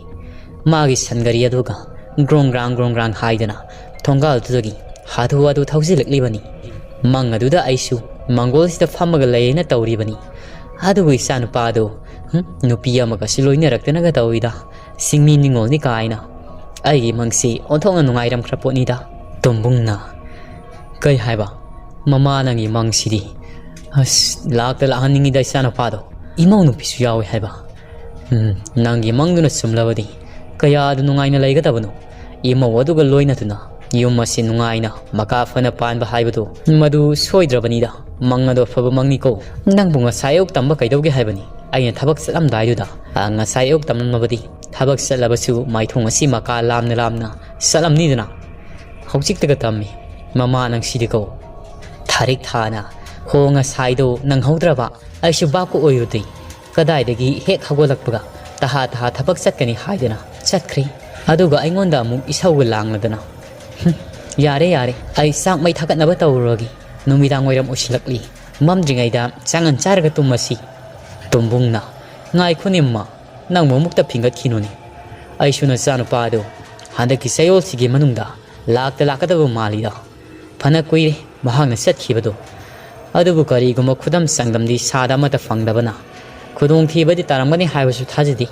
ꯃꯥꯒꯤ ꯁꯟ ꯒꯥꯔꯤ ꯑꯗꯨꯒ ꯒ꯭ꯔꯣꯡ ꯒ꯭ꯔꯥꯡ ꯒ꯭ꯔꯣꯡ ꯒ꯭ꯔꯥꯡ ꯍꯥꯏꯗꯅ ꯊꯣꯡꯒꯥꯜꯗꯨꯗꯒꯤ ꯍꯥꯊꯨ ꯍꯥꯊꯨ ꯊꯧꯖꯤꯜꯂꯛꯂꯤꯕꯅꯤ꯫ ꯃꯪ ꯑꯗꯨꯗ ꯑꯩꯁꯨ ꯃꯪꯒꯣꯜꯁꯤꯗ ꯐꯝꯃꯒ ꯂꯩꯌꯦꯅ ꯇꯧꯔꯤꯕꯅꯤ꯫ ꯑꯗꯨꯕꯨ ꯏꯆꯥꯅꯨꯄꯥꯗꯣ, ꯍꯨꯝ, ꯅꯨꯄꯤ ꯑꯃꯒꯁꯨ ꯂꯣꯏꯅꯔꯛꯇꯅꯒ ꯇꯧꯏꯗ꯫ ꯁꯤꯡꯃꯤ ꯅꯤꯉꯣꯜꯅꯤ ꯀꯥꯏꯅ꯫ ꯑꯩꯒꯤ ꯃꯪꯁꯤ ꯑꯣꯟꯊꯣꯛꯅ ꯅꯨꯡꯉꯥꯏꯔꯝꯈ꯭ꯔ ꯄꯣꯠꯅꯤꯗ"꯫ ꯇꯣꯝꯕꯨꯡꯅ, "ꯀꯩ ꯍꯥꯏꯕ? ꯃꯃꯥ, ꯅꯪꯒꯤ ꯃꯪꯁꯤꯗꯤ꯫ ꯑꯁ, ꯂꯥꯛꯇ ꯂꯥꯛꯍꯟꯅꯤꯡꯉꯤꯗ ꯏꯆꯥꯅꯨꯄꯥꯗꯣ꯫ ꯏꯃꯧ ꯅꯨꯄꯤꯁꯨ ꯌꯥꯎꯏ ꯍꯥꯏꯕ꯫ ꯎꯝ, ꯅꯪꯒꯤ ꯃꯪꯗꯨꯅ ꯆꯨꯝꯂꯕꯗꯤ ꯀꯌꯥꯗ ꯅꯨꯡꯉꯥꯏꯅ ꯂꯩꯒꯗꯕꯅꯣ꯫ ꯏꯃꯧ ꯑꯗꯨꯒ ꯂꯣꯏꯅꯗꯨꯅ ꯌꯨꯝ ꯑꯁꯤ ꯅꯨꯡꯉꯥꯏꯅ ꯃꯀꯥ ꯐꯅ ꯄꯥꯟꯕ ꯍꯥꯏꯕꯗꯨ ꯃꯗꯨ ꯁꯣꯏꯗ꯭ꯔꯕꯅꯤꯗ꯫ ꯃꯪ ꯑꯗꯨ ꯑꯐꯕ ꯃꯪꯅꯤꯀꯣ꯫ ꯅꯪꯕꯨ ꯉꯁꯥꯏ ꯑꯌꯨꯛ ꯇꯝꯕ ꯀꯩꯗꯧꯒꯦ ꯍꯥꯏꯕꯅꯤ? ꯑꯩꯅ ꯊꯕꯛ ꯆꯠꯂꯝꯗꯥꯏꯗꯨꯗ, ꯑ, ꯉꯁꯥꯏ ꯑꯌꯨꯛ ꯇꯝꯂꯝꯃꯕꯗꯤ ꯊꯕꯛ ꯆꯠꯂꯕꯁꯨ ꯃꯥꯏꯊꯣꯡ ꯑꯁꯤ ꯃꯀꯥ ꯂꯥꯝꯅ ꯂꯥꯝꯅ ꯆꯠꯂꯝꯅꯤꯗꯅ꯫ ꯍꯧꯖꯤꯛꯇꯒ ꯇꯝꯃꯤ꯫ ꯃꯃꯥ ꯅꯪꯁꯤꯗꯤꯀꯣ"꯫ ꯊꯥꯔꯤꯛ ꯊꯥꯅ, "ꯍꯣ, ꯉꯁꯥꯏꯗꯣ ꯅꯪꯍꯧꯗ꯭ꯔꯕ꯫ ꯑꯩꯁꯨ ꯚꯥꯞꯀ ꯑꯣꯏꯔꯨꯗꯦ꯫ ꯀꯗꯥꯏꯗꯒꯤ ꯍꯦꯛ ꯍꯧꯒꯠꯂꯛꯄꯒ ꯇꯍꯥ ꯇꯍꯥ ꯊꯕꯛ ꯆꯠꯀꯅꯤ ꯍꯥꯏꯗꯅ ꯆꯠꯈ꯭ꯔꯦ꯫ ꯑꯗꯨꯒ ꯑꯩꯉꯣꯟꯗ ꯑꯃꯨꯛ ꯏꯁꯧꯒ ꯂꯥꯡꯂꯗꯅ꯫ ꯍꯨꯝ, ꯌꯥꯔꯦ, ꯌꯥꯔꯦ, ꯑꯩ ꯆꯥꯛ ꯃꯩ ꯊꯥꯒꯠꯅꯕ ꯇꯧꯔꯨꯔꯒꯦ꯫ ꯅꯨꯃꯤꯗꯥꯡ ꯋꯥꯏꯔꯝ ꯑꯣꯏꯁꯤꯜꯂꯛꯂꯤ꯫ ꯃꯝꯗ꯭ꯔꯤꯉꯩꯗ ꯆꯥꯉꯟ ꯆꯥꯔꯒ ꯇꯨꯝꯃꯁꯤ"꯫ ꯇꯣꯝꯕꯨꯡꯅ, "ꯉꯥꯏꯈꯣꯅꯦ ꯃꯃꯥ, ꯅꯪꯕꯨ ꯑꯃꯨꯛꯇ ꯐꯤꯡꯒꯠꯈꯤꯅꯨꯅꯦ꯫ ꯑꯩꯁꯨ ꯅꯆꯥꯅꯨꯄꯥꯗꯣ ꯍꯟꯗꯛꯀꯤ ꯆꯌꯣꯜꯁꯤꯒꯤ ꯃꯅꯨꯡꯗ ꯂꯥꯛꯇ ꯂꯥꯛꯀꯗꯕ ꯃꯥꯜꯂꯤꯗ꯫ ꯐꯅ ꯀꯨꯏꯔꯦ ꯃꯍꯥꯛꯅ ꯆꯠꯈꯤꯕꯗꯣ꯫ ꯑꯗꯨꯕꯨ ꯀꯔꯤꯒꯨꯝꯕ ꯈꯨꯗꯝ ꯆꯥꯡꯗꯝꯗꯤ ꯁꯥꯗ ꯑꯃꯠꯇ ꯐꯪꯗꯕꯅ ꯈꯨꯗꯣꯡꯊꯤꯕꯗꯤ ꯇꯥꯔꯝꯒꯅꯤ ꯍꯥꯏꯕꯁꯨ ꯊꯥꯖꯗꯦ꯫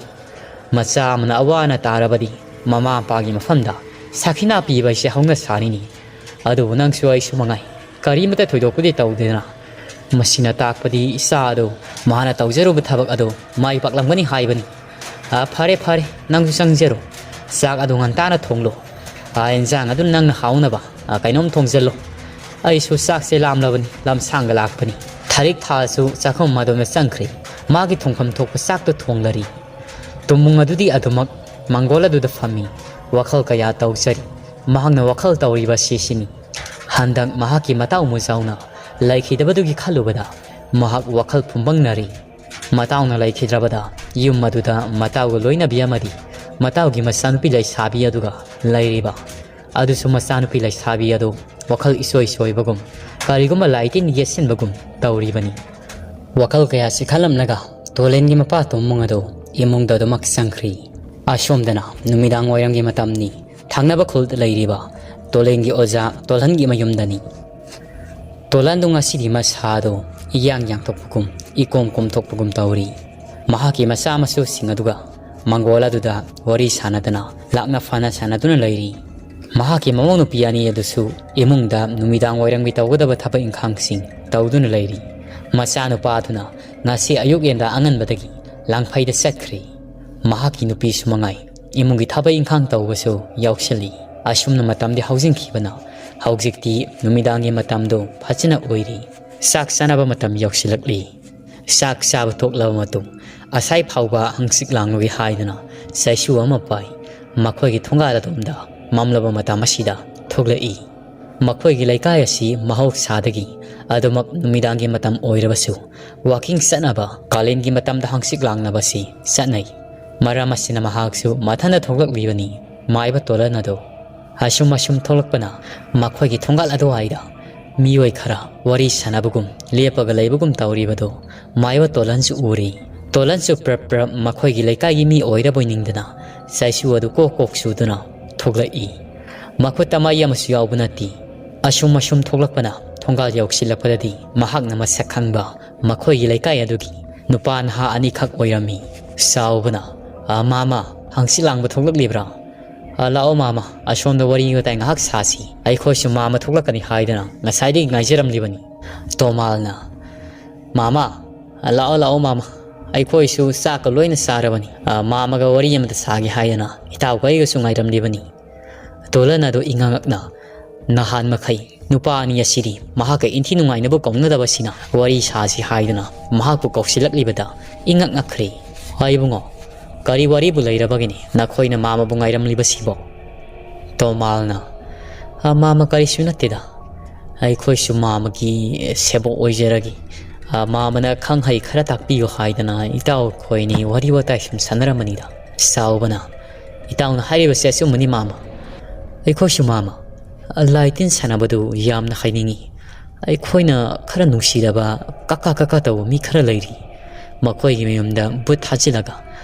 ꯃꯆꯥ ꯑꯃꯅ ꯑꯋꯥ ꯑꯅꯥ ꯇꯥꯔꯕꯗꯤ ꯃꯃꯥ ꯃꯄꯥꯒꯤ ꯃꯐꯝꯗ ꯁꯥꯈꯤꯅꯥ ꯄꯤꯕ ꯍꯥꯏꯁꯦ ꯍꯧꯅ ꯁꯥꯅꯤꯅꯤ꯫ ꯑꯗꯨꯕꯨ ꯅꯪꯁꯨ ꯑꯩꯁꯨ ꯃꯉꯥꯏ, ꯀꯔꯤꯃꯠꯇ ꯊꯣꯏꯗꯣꯛꯄꯗꯤ ꯇꯧꯗꯦꯗꯅ꯫ ꯃꯁꯤꯅ ꯇꯥꯛꯄꯗꯤ ꯏꯆꯥ ꯑꯗꯨ ꯃꯥꯅ ꯇꯧꯖꯔꯨꯕ ꯊꯕꯛ ꯑꯗꯨ ꯃꯥꯏ ꯄꯥꯛꯂꯝꯒꯅꯤ ꯍꯥꯏꯕꯅꯤ꯫ ꯑ, ꯐꯔꯦ, ꯐꯔꯦ, ꯅꯪꯁꯨ ꯆꯪꯖꯔꯣ꯫ ꯆꯥꯛ ꯑꯗꯨ ꯉꯟꯇꯥꯅ ꯊꯣꯡꯂꯣ꯫ ꯑ, ꯏꯟꯖꯥꯡ ꯑꯗꯨ ꯅꯪꯅ ꯍꯥꯎꯅꯕ, ꯑ, ꯀꯩꯅꯣꯝ ꯊꯣꯡꯖꯜꯂꯣ꯫ ꯑꯩꯁꯨ ꯆꯥꯛꯁꯦ ꯂꯥꯝꯂꯕꯅꯤ, ꯂꯝꯁꯥꯡꯒ ꯂꯥꯛꯄꯅꯤ꯫ ꯊꯔꯤꯛ ꯊꯥꯁꯨ ꯆꯥꯛꯈꯨꯝ ꯑꯗꯣꯝꯗ ꯆꯪꯈ꯭ꯔꯦ꯫ ꯃꯥꯒꯤ ꯊꯣꯡꯐꯝ ꯊꯣꯛꯄ ꯆꯥꯛꯇꯨ ꯊꯣꯡꯂꯔꯤ꯫ ꯇꯨꯝꯃꯨꯡ ꯑꯗꯨꯗꯤ ꯑꯗꯨꯃꯛ ꯃꯪꯒꯣꯜ ꯑꯗꯨꯗ ꯐꯝꯃꯤ꯫ ꯋꯥꯈꯜ ꯀꯌꯥ ꯇꯧꯖꯔꯤ꯫ ꯃꯍꯥꯛꯅ ꯋꯥꯈꯜ ꯇꯧꯔꯤꯕ ꯑꯁꯤꯁꯤꯅꯤ꯫ ꯍꯟꯗꯛ ꯃꯍꯥꯛꯀꯤ ꯃꯇꯥꯎ ꯃꯨꯖꯥꯎꯅ ꯂꯩꯈꯤꯗꯕꯗꯨꯒꯤ ꯈꯜꯂꯨꯕꯗ ꯃꯍꯥꯛ ꯋꯥꯈꯜ ꯐꯨꯝꯕꯪꯅꯔꯤ꯫ ꯃꯇꯥꯎꯅ ꯂꯩꯈꯤꯗ꯭ꯔꯕꯗ ꯌꯨꯝ ꯑꯗꯨꯗ ꯃꯇꯥꯎꯒ ꯂꯣꯏꯅꯕꯤ ꯑꯃꯗꯤ ꯃꯇꯥꯎꯒꯤ ꯃꯆꯥꯅꯨꯄꯤ ꯂꯩꯁꯥꯕꯤ ꯑꯗꯨꯒ ꯂꯩꯔꯤꯕ ꯑꯗꯨꯁꯨ ꯃꯆꯥꯅꯨꯄꯤ ꯂꯩꯁꯥꯕꯤ ꯑꯗꯨ ꯋꯥꯈꯜ ꯏꯁꯣꯏ ꯁꯣꯏꯕꯒꯨꯝ ꯀꯔꯤꯒꯨꯝꯕ ꯂꯥꯏꯇꯤꯟ ꯌꯦꯠꯁꯤꯟꯕꯒꯨꯝ ꯇꯧꯔꯤꯕꯅꯤ꯫ ꯋꯥꯈꯜ ꯀꯌꯥꯁꯤ ꯈꯜꯂꯝꯂꯒ ꯇꯣꯂꯦꯟꯒꯤ ꯃꯄꯥ ꯇꯣꯝꯃꯨꯡ ꯑꯗꯨ ꯏꯃꯨꯡꯗ ꯑꯗꯨꯃꯛ ꯆꯪꯈ꯭ꯔꯤ꯫ ꯑꯁꯣꯝꯗꯅ ꯅꯨꯃꯤꯗꯥꯡ ꯋꯥꯏꯔꯝꯒꯤ ꯃꯇꯝꯅꯤ꯫ ꯊꯪꯅꯕ ꯈꯨꯜꯗ ꯂꯩꯔꯤꯕ ꯇꯣꯂꯦꯟꯒꯤ ꯑꯣꯖꯥ ꯇꯣꯜꯍꯟꯒꯤ ꯃꯌꯨꯝꯗꯅꯤ꯫ ꯇꯣꯜꯍꯟꯗꯨ ꯉꯁꯤꯗꯤ ꯃꯁꯥꯗꯣ ꯏꯌꯥꯡ ꯌꯥꯡꯊꯣꯛꯄꯒꯨꯝ, ꯏꯀꯣꯝ ꯀꯣꯝꯊꯣꯛꯄꯒꯨꯝ ꯇꯧꯔꯤ꯫ ꯃꯍꯥꯛꯀꯤ ꯃꯆꯥ ꯃꯁꯨꯁꯤꯡ ꯑꯗꯨꯒ ꯃꯪꯒꯣꯜ ꯑꯗꯨꯗ ꯋꯥꯔꯤ ꯁꯥꯟꯅꯗꯅ, ꯂꯥꯛꯅ ꯐꯥꯅ ꯁꯥꯟꯅꯗꯨꯅ ꯂꯩꯔꯤ꯫ ꯃꯍꯥꯛꯀꯤ ꯃꯃꯧ ꯅꯨꯄꯤ ꯑꯅꯤ ꯑꯗꯨꯁꯨ ꯏꯃꯨꯡꯗ ꯅꯨꯃꯤꯗꯥꯡ ꯋꯥꯏꯔꯝꯒꯤ ꯇꯧꯒꯗꯕ ꯊꯕꯛ ꯏꯪꯈꯥꯡꯁꯤꯡ ꯇꯧꯗꯨꯅ ꯂꯩꯔꯤ꯫ ꯃꯆꯥꯅꯨꯄꯥ ꯑꯗꯨꯅ ꯉꯁꯤ ꯑꯌꯨꯛ ꯌꯦꯟꯗ ꯑꯉꯟꯕꯗꯒꯤ ꯂꯥꯡꯐꯩꯗ ꯆꯠꯈ꯭ꯔꯤ꯫ ꯃꯍꯥꯛꯀꯤ ꯅꯨꯄꯤꯁꯨ ꯃꯉꯥꯏ ꯏꯃꯨꯡꯒꯤ ꯊꯕꯛ ꯏꯪꯈꯥꯡ ꯇꯧꯕꯁꯨ ꯌꯥꯎꯁꯤꯜꯂꯤ꯫ ꯑꯁꯨꯝꯅ ꯃꯇꯝꯗꯤ ꯍꯧꯖꯤꯟꯈꯤꯕꯅ ꯍꯧꯖꯤꯛꯇꯤ ꯅꯨꯃꯤꯗꯥꯡꯒꯤ ꯃꯇꯝꯗꯣ ꯐꯖꯅ ꯑꯣꯏꯔꯤ꯫ ꯆꯥꯛ ꯆꯥꯅꯕ ꯃꯇꯝ ꯌꯧꯁꯤꯜꯂꯛꯂꯤ꯫ ꯆꯥꯛ ꯆꯥꯕ ꯇꯣꯛꯂꯕ ꯃꯇꯨꯡ ꯑꯁꯥꯏ ꯐꯥꯎꯕ ꯍꯪꯆꯤꯠ ꯂꯥꯡꯂꯨꯏ ꯍꯥꯏꯗꯨꯅ ꯆꯩꯁꯨ ꯑꯃ ꯄꯥꯏ ꯃꯈꯣꯏꯒꯤ ꯊꯣꯡꯒꯥꯜ ꯑꯗꯣꯝꯗ ꯃꯝꯂꯕ ꯃꯇꯝ ꯑꯁꯤꯗ ꯊꯣꯛꯂꯛꯏ꯫ ꯃꯈꯣꯏꯒꯤ ꯂꯩꯀꯥꯏ ꯑꯁꯤ ꯃꯍꯧꯁꯥꯗꯒꯤ ꯑꯗꯨꯃꯛ ꯅꯨꯃꯤꯗꯥꯡꯒꯤ ꯃꯇꯝ ꯑꯣꯏꯔꯕꯁꯨ ꯋꯥꯀꯤꯡ ꯆꯠꯅꯕ, ꯀꯥꯂꯦꯟꯒꯤ ꯃꯇꯝꯗ ꯍꯪꯆꯤꯠ ꯂꯥꯡꯅꯕꯁꯤ ꯆꯠꯅꯩ꯫ ꯃꯔꯝ ꯑꯁꯤꯅ ꯃꯍꯥꯛꯁꯨ ꯃꯊꯟꯇ ꯊꯣꯛꯂꯛꯂꯤꯕꯅꯤ꯫ ꯃꯥꯏꯕ ꯇꯣꯂꯟ ꯑꯗꯣ ꯑꯁꯨꯝ ꯑꯁꯨꯝ ꯊꯣꯛꯂꯛꯄꯅ ꯃꯈꯣꯏꯒꯤ ꯊꯣꯡꯒꯥꯜ ꯑꯗꯨꯋꯥꯏꯗ ꯃꯤꯑꯣꯏ ꯈꯔ ꯋꯥꯔꯤ ꯁꯥꯟꯅꯕꯒꯨꯝ, ꯂꯦꯞꯄꯒ ꯂꯩꯕꯒꯨꯝ ꯇꯧꯔꯤꯕꯗꯨ ꯃꯥꯏꯕ ꯇꯣꯂꯟꯁꯨ ꯎꯔꯤ꯫ ꯇꯣꯂꯟꯁꯨ ꯄ꯭ꯔꯞ ꯄ꯭ꯔꯞ ꯃꯈꯣꯏꯒꯤ ꯂꯩꯀꯥꯏꯒꯤ ꯃꯤ ꯑꯣꯏꯔꯕꯣꯏ ꯅꯤꯡꯗꯅ ꯆꯩꯁꯨ ꯑꯗꯨ ꯀꯣꯛ ꯀꯣꯛ ꯁꯨꯗꯨꯅ ꯊꯣꯛꯂꯛꯏ꯫ ꯃꯈꯨꯠꯇ ꯃꯩ ꯑꯃꯁꯨ ꯌꯥꯎꯕ ꯅꯠꯇꯦ꯫ ꯑꯁꯨꯝ ꯑꯁꯨꯝ ꯊꯣꯛꯂꯛꯄꯅ ꯊꯣꯡꯒꯥꯜ ꯌꯧꯁꯤꯜꯂꯛꯄꯗꯗꯤ ꯃꯍꯥꯛꯅ ꯃꯁꯛ ꯈꯪꯕ ꯃꯈꯣꯏꯒꯤ ꯂꯩꯀꯥꯏ ꯑꯗꯨꯒꯤ ꯅꯨꯄꯥ ꯅꯍꯥ ꯑꯅꯤꯈꯛ ꯑꯣꯏꯔꯝꯃꯤ꯫ ꯆꯥꯎꯕꯅ, "ꯑ, ꯃꯥꯃ, ꯍꯪꯆꯤꯠ ꯂꯥꯡꯕ ꯊꯣꯛꯂꯛꯂꯤꯕ꯭ꯔꯥ? ꯑ, ꯂꯥꯛꯑꯣ ꯃꯥꯃ, ꯑꯁꯣꯝꯗ ꯋꯥꯔꯤ ꯋꯥꯇꯥꯏ ꯉꯥꯏꯍꯥꯛ ꯁꯥꯁꯤ꯫ ꯑꯩꯈꯣꯏꯁꯨ ꯃꯥꯃ ꯊꯣꯛꯂꯛꯀꯅꯤ ꯍꯥꯏꯗꯨꯅ ꯉꯁꯥꯏꯗꯒꯤ ꯉꯥꯏꯖꯔꯝꯂꯤꯕꯅꯤ꯫" ꯇꯣꯃꯥꯜꯅ, "ꯃꯥꯃ, ꯂꯥꯛꯑꯣ, ꯂꯥꯛꯑꯣ ꯃꯥꯃ, ꯑꯩꯈꯣꯏꯁꯨ ꯆꯥꯛꯀ ꯂꯣꯏꯅ ꯆꯥꯔꯕꯅꯤ꯫ ꯑ, ꯃꯥꯃꯒ ꯋꯥꯔꯤ ꯑꯃꯇ ꯁꯥꯒꯦ ꯍꯥꯏꯗꯅ ꯏꯇꯥꯎꯈꯩꯒꯁꯨ ꯉꯥꯏꯔꯝꯂꯤꯕꯅꯤ꯫" ꯇꯣꯂꯟ ꯑꯗꯨ ꯏꯉꯛ ꯉꯛꯅ, ꯅꯍꯥꯟ ꯃꯈꯩ ꯅꯨꯄꯥ ꯑꯅꯤ ꯑꯁꯤꯗꯤ ꯃꯍꯥꯛꯀ ꯏꯟꯊꯤ ꯅꯨꯡꯉꯥꯏꯅꯕ ꯀꯧꯅꯗꯕꯁꯤꯅ ꯋꯥꯔꯤ ꯁꯥꯁꯤ ꯍꯥꯏꯗꯨꯅ ꯃꯍꯥꯛꯄꯨ ꯀꯧꯁꯤꯜꯂꯛꯂꯤꯕꯗ ꯏꯉꯛ ꯉꯛꯈ꯭ꯔꯦ꯫ "ꯍꯥꯏꯕꯨꯡꯉꯣ, ꯀꯔꯤ ꯋꯥꯔꯤꯕꯨ ꯂꯩꯔꯕꯒꯤꯅꯤ ꯅꯈꯣꯏꯅ ꯃꯥꯃꯕꯨ ꯉꯥꯏꯔꯝꯂꯤꯕꯁꯤꯕꯣ?" ꯇꯣꯃꯥꯜꯅ, "ꯑ, ꯃꯥꯃ, ꯀꯔꯤꯁꯨ ꯅꯠꯇꯦꯗ꯫ ꯑꯩꯈꯣꯏꯁꯨ ꯃꯥꯃꯒꯤ ꯁꯦꯕꯣꯛ ꯑꯣꯏꯖꯔꯒꯦ꯫ ꯑ, ꯃꯥꯃꯅ ꯈꯪ ꯍꯩ ꯈꯔ ꯇꯥꯛꯄꯤꯌꯨ ꯍꯥꯏꯗꯅ ꯏꯇꯥꯎ ꯑꯩꯈꯣꯏꯅꯤ ꯋꯥꯔꯤ ꯋꯥꯇꯥꯏ ꯁꯨꯝ ꯁꯥꯟꯅꯔꯝꯕꯅꯤꯗ꯫" ꯆꯥꯎꯕꯅ, "ꯏꯇꯥꯎꯅ ꯍꯥꯏꯔꯤꯕꯁꯦ ꯑꯆꯨꯝꯕꯅꯤ ꯃꯥꯃ꯫ ꯑꯩꯈꯣꯏꯁꯨ ꯃꯥꯃ, ꯂꯥꯏ ꯇꯤꯟ ꯁꯥꯟꯅꯕꯗꯨ ꯌꯥꯝꯅ ꯍꯩꯅꯤꯡꯏ꯫ ꯑꯩꯈꯣꯏꯅ ꯈꯔ ꯅꯨꯡꯁꯤꯔꯕ ꯀꯀꯥ ꯀꯀꯥ ꯇꯧꯕ ꯃꯤ ꯈꯔ ꯂꯩꯔꯤ꯫ ꯃꯈꯣꯏꯒꯤ ꯃꯌꯨꯝꯗ ꯕꯨꯠ ꯊꯥꯖꯤꯜꯂꯒ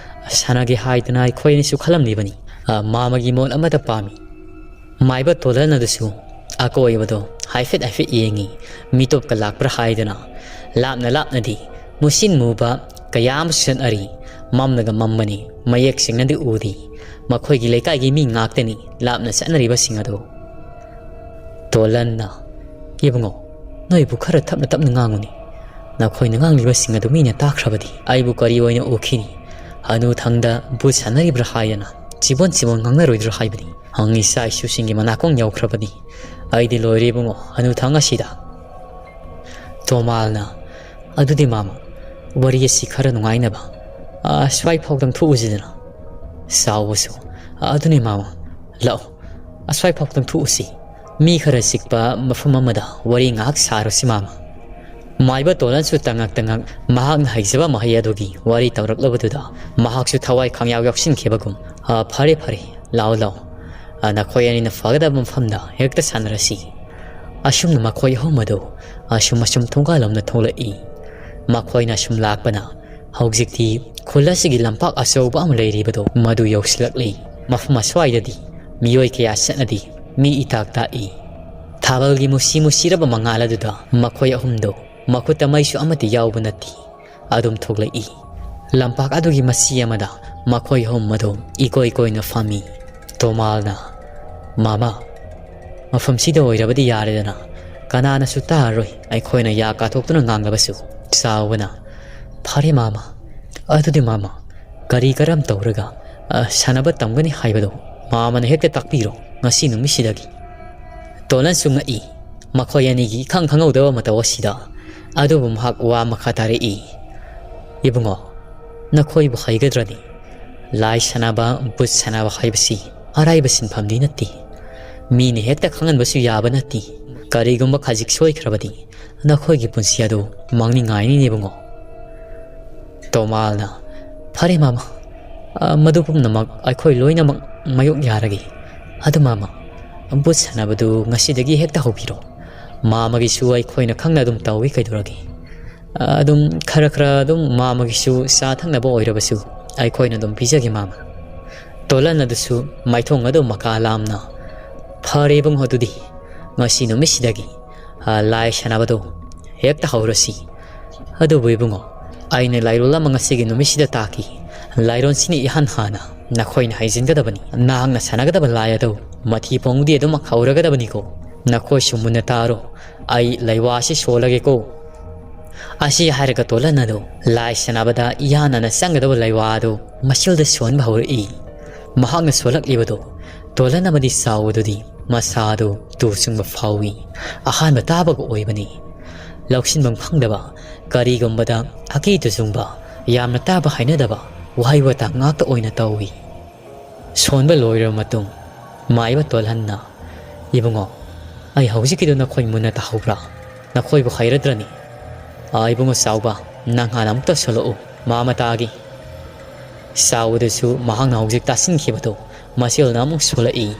ꯁꯥꯟꯅꯒꯦ ꯍꯥꯏꯗꯅ ꯑꯩꯈꯣꯏꯅꯁꯨ ꯈꯜꯂꯝꯂꯤꯕꯅꯤ꯫ ꯑ, ꯃꯥꯃꯒꯤ ꯃꯣꯠ ꯑꯃꯇ ꯄꯥꯝꯃꯤ꯫" ꯃꯥꯏꯕ ꯇꯣꯂꯟ ꯑꯗꯨꯁꯨ ꯑꯀꯣꯏꯕꯗꯣ ꯍꯥꯏꯐꯦꯠ ꯍꯥꯏꯐꯦꯠ ꯌꯦꯡꯉꯤ꯫ ꯃꯤꯇꯣꯞꯀ ꯂꯥꯛꯄ꯭ꯔꯥ ꯍꯥꯏꯗꯨꯅ ꯂꯥꯞꯅ ꯂꯥꯞꯅꯗꯤ ꯃꯨꯁꯤꯟ ꯃꯨꯕ ꯀꯌꯥ ꯑꯃꯁꯨ ꯆꯠꯅꯔꯤ꯫ ꯃꯝꯂꯒ ꯃꯝꯕꯅꯤ, ꯃꯌꯦꯛ ꯁꯦꯡꯅꯗꯤ ꯎꯗꯦ꯫ ꯃꯈꯣꯏꯒꯤ ꯂꯩꯀꯥꯏꯒꯤ ꯃꯤ ꯉꯥꯛꯇꯅꯤ ꯂꯥꯞꯅ ꯆꯠꯅꯔꯤꯕꯁꯤꯡ ꯑꯗꯨ꯫ ꯇꯣꯂꯟꯅ, "ꯏꯕꯨꯡꯉꯣ, ꯅꯣꯏꯕꯨ ꯈꯔ ꯇꯞꯅ ꯇꯞꯅ ꯉꯥꯡꯉꯨꯅꯦ꯫ ꯅꯈꯣꯏꯅ ꯉꯥꯡꯂꯤꯕꯁꯤꯡ ꯑꯗꯨ ꯃꯤꯅ ꯇꯥꯈ꯭ꯔꯕꯗꯤ ꯑꯩꯕꯨ ꯀꯔꯤ ꯑꯣꯏꯅ ꯎꯈꯤꯅꯤ? ꯍꯅꯨꯊꯪꯗ ꯕꯨꯠ ꯁꯥꯟꯅꯔꯤꯕ꯭ꯔꯥ ꯍꯥꯏꯗꯅ ꯆꯤꯕꯣꯟ ꯆꯤꯕꯣꯟ ꯉꯥꯡꯅꯔꯣꯏꯗ꯭ꯔꯥ ꯍꯥꯏꯕꯅꯤ꯫ ꯍꯪ ꯏꯆꯥ ꯏꯁꯨꯁꯤꯡꯒꯤ ꯃꯅꯥꯀꯣꯡ ꯌꯧꯈ꯭ꯔꯕꯅꯤ꯫ ꯑꯩꯗꯤ ꯂꯣꯏꯔꯦ ꯏꯕꯨꯡꯉꯣ, ꯍꯅꯨꯊꯪ ꯑꯁꯤꯗ꯫" ꯇꯣꯃꯥꯜꯅ, "ꯑꯗꯨꯗꯤ ꯃꯥꯃ, ꯋꯥꯔꯤ ꯑꯁꯤ ꯈꯔ ꯅꯨꯡꯉꯥꯏꯅꯕ, ꯑ, ꯁ꯭ꯋꯥꯏ ꯐꯥꯎꯗꯪ ꯊꯣꯛꯎꯁꯤꯗꯅ꯫" ꯆꯥꯎꯕꯁꯨ, "ꯑ, ꯑꯗꯨꯅꯤ ꯃꯥꯃ, ꯂꯥꯛꯑꯣ, ꯑꯁ꯭ꯋꯥꯏ ꯐꯥꯎꯗꯪ ꯊꯣꯛꯎꯁꯤ꯫ ꯃꯤ ꯈꯔ ꯆꯤꯛꯄ ꯃꯐꯝ ꯑꯃꯗ ꯋꯥꯔꯤ ꯉꯥꯏꯍꯥꯛ ꯁꯥꯔꯨꯁꯤ ꯃꯥꯃ꯫" ꯃꯥꯏꯕ ꯇꯣꯂꯟꯁꯨ ꯇꯉꯛ ꯇꯉꯛ ꯃꯍꯥꯛꯅ ꯍꯩꯖꯕ ꯃꯍꯩ ꯑꯗꯨꯒꯤ ꯋꯥꯔꯤ ꯇꯧꯔꯛꯂꯕꯗꯨꯗ ꯃꯍꯥꯛꯁꯨ ꯊꯋꯥꯏ ꯈꯪꯌꯥꯎ ꯌꯥꯎꯁꯤꯟꯈꯤꯕꯒꯨꯝ, "ꯑ, ꯐꯔꯦ, ꯐꯔꯦ, ꯂꯥꯛꯑꯣ, ꯂꯥꯛꯑꯣ꯫ ꯑ, ꯅꯈꯣꯏ ꯑꯅꯤꯅ ꯐꯒꯗꯕ ꯃꯐꯝꯗ ꯍꯦꯛꯇ ꯁꯥꯟꯅꯔꯁꯤ꯫" ꯑꯁꯨꯝꯅ ꯃꯈꯣꯏ ꯑꯍꯨꯝ ꯑꯗꯨ ꯑꯁꯨꯝ ꯑꯁꯨꯝ ꯊꯣꯡꯒꯥꯜꯂꯣꯝꯗ ꯊꯣꯛꯂꯛꯏ꯫ ꯃꯈꯣꯏꯅ ꯑꯁꯨꯝ ꯂꯥꯛꯄꯅ ꯍꯧꯖꯤꯛꯇꯤ ꯈꯨꯜ ꯑꯁꯤꯒꯤ ꯂꯝꯄꯥꯛ ꯑꯆꯧꯕ ꯑꯃ ꯂꯩꯔꯤꯕꯗꯣ ꯃꯗꯨ ꯌꯧꯁꯤꯜꯂꯛꯂꯤ꯫ ꯃꯐꯝ ꯑꯁ꯭ꯋꯥꯏꯗꯗꯤ ꯃꯤꯑꯣꯏ ꯀꯌꯥ ꯆꯠꯅꯗꯦ꯫ ꯃꯤ ꯏꯇꯥꯛ ꯇꯥꯛꯏ꯫ ꯊꯥꯕꯜꯒꯤ ꯃꯨꯁꯤ ꯃꯨꯁꯤꯔꯕ ꯃꯉꯥꯜ ꯑꯗꯨꯗ ꯃꯈꯣꯏ ꯑꯍꯨꯝꯗꯣ ꯃꯈꯨꯠꯇ ꯃꯩꯁꯨ ꯑꯃꯠꯇ ꯌꯥꯎꯕ ꯅꯠꯇꯦ꯫ ꯑꯗꯨꯝ ꯊꯣꯛꯂꯛꯏ꯫ ꯂꯝꯄꯥꯛ ꯑꯗꯨꯒꯤ ꯃꯁꯤ ꯑꯃꯗ ꯃꯈꯣꯏ ꯑꯍꯨꯝ ꯑꯗꯨ ꯏꯀꯣꯏ ꯀꯣꯏꯅ ꯐꯝꯃꯤ꯫ ꯇꯣꯃꯥꯜꯅ, "ꯃꯥꯃ, ꯃꯐꯝꯁꯤꯗ ꯑꯣꯏꯔꯕꯗꯤ ꯌꯥꯔꯦꯗꯅ꯫ ꯀꯅꯥꯅꯁꯨ ꯇꯥꯔꯔꯣꯏ ꯑꯩꯈꯣꯏꯅ ꯌꯥ ꯀꯥꯊꯣꯛꯇꯨꯅ ꯉꯥꯡꯂꯕꯁꯨ꯫" ꯆꯥꯎꯕꯅ, "ꯐꯔꯦ ꯃꯥꯃ, ꯑꯗꯨꯗꯤ ꯃꯥꯃ, ꯀꯔꯤ ꯀꯔꯝ ꯇꯧꯔꯒ, ꯑ, ꯁꯥꯟꯅꯕ ꯇꯝꯒꯅꯤ ꯍꯥꯏꯕꯗꯣ ꯃꯥꯃꯅ ꯍꯦꯛꯇ ꯇꯥꯛꯄꯤꯔꯣ ꯉꯁꯤ ꯅꯨꯃꯤꯠꯁꯤꯗꯒꯤ꯫" ꯇꯣꯂꯟꯁꯨ ꯉꯛꯏ꯫ ꯃꯈꯣꯏ ꯑꯅꯤꯒꯤ ꯏꯈꯪ ꯈꯪꯍꯧꯗꯕ ꯃꯇꯧ ꯑꯁꯤꯗ꯫ ꯑꯗꯨꯕꯨ ꯃꯍꯥꯛ ꯋꯥ ꯃꯈꯥ ꯇꯥꯔꯛꯏ, "ꯏꯕꯨꯡꯉꯣ, ꯅꯈꯣꯏꯕꯨ ꯍꯩꯒꯗ꯭ꯔꯅꯤ? ꯂꯥꯏ ꯁꯥꯟꯅꯕ, ꯚꯨꯠ ꯁꯥꯟꯅꯕ ꯍꯥꯏꯕꯁꯤ ꯑꯔꯥꯏꯕ ꯁꯤꯟꯐꯝꯗꯤ ꯅꯠꯇꯦ꯫ ꯃꯤꯅ ꯍꯦꯛꯇ ꯈꯪꯍꯟꯕꯁꯨ ꯌꯥꯕ ꯅꯠꯇꯦ꯫ ꯀꯔꯤꯒꯨꯝꯕ ꯈꯖꯤꯛ ꯁꯣꯏꯈ꯭ꯔꯕꯗꯤ ꯅꯈꯣꯏꯒꯤ ꯄꯨꯟꯁꯤ ꯑꯗꯨ ꯃꯥꯡꯅꯤꯡꯉꯥꯏꯅꯤꯅꯦ ꯏꯕꯨꯡꯉꯣ꯫" ꯇꯣꯃꯥꯜꯅ, "ꯐꯔꯦ ꯃꯥꯃ, ꯑ, ꯃꯗꯨ ꯄꯨꯝꯅꯃꯛ ꯑꯩꯈꯣꯏ ꯂꯣꯏꯅꯃꯛ ꯃꯥꯌꯣꯛ ꯌꯥꯔꯒꯦ꯫ ꯑꯗꯨ ꯃꯥꯃ, ꯚꯨꯠ ꯁꯥꯟꯅꯕꯗꯨ ꯉꯁꯤꯗꯒꯤ ꯍꯦꯛꯇ ꯍꯧꯕꯤꯔꯣ꯫ ꯃꯥꯃꯒꯤꯁꯨ ꯑꯩꯈꯣꯏꯅ ꯈꯪꯅ ꯑꯗꯨꯝ ꯇꯧꯏ ꯀꯩꯗꯧꯔꯒꯦ꯫ ꯑ, ꯑꯗꯨꯝ ꯈꯔ ꯈꯔ ꯑꯗꯨꯝ ꯃꯥꯃꯒꯤꯁꯨ ꯆꯥ ꯊꯛꯅꯕ ꯑꯣꯏꯔꯕꯁꯨ ꯑꯩꯈꯣꯏꯅ ꯑꯗꯨꯝ ꯄꯤꯖꯒꯦ ꯃꯥꯃ꯫" ꯇꯣꯂꯟ ꯑꯗꯨꯁꯨ ꯃꯥꯏꯊꯣꯡ ꯑꯗꯨ ꯃꯀꯥ ꯂꯥꯝꯅ, "ꯐꯔꯦ ꯏꯕꯨꯡꯉꯣ, ꯑꯗꯨꯗꯤ ꯉꯁꯤ ꯅꯨꯃꯤꯠꯁꯤꯗꯒꯤ, ꯑ, ꯂꯥꯏ ꯁꯥꯟꯅꯕꯗꯨ ꯍꯦꯛꯇ ꯍꯧꯔꯁꯤ꯫ ꯑꯗꯨꯕꯨ ꯏꯕꯨꯡꯉꯣ, ꯑꯩꯅ ꯂꯥꯏꯔꯣꯜ ꯑꯃ ꯉꯁꯤꯒꯤ ꯅꯨꯃꯤꯠꯁꯤꯗ ꯇꯥꯛꯈꯤ꯫ ꯂꯥꯏꯔꯣꯜꯁꯤꯅ ꯏꯍꯥꯟ ꯍꯥꯟꯅ ꯅꯈꯣꯏꯅ ꯍꯩꯖꯤꯟꯒꯗꯕꯅꯤ꯫ ꯅꯍꯥꯛꯅ ꯁꯥꯟꯅꯒꯗꯕ ꯂꯥꯏ ꯑꯗꯨ ꯃꯊꯤ ꯐꯣꯡꯗꯤ ꯑꯗꯨꯃꯛ ꯍꯧꯔꯒꯗꯕꯅꯤꯀꯣ꯫ ꯅꯈꯣꯏꯁꯨ ꯃꯨꯟꯅ ꯇꯥꯔꯣ꯫ ꯑꯩ ꯂꯩꯋꯥꯁꯤ ꯁꯣꯜꯂꯒꯦꯀꯣ꯫" ꯑꯁꯤ ꯍꯥꯏꯔꯒ ꯇꯣꯂꯟ ꯑꯗꯨ ꯂꯥꯏ ꯁꯥꯟꯅꯕꯗ ꯏꯍꯥꯟ ꯍꯥꯟꯅ ꯆꯪꯒꯗꯕ ꯂꯩꯋꯥ ꯑꯗꯨ ꯃꯆꯤꯜꯗ ꯁꯣꯟꯕ ꯍꯧꯔꯛꯏ꯫ ꯃꯍꯥꯛꯅ ꯁꯣꯜꯂꯛꯂꯤꯕꯗꯨ ꯇꯣꯂꯟ ꯑꯃꯗꯤ ꯆꯥꯎꯕꯗꯨꯗꯤ ꯃꯁꯥꯗꯨ ꯇꯨ ꯆꯨꯡꯕ ꯐꯥꯎꯏ꯫ ꯑꯍꯥꯟꯕ ꯇꯥꯕꯒ ꯑꯣꯏꯕꯅꯤ꯫ ꯂꯧꯁꯤꯟꯐꯝ ꯈꯪꯗꯕ, ꯀꯔꯤꯒꯨꯝꯕꯗ ꯑꯀꯤ ꯇꯨꯖꯨꯡꯕ, ꯌꯥꯝꯅ ꯇꯥꯕ ꯍꯩꯅꯗꯕ ꯋꯥꯍꯩ ꯋꯥꯇꯥ ꯉꯥꯛꯇ ꯑꯣꯏꯅ ꯇꯧꯏ꯫ ꯁꯣꯟꯕ ꯂꯣꯏꯔꯕ ꯃꯇꯨꯡ, ꯃꯥꯏꯕ ꯇꯣꯜꯍꯟꯅ, "ꯏꯕꯨꯡꯉꯣ, ꯑꯩ ꯍꯧꯖꯤꯛꯀꯤꯗꯨ ꯅꯈꯣꯏ ꯃꯨꯟꯅ ꯇꯥꯍꯧꯕ꯭ꯔꯥ? ꯅꯈꯣꯏꯕꯨ ꯍꯩꯔꯗ꯭ꯔꯅꯤ? ꯑꯥ, ꯏꯕꯨꯡꯉꯣ ꯆꯥꯎꯕ, ꯅꯪ ꯍꯥꯟꯅ ꯑꯃꯨꯛꯇ ꯁꯣꯜꯂꯛꯎ, ꯃꯥ ꯃꯇꯥꯒꯤ꯫" ꯆꯥꯎꯕꯗꯁꯨ ꯃꯍꯥꯛꯅ ꯍꯧꯖꯤꯛ ꯇꯥꯁꯤꯟꯈꯤꯕꯗꯨ ꯃꯆꯦꯜꯅ ꯑꯃꯨꯛ ꯁꯣꯜꯂꯛꯏ꯫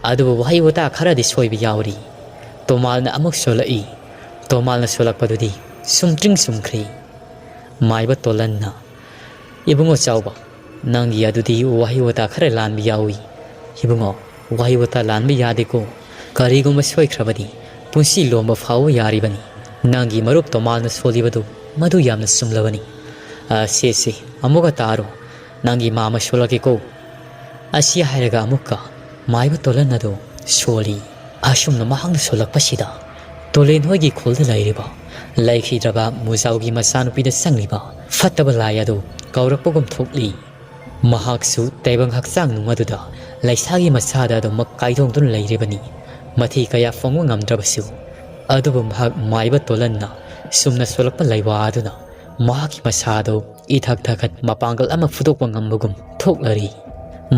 ꯑꯗꯨꯕꯨ ꯋꯥꯍꯩ ꯋꯥꯇꯥ ꯈꯔꯗꯤ ꯁꯣꯏꯕ ꯌꯥꯎꯔꯤ꯫ ꯇꯣꯃꯥꯜꯅ ꯑꯃꯨꯛ ꯁꯣꯜꯂꯛꯏ꯫ ꯇꯣꯃꯥꯜꯅ ꯁꯣꯜꯂꯛꯄꯗꯨꯗꯤ ꯁꯨꯝꯇ꯭ꯔꯤꯡ ꯆꯨꯝꯈ꯭ꯔꯦ꯫ ꯃꯥꯏꯕ ꯇꯣꯂꯟꯅ, "ꯏꯕꯨꯡꯉꯣ ꯆꯥꯎꯕ, ꯅꯪꯒꯤ ꯑꯗꯨꯗꯤ ꯋꯥꯍꯩ ꯋꯥꯇꯥ ꯈꯔ ꯂꯥꯟꯕ ꯌꯥꯎꯏ꯫ ꯏꯕꯨꯡꯉꯣ, ꯋꯥꯍꯩ ꯋꯥꯇꯥ ꯂꯥꯟꯕ ꯌꯥꯗꯦꯀꯣ꯫ ꯀꯔꯤꯒꯨꯝꯕ ꯁꯣꯏꯈ꯭ꯔꯕꯗꯤ ꯄꯨꯟꯁꯤ ꯂꯣꯝꯕ ꯐꯥꯎꯕ ꯌꯥꯔꯤꯕꯅꯤ꯫ ꯅꯪꯒꯤ ꯃꯔꯨꯞ ꯇꯣꯃꯥꯜꯅ ꯁꯣꯜꯂꯤꯕꯗꯨ ꯃꯗꯨ ꯌꯥꯝꯅ ꯆꯨꯝꯂꯕꯅꯤ꯫ ꯑ, ꯁꯦ, ꯁꯦ, ꯑꯃꯨꯛꯀ ꯇꯥꯔꯣ꯫ ꯅꯪꯒꯤ ꯃꯥꯃ ꯁꯣꯜꯂꯛꯀꯦꯀꯣ꯫ ꯑꯁꯤ ꯍꯥꯏꯔꯒ ꯑꯃꯨꯛꯀ ꯃꯥꯏꯕ ꯇꯣꯂꯟ ꯑꯗꯨ ꯁꯣꯜꯂꯤ꯫ ꯑꯁꯨꯝꯅ ꯃꯍꯥꯛꯅ ꯁꯣꯜꯂꯛꯄꯁꯤꯗ ꯇꯣꯂꯦꯟ ꯍꯣꯏꯒꯤ ꯈꯨꯜꯗ ꯂꯩꯔꯤꯕ ꯂꯩꯈꯤꯗ꯭ꯔꯕ ꯃꯨꯖꯥꯎꯒꯤ ꯃꯆꯥꯅꯨꯄꯤꯗ ꯆꯪꯂꯤꯕ ꯐꯠꯇꯕ ꯂꯥꯏ ꯑꯗꯨ ꯀꯧꯔꯛꯄꯒꯨꯝ ꯊꯣꯛꯂꯤ꯫ ꯃꯍꯥꯛꯁꯨ ꯇꯥꯏꯕꯪ ꯍꯛꯆꯥꯡ ꯅꯨꯡ ꯑꯗꯨꯗ ꯂꯩꯁꯥꯒꯤ ꯃꯁꯥꯗ ꯑꯗꯨꯃꯛ ꯀꯥꯏꯗꯣꯡꯗꯨꯅ ꯂꯩꯔꯤꯕꯅꯤ꯫ ꯃꯊꯤ ꯀꯌꯥ ꯐꯣꯡꯕ ꯉꯝꯗ꯭ꯔꯕꯁꯨ, ꯑꯗꯨꯕꯨ ꯃꯍꯥꯛ ꯃꯥꯏꯕ ꯇꯣꯂꯟꯅ ꯁꯨꯝꯅ ꯁꯣꯜꯂꯛꯄ ꯂꯩꯋꯥ ꯑꯗꯨꯅ ꯃꯍꯥꯛꯀꯤ ꯃꯁꯥ ꯑꯗꯨ ꯏꯊꯛ ꯊꯛꯀꯠ ꯃꯄꯥꯡꯒꯜ ꯑꯃ ꯐꯨꯗꯣꯛꯄ ꯉꯝꯕꯒꯨꯝ ꯊꯣꯛꯂꯔꯤ꯫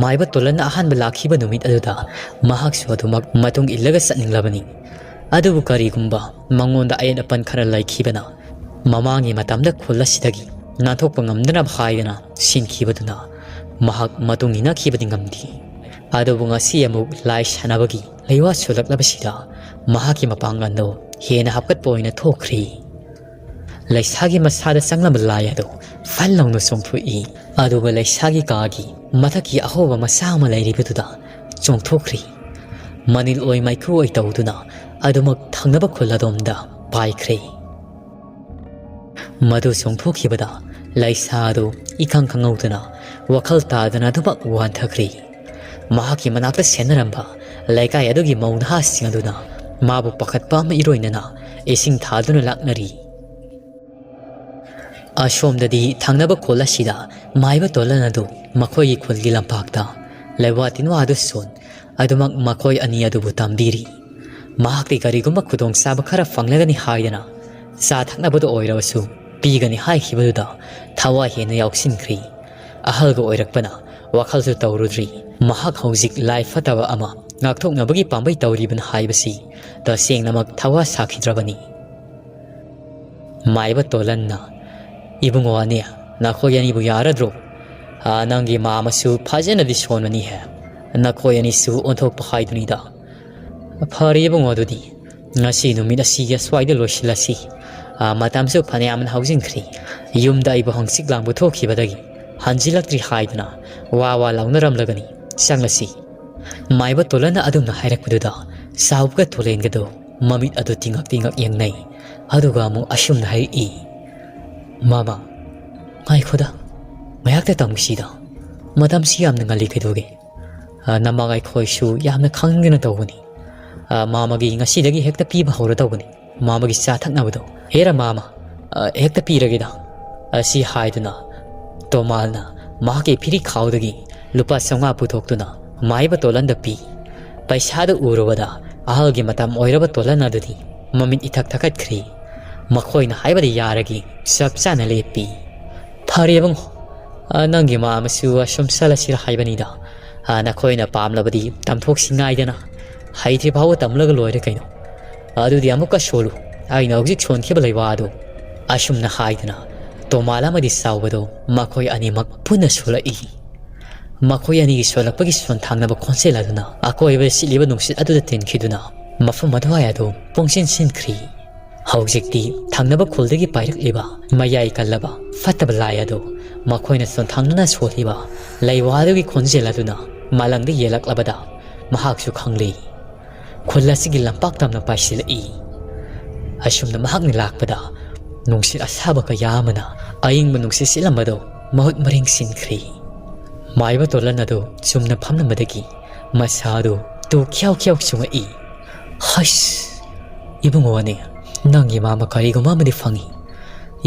ꯃꯥꯏꯕ ꯇꯣꯂꯟꯅ ꯑꯍꯥꯟꯕ ꯂꯥꯛꯈꯤꯕ ꯅꯨꯃꯤꯠ ꯑꯗꯨꯗ ꯃꯍꯥꯛꯁꯨ ꯑꯗꯨꯃꯛ ꯃꯇꯨꯡ ꯏꯜꯂꯒ ꯆꯠꯅꯤꯡꯂꯕꯅꯤ꯫ ꯑꯗꯨꯕꯨ ꯀꯔꯤꯒꯨꯝꯕ ꯃꯉꯣꯟꯗ ꯑꯌꯦꯠ ꯑꯄꯟ ꯈꯔ ꯂꯩꯈꯤꯕꯅ ꯃꯃꯥꯡꯒꯤ ꯃꯇꯝꯗ ꯈꯨꯜ ꯑꯁꯤꯗꯒꯤ ꯅꯥꯟꯊꯣꯛꯄ ꯉꯝꯗꯅꯕ ꯍꯥꯏꯗꯅ ꯁꯤꯟꯈꯤꯕꯗꯨꯅ ꯃꯍꯥꯛ ꯃꯇꯨꯡ ꯏꯟꯅꯈꯤꯕꯗꯤ ꯉꯝꯗꯦ꯫ ꯑꯗꯨꯕꯨ ꯉꯁꯤ ꯑꯃꯨꯛ ꯂꯥꯏ ꯁꯥꯟꯅꯕꯒꯤ ꯂꯩꯋꯥ ꯁꯣꯜꯂꯛꯂꯕꯁꯤꯗ ꯃꯍꯥꯛꯀꯤ ꯃꯄꯥꯡꯒꯜꯗꯨ ꯍꯦꯟꯅ ꯍꯥꯞꯀꯠꯄ ꯑꯣꯏꯅ ꯊꯣꯛꯈ꯭ꯔꯤ꯫ ꯂꯩꯁꯥꯒꯤ ꯃꯁꯥꯗ ꯆꯪꯂꯝꯕ ꯂꯥꯏ ꯑꯗꯨ ꯐꯜ ꯂꯥꯎꯅ ꯆꯣꯡꯊꯣꯛꯏ꯫ ꯑꯗꯨꯒ ꯂꯩꯁꯥꯒꯤ ꯀꯥꯒꯤ ꯃꯊꯛꯀꯤ ꯑꯍꯣꯕ ꯃꯆꯥ ꯑꯃ ꯂꯩꯔꯤꯕꯗꯨꯗ ꯆꯣꯡꯊꯣꯛꯈ꯭ꯔꯤ꯫ ꯃꯅꯤꯜ ꯑꯣꯏ ꯃꯩꯈꯨ ꯑꯣꯏ ꯇꯧꯗꯨꯅ ꯑꯗꯨꯃꯛ ꯊꯪꯅꯕ ꯈꯨꯜ ꯑꯗꯣꯝꯗ ꯄꯥꯏꯈ꯭ꯔꯦ꯫ ꯃꯗꯨ ꯆꯣꯡꯊꯣꯛꯈꯤꯕꯗ ꯂꯩꯁꯥ ꯑꯗꯨ ꯏꯈꯪ ꯈꯪꯍꯧꯗꯅ ꯋꯥꯈꯜ ꯇꯥꯗꯅ ꯑꯗꯨꯃꯛ ꯋꯥꯟꯊꯈ꯭ꯔꯦ꯫ ꯃꯍꯥꯛꯀꯤ ꯃꯅꯥꯛꯇ ꯁꯦꯟꯅꯔꯝꯕ ꯂꯩꯀꯥꯏ ꯑꯗꯨꯒꯤ ꯃꯧ ꯅꯍꯥꯁꯤꯡ ꯑꯗꯨꯅ ꯃꯥꯕꯨ ꯄꯥꯈꯠꯄ ꯑꯃ ꯏꯔꯣꯏꯅꯅ ꯏꯁꯤꯡ ꯊꯥꯗꯨꯅ ꯂꯥꯛꯅꯔꯤ꯫ ꯑꯁꯣꯝꯗꯗꯤ ꯊꯪꯅꯕ ꯈꯨꯜ ꯑꯁꯤꯗ ꯃꯥꯏꯕ ꯇꯣꯂꯟ ꯑꯗꯨ ꯃꯈꯣꯏꯒꯤ ꯈꯨꯜꯒꯤ ꯂꯝꯄꯥꯛꯇ ꯂꯩꯋꯥ ꯇꯤꯟꯋꯥ ꯑꯗꯨ ꯁꯣꯟ ꯑꯗꯨꯃꯛ ꯃꯈꯣꯏ ꯑꯅꯤ ꯑꯗꯨꯕꯨ ꯇꯝꯕꯤꯔꯤ꯫ ꯃꯍꯥꯛꯇꯤ ꯀꯔꯤꯒꯨꯝꯕ ꯈꯨꯗꯣꯡꯆꯥꯕ ꯈꯔ ꯐꯪꯂꯒꯅꯤ ꯍꯥꯏꯗꯅ ꯆꯥ ꯊꯛꯅꯕꯗ ꯑꯣꯏꯔꯕꯁꯨ ꯄꯤꯒꯅꯤ ꯍꯥꯏꯈꯤꯕꯗꯨꯗ ꯊꯋꯥꯏ ꯍꯦꯟꯅ ꯌꯥꯎꯁꯤꯟꯈ꯭ꯔꯤ꯫ ꯑꯍꯜꯒ ꯑꯣꯏꯔꯛꯄꯅ ꯋꯥꯈꯜꯁꯨ ꯇꯧꯔꯨꯗ꯭ꯔꯤ꯫ ꯃꯍꯥꯛ ꯍꯧꯖꯤꯛ ꯂꯥꯏ ꯐꯠꯇꯕ ꯑꯃ ꯉꯥꯛꯊꯣꯛꯅꯕꯒꯤ ꯄꯥꯝꯕꯩ ꯇꯧꯔꯤꯕꯅꯤ ꯍꯥꯏꯕꯁꯤ ꯇꯁꯦꯡꯅꯃꯛ ꯊꯋꯥ ꯁꯥꯈꯤꯗ꯭ꯔꯕꯅꯤ꯫ ꯃꯥꯏꯕ ꯇꯣꯂꯟꯅ, "ꯏꯕꯨꯡꯉꯣ ꯑꯅꯤ, ꯅꯈꯣꯏ ꯑꯅꯤꯕꯨ ꯌꯥꯔꯗ꯭ꯔꯣ? ꯑꯥ, ꯅꯪꯒꯤ ꯃꯥꯃꯁꯨ ꯐꯖꯅꯗꯤ ꯁꯣꯟꯕꯅꯤꯍꯦ꯫ ꯅꯈꯣꯏ ꯑꯅꯤꯁꯨ ꯑꯣꯟꯊꯣꯛꯄ ꯍꯥꯏꯗꯨꯅꯤꯗ꯫ ꯐꯔꯦ ꯏꯕꯨꯡꯉꯣ, ꯑꯗꯨꯗꯤ ꯉꯁꯤ ꯅꯨꯃꯤꯠ ꯑꯁꯤꯒꯤ ꯑꯁ꯭ꯋꯥꯏꯗ ꯂꯣꯏꯁꯤꯜꯂꯁꯤ꯫ ꯑꯥ, ꯃꯇꯝꯁꯨ ꯐꯅꯌꯥꯝꯅ ꯍꯧꯖꯤꯟꯈ꯭ꯔꯦ꯫ ꯌꯨꯝꯗ ꯑꯩꯕꯨ ꯍꯪꯆꯤꯠ ꯂꯥꯡꯕ ꯊꯣꯛꯈꯤꯕꯗꯒꯤ ꯍꯟꯖꯤꯜꯂꯛꯇ꯭ꯔꯤ ꯍꯥꯏꯗꯨꯅ ꯋꯥ ꯋꯥ ꯂꯥꯎꯅꯔꯝꯂꯒꯅꯤ꯫ ꯆꯪꯂꯁꯤ꯫" ꯃꯥꯏꯕ ꯇꯣꯂꯟꯅ ꯑꯗꯨꯝꯅ ꯍꯥꯏꯔꯛꯄꯗꯨꯗ ꯆꯥꯎꯕꯒ ꯇꯣꯂꯦꯟꯒꯗꯣ ꯃꯃꯤꯠ ꯑꯗꯨ ꯇꯤꯡꯉꯛ ꯇꯤꯡꯉꯛ ꯌꯦꯡꯅꯩ꯫ ꯑꯗꯨꯒ ꯑꯃꯨꯛ ꯑꯁꯨꯝꯅ ꯍꯥꯏꯔꯛꯏ, "ꯃꯥꯃ, ꯉꯥꯏꯈꯣꯗ, ꯉꯥꯏꯍꯥꯛꯇ ꯇꯝꯈꯤꯁꯤꯗ꯫ ꯃꯇꯝꯁꯤ ꯌꯥꯝꯅ ꯉꯜꯂꯤ ꯀꯩꯗꯧꯒꯦ? ꯑ, ꯅꯃꯥ ꯑꯩꯈꯣꯏꯁꯨ ꯌꯥꯝꯅ ꯈꯪꯗꯅ ꯇꯧꯕꯅꯤ꯫ ꯑ, ꯃꯥꯃꯒꯤ ꯉꯁꯤꯗꯒꯤ ꯍꯦꯛꯇ ꯄꯤꯕ ꯍꯧꯔꯗꯧꯕꯅꯤ꯫ ꯃꯥꯃꯒꯤ ꯆꯥ ꯊꯛꯅꯕꯗꯣ꯫ ꯍꯦꯔꯥ ꯃꯥꯃ, ꯑ, ꯍꯦꯛꯇ ꯄꯤꯔꯒꯦꯗ"꯫ ꯑꯁꯤ ꯍꯥꯏꯗꯨꯅ ꯇꯣꯃꯥꯜꯅ ꯃꯍꯥꯛꯀꯤ ꯐꯤꯔꯤꯈꯥꯎꯗꯒꯤ ꯂꯨꯄꯥ ꯆꯥꯝꯃꯉꯥ ꯄꯨꯊꯣꯛꯇꯨꯅ ꯃꯥꯏꯕ ꯇꯣꯂꯟꯗ ꯄꯤ꯫ ꯄꯩꯁꯥꯗꯨ ꯎꯔꯨꯕꯗ ꯑꯍꯜꯒꯤ ꯃꯇꯝ ꯑꯣꯏꯔꯕ ꯇꯣꯂꯟ ꯑꯗꯨꯗꯤ ꯃꯃꯤꯠ ꯏꯊꯛ ꯊꯛꯀꯠꯈ꯭ꯔꯤ꯫ ꯃꯈꯣꯏꯅ ꯍꯥꯏꯕꯗ ꯌꯥꯔꯒꯤ ꯆꯞ ꯆꯥꯅ ꯂꯦꯞꯄꯤ꯫ "ꯐꯔꯦ ꯏꯕꯨꯡꯉꯣ, ꯑ, ꯅꯪꯒꯤ ꯃꯥꯃꯁꯨ ꯑꯁꯨꯝ ꯆꯠꯂꯁꯤꯔ ꯍꯥꯏꯕꯅꯤꯗ꯫ ꯑ, ꯅꯈꯣꯏꯅ ꯄꯥꯝꯂꯕꯗꯤ ꯇꯝꯊꯣꯛꯁꯤ ꯉꯥꯏꯗꯅ꯫ ꯍꯩꯇ꯭ꯔꯤ ꯐꯥꯎꯕ ꯇꯝꯂꯒ ꯂꯣꯏꯔꯦ ꯀꯩꯅꯣ꯫ ꯑꯗꯨꯗꯤ ꯑꯃꯨꯛꯀ ꯁꯣꯜꯂꯨ, ꯑꯩꯅ ꯍꯧꯖꯤꯛ ꯁꯣꯟꯈꯤꯕ ꯂꯩꯋꯥ ꯑꯗꯨ"꯫ ꯑꯁꯨꯝꯅ ꯍꯥꯏꯗꯨꯅ ꯇꯣꯃꯥꯜ ꯑꯃꯗꯤ ꯆꯥꯎꯕꯗꯣ ꯃꯈꯣꯏ ꯑꯅꯤꯃꯛ ꯄꯨꯟꯅ ꯁꯣꯜꯂꯛꯏ꯫ ꯃꯈꯣꯏ ꯑꯅꯤꯒꯤ ꯁꯣꯜꯂꯛꯄꯒꯤ ꯁꯣꯟꯊꯥꯡꯅꯕ ꯈꯣꯟꯖꯦꯜ ꯑꯗꯨꯅ ꯑꯀꯣꯏꯕꯗ ꯁꯤꯠꯂꯤꯕ ꯅꯨꯡꯁꯤꯠ ꯑꯗꯨꯗ ꯇꯤꯟꯈꯤꯗꯨꯅ ꯃꯐꯝ ꯑꯗꯨꯋꯥꯏ ꯑꯗꯨ ꯄꯨꯡꯁꯤꯟ ꯁꯤꯟꯈ꯭ꯔꯤ꯫ ꯍꯧꯖꯤꯛꯇꯤ ꯊꯪꯅꯕ ꯈꯨꯜꯗꯒꯤ ꯄꯥꯏꯔꯛꯂꯤꯕ ꯃꯌꯥꯏ ꯀꯜꯂꯕ ꯐꯠꯇꯕ ꯂꯥꯏ ꯑꯗꯨ ꯃꯈꯣꯏꯅ ꯆꯣꯟꯊꯥꯡꯅꯅ ꯁꯣꯜꯂꯤꯕ ꯂꯩꯋꯥꯗꯨꯒꯤ ꯈꯣꯟꯖꯦꯜ ꯑꯗꯨꯅ ꯃꯥꯂꯪꯗ ꯌꯦꯜꯂꯛꯂꯕꯗ ꯃꯍꯥꯛꯁꯨ ꯈꯪꯂꯤ꯫ ꯈꯨꯜ ꯑꯁꯤꯒꯤ ꯂꯝꯄꯥꯛ ꯇꯝꯅ ꯄꯥꯏꯁꯤꯜꯂꯛꯏ꯫ ꯑꯁꯨꯝꯅ ꯃꯍꯥꯛꯅ ꯂꯥꯛꯄꯗ ꯅꯨꯡꯁꯤꯠ ꯑꯁꯥꯕ ꯀꯌꯥ ꯑꯃꯅ ꯑꯏꯪꯕ ꯅꯨꯡꯁꯤꯠ ꯁꯤꯠꯂꯝꯕꯗꯨ ꯃꯍꯨꯠ ꯃꯔꯤꯡ ꯁꯤꯟꯈ꯭ꯔꯤ꯫ ꯃꯥꯏꯕ ꯇꯣꯂꯟ ꯑꯗꯨ ꯆꯨꯝꯅ ꯐꯝꯂꯝꯕꯗꯒꯤ ꯃꯁꯥꯗꯨ ꯇꯨ ꯈ꯭ꯌꯥꯎ ꯈ꯭ꯌꯥꯎ ꯆꯨꯡꯉꯛꯏ꯫ "ꯍꯁ! ꯏꯕꯨꯡꯉꯣꯅꯦ, ꯅꯪꯒꯤ ꯃꯥꯃ ꯀꯔꯤꯒꯨꯝꯕ ꯑꯃꯗꯤ ꯐꯪꯏ꯫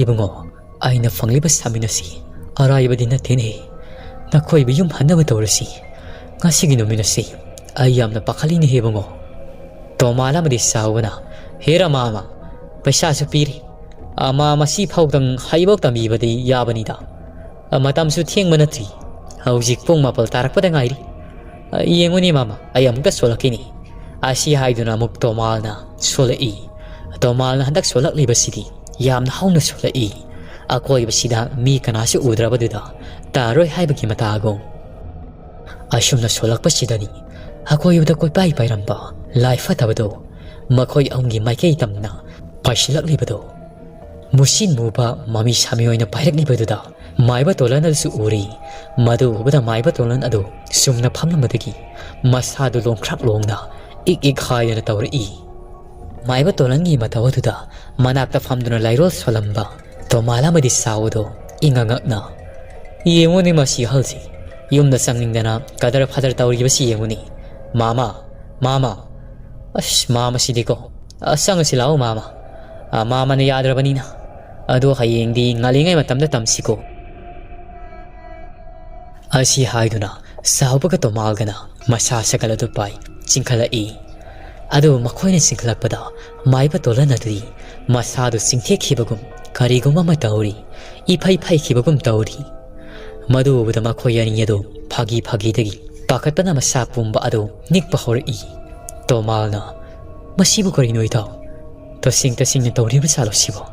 ꯏꯕꯨꯡꯉꯣ, ꯑꯩꯅ ꯐꯪꯂꯤꯕ ꯁꯥꯃꯤꯟ ꯑꯁꯤ ꯑꯔꯥꯏꯕꯗꯤ ꯅꯠꯇꯦꯅꯦ꯫ ꯅꯈꯣꯏꯕꯨ ꯌꯨꯝ ꯍꯟꯅꯕ ꯇꯧꯔꯁꯤ꯫ ꯉꯁꯤꯒꯤ ꯅꯨꯃꯤꯠ ꯑꯁꯤ ꯑꯩ ꯌꯥꯝꯅ ꯄꯥꯈꯠꯂꯤꯅꯦ ꯏꯕꯨꯡꯉꯣ"꯫ ꯇꯣꯃꯥꯜ ꯑꯃꯗꯤ ꯆꯥꯎꯕꯅ, "ꯍꯦꯔꯥ ꯃꯥꯃ, ꯄꯩꯁꯥꯁꯨ ꯄꯤꯔꯤ꯫ ꯑꯃ ꯃꯁꯤ ꯐꯥꯎꯗꯪ ꯍꯩꯕꯧ ꯇꯝꯕꯤꯕꯗꯤ ꯌꯥꯕꯅꯤꯗ꯫ ꯃꯇꯝꯁꯨ ꯊꯦꯡꯕ ꯅꯠꯇ꯭ꯔꯤ꯫ ꯍꯧꯖꯤꯛ ꯄꯨꯡ ꯃꯥꯄꯜ ꯇꯥꯔꯛꯄꯗ ꯉꯥꯏꯔꯤ꯫ ꯌꯦꯡꯉꯨꯅꯦ ꯃꯥꯃ, ꯑꯩ ꯑꯃꯨꯛꯇ ꯁꯣꯜꯂꯛꯈꯤꯅꯤ"꯫ ꯑꯁꯤ ꯍꯥꯏꯗꯨꯅ ꯑꯃꯨꯛ ꯇꯣꯃꯥꯜꯅ ꯁꯣꯜꯂꯛꯏ꯫ ꯇꯣꯃꯥꯜꯅ ꯍꯟꯗꯛ ꯁꯣꯜꯂꯛꯂꯤꯕꯁꯤꯗꯤ ꯌꯥꯝꯅ ꯍꯧꯅ ꯁꯣꯜꯂꯛꯏ꯫ ꯑꯀꯣꯏꯕꯁꯤꯗ ꯃꯤ ꯀꯅꯥꯁꯨ ꯎꯗ꯭ꯔꯕꯗꯨꯗ ꯇꯥꯔꯣꯏ ꯍꯥꯏꯕꯒꯤ ꯃꯇꯥꯒꯨꯝ꯫ ꯑꯁꯨꯝꯅ ꯁꯣꯜꯂꯛꯄꯁꯤꯗꯅꯤ ꯑꯀꯣꯏꯕꯗ ꯀꯣꯏꯄꯥꯏ ꯄꯥꯏꯔꯝꯕ ꯂꯥꯏ ꯐꯠꯇꯕꯗꯨ ꯃꯈꯣꯏ ꯑꯍꯨꯝꯒꯤ ꯃꯥꯏꯀꯩ ꯇꯝꯅ ꯄꯥꯏꯁꯤꯜꯂꯛꯂꯤꯕꯗꯨ꯫ ꯃꯨꯁꯤꯟ ꯃꯨꯕ ꯃꯃꯤ ꯁꯥꯃꯤ ꯑꯣꯏꯅ ꯄꯥꯏꯔꯛꯂꯤꯕꯗꯨꯗ ꯃꯥꯏꯕ ꯇꯣꯂꯟ ꯑꯗꯨꯁꯨ ꯎꯔꯤ꯫ ꯃꯗꯨ ꯎꯕꯗ ꯃꯥꯏꯕ ꯇꯣꯂꯟ ꯑꯗꯨ ꯆꯨꯝꯅ ꯐꯝꯂꯝꯕꯗꯒꯤ ꯃꯁꯥꯗꯨ ꯂꯣꯡꯈ꯭ꯔꯥꯛ ꯂꯣꯡꯅ ꯏꯛ ꯏꯛ ꯍꯥꯏꯗꯅ ꯇꯧꯔꯛꯏ꯫ ꯃꯥꯏꯕ ꯇꯣꯂꯟꯒꯤ ꯃꯇꯧ ꯑꯗꯨꯗ ꯃꯅꯥꯛꯇ ꯐꯝꯗꯨꯅ ꯂꯥꯏꯔꯣꯜ ꯁꯣꯜꯂꯝꯕ ꯇꯣꯃꯥꯜ ꯑꯃꯗꯤ ꯁꯥꯎꯗꯣ ꯏꯉꯛ ꯉꯛꯅ, "ꯌꯦꯡꯉꯨꯅꯦ ꯃꯁꯤ ꯑꯍꯜꯁꯤ, ꯌꯨꯝꯗ ꯆꯪꯅꯤꯡꯗꯅ ꯀꯗꯔ ꯐꯗꯔ ꯇꯧꯔꯤꯕꯁꯤ ꯌꯦꯡꯉꯨꯅꯦ꯫ ꯃꯥꯃ, ꯃꯥꯃ, ꯑꯁ, ꯃꯥꯃꯁꯤꯗꯤꯀꯣ, ꯑꯁ, ꯆꯪꯉꯁꯤ ꯂꯥꯛꯑꯣ ꯃꯥꯃ꯫ ꯑ, ꯃꯥꯃꯅ ꯌꯥꯗ꯭ꯔꯕꯅꯤꯅ꯫ ꯑꯗꯣ ꯍꯌꯦꯡꯗꯤ ꯉꯜꯂꯤꯉꯩ ꯃꯇꯝꯗ ꯇꯝꯁꯤꯀꯣ"꯫ ꯑꯁꯤ ꯍꯥꯏꯗꯨꯅ ꯁꯥꯎꯕꯒ ꯇꯣꯃꯥꯜꯒꯅ ꯃꯁꯥ ꯁꯒꯠ ꯑꯗꯨ ꯄꯥꯏ ꯆꯤꯡꯈꯠꯂꯛꯏ꯫ ꯑꯗꯨꯕꯨ ꯃꯈꯣꯏꯅ ꯆꯤꯡꯈꯠꯂꯛꯄꯗ ꯃꯥꯏꯕ ꯇꯣꯂꯟ ꯑꯗꯨꯗꯤ ꯃꯁꯥꯗꯨ ꯆꯤꯡꯊꯦꯛꯈꯤꯕꯒꯨꯝ ꯀꯔꯤꯒꯨꯝꯕ ꯑꯃ ꯇꯧꯔꯤ, ꯏꯐꯩ ꯐꯩꯈꯤꯕꯒꯨꯝ ꯇꯧꯔꯤ꯫ ꯃꯗꯨ ꯎꯕꯗ ꯃꯈꯣꯏ ꯑꯅꯤ ꯑꯗꯨ ꯐꯥꯒꯤ ꯐꯥꯒꯤꯗꯒꯤ ꯄꯥꯈꯠꯄꯅ ꯃꯁꯥ ꯄꯨꯝꯕ ꯑꯗꯨ ꯅꯤꯛꯄ ꯍꯧꯔꯛꯏ꯫ ꯇꯣꯃꯥꯜꯅ, "ꯃꯁꯤꯕꯨ ꯀꯔꯤꯅꯣ ꯏꯇꯥꯎ? ꯇꯁꯦꯡ ꯇꯁꯦꯡꯅ ꯇꯧꯔꯤꯕ ꯖꯥꯠꯂꯣ ꯁꯤꯕꯣ?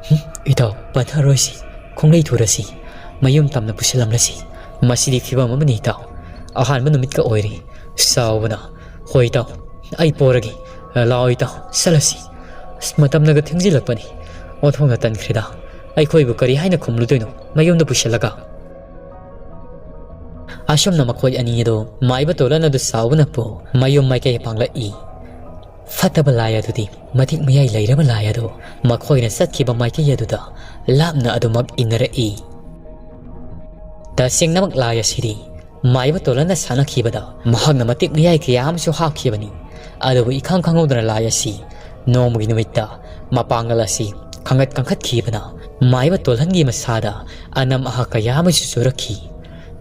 ꯍꯨꯝ, ꯏꯇꯥꯎ, ꯄꯟꯊꯔꯣꯏꯁꯤ, ꯈꯣꯡꯂꯩ ꯊꯨꯔꯁꯤ, ꯃꯌꯨꯝ ꯇꯝꯅ ꯄꯨꯁꯤꯜꯂꯝꯂꯁꯤ꯫ ꯃꯁꯤꯗꯤ ꯐꯤꯕꯝ ꯑꯃꯅꯤ ꯏꯇꯥꯎ꯫ ꯑꯍꯥꯟꯕ ꯅꯨꯃꯤꯠꯀ ꯑꯣꯏꯔꯤ"꯫ ꯁꯥꯎꯕꯅ, "ꯍꯣꯏ ꯏꯇꯥꯎ, ꯑꯩ ꯄꯣꯔꯒꯦ꯫ ꯂꯥꯛꯑꯣ ꯏꯇꯥꯎ, ꯆꯠꯂꯁꯤ꯫ ꯑꯁ, ꯃꯇꯝꯅꯒ ꯊꯦꯡꯖꯤꯜꯂꯛꯄꯅꯤ꯫ ꯑꯣꯟꯊꯣꯛꯅ ꯇꯟꯈ꯭ꯔꯦꯗ꯫ ꯑꯩꯈꯣꯏꯕꯨ ꯀꯔꯤ ꯍꯥꯏꯅ ꯈꯨꯝꯂꯨꯗꯣꯏꯅꯣ ꯃꯌꯨꯝꯗ ꯄꯨꯁꯤꯜꯂꯒ?" ꯑꯁꯨꯝꯅ ꯃꯈꯣꯏ ꯑꯅꯤ ꯑꯗꯨ ꯃꯥꯏꯕ ꯇꯣꯂꯟ ꯑꯗꯨ ꯁꯥꯎꯕꯅ ꯄꯨ ꯃꯌꯨꯝ ꯃꯥꯏꯀꯩ ꯄꯥꯡꯂꯛꯏ꯫ ꯐꯠꯇꯕ ꯂꯥꯏ ꯑꯗꯨꯗꯤ ꯃꯇꯤꯛ ꯃꯌꯥꯏ ꯂꯩꯔꯕ ꯂꯥꯏ ꯑꯗꯨ ꯃꯈꯣꯏꯅ ꯆꯠꯈꯤꯕ ꯃꯥꯏꯀꯩ ꯑꯗꯨꯗ ꯂꯥꯞꯅ ꯑꯗꯨꯃꯛ ꯏꯟꯅꯔꯛꯏ꯫ ꯇꯁꯦꯡꯅꯃꯛ ꯂꯥꯏ ꯑꯁꯤꯗꯤ ꯃꯥꯏꯕ ꯇꯣꯂꯟꯅ ꯁꯥꯟꯅꯈꯤꯕꯗ ꯃꯍꯥꯛꯅ ꯃꯇꯤꯛ ꯃꯌꯥꯏ ꯀꯌꯥ ꯑꯃꯁꯨ ꯍꯥꯞꯈꯤꯕꯅꯤ꯫ ꯑꯗꯨꯕꯨ ꯏꯈꯪ ꯈꯪꯍꯧꯗꯅ ꯂꯥꯏ ꯑꯁꯤ ꯅꯣꯡꯃꯒꯤ ꯅꯨꯃꯤꯠꯇ ꯃꯄꯥꯡꯒꯜ ꯑꯁꯤ ꯈꯪꯒꯠ ꯀꯥꯡꯈꯠꯈꯤꯕꯅ ꯃꯥꯏꯕ ꯇꯣꯜꯍꯟꯒꯤ ꯃꯁꯥꯗ ꯑꯅꯝ ꯑꯍꯥ ꯀꯌꯥ ꯑꯃꯁꯨ ꯆꯨꯔꯛꯈꯤ꯫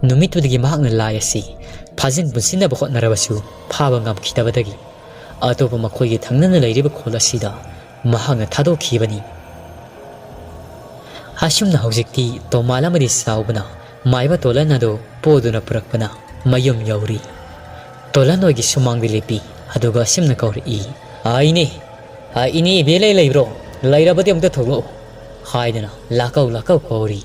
ꯅꯨꯃꯤꯠꯇꯨꯗꯒꯤ ꯃꯍꯥꯛꯅ ꯂꯥꯏ ꯑꯁꯤ ꯐꯥꯖꯤꯟ ꯄꯨꯟꯁꯤꯟꯅꯕ ꯍꯣꯠꯅꯔꯕꯁꯨ ꯐꯥꯕ ꯉꯝꯈꯤꯗꯕꯗꯒꯤ ꯑꯇꯣꯞꯄ ꯃꯈꯣꯏꯒꯤ ꯊꯪꯅꯅ ꯂꯩꯔꯤꯕ ꯈꯨꯜ ꯑꯁꯤꯗ ꯃꯍꯥꯛꯅ ꯊꯥꯗꯣꯛꯈꯤꯕꯅꯤ꯫ ꯑꯁꯨꯝꯅ ꯍꯧꯖꯤꯛꯇꯤ ꯇꯣꯃꯥꯜ ꯑꯃꯗꯤ ꯁꯥꯎꯕꯅ ꯃꯥꯏꯕ ꯇꯣꯂꯟ ꯑꯗꯨ ꯄꯣꯗꯨꯅ ꯄꯨꯔꯛꯄꯅ ꯃꯌꯨꯝ ꯌꯧꯔꯤ꯫ ꯇꯣꯂꯟ ꯍꯣꯏꯒꯤ ꯁꯨꯃꯥꯡꯗ ꯂꯦꯞꯄꯤ, ꯑꯗꯨꯒ ꯑꯁꯨꯝꯅ ꯀꯧꯔꯛꯏ, "ꯑ, ꯏꯅꯦ, ꯑ, ꯏꯅꯦ ꯏꯕꯦꯂꯩ ꯂꯩꯕ꯭ꯔꯣ? ꯂꯩꯔꯕꯗꯤ ꯑꯃꯨꯛꯇ ꯊꯣꯛꯂꯛꯎ" ꯍꯥꯏꯗꯅ ꯂꯥꯛꯀꯧ ꯂꯥꯛꯀꯧ ꯀꯧꯔꯤ꯫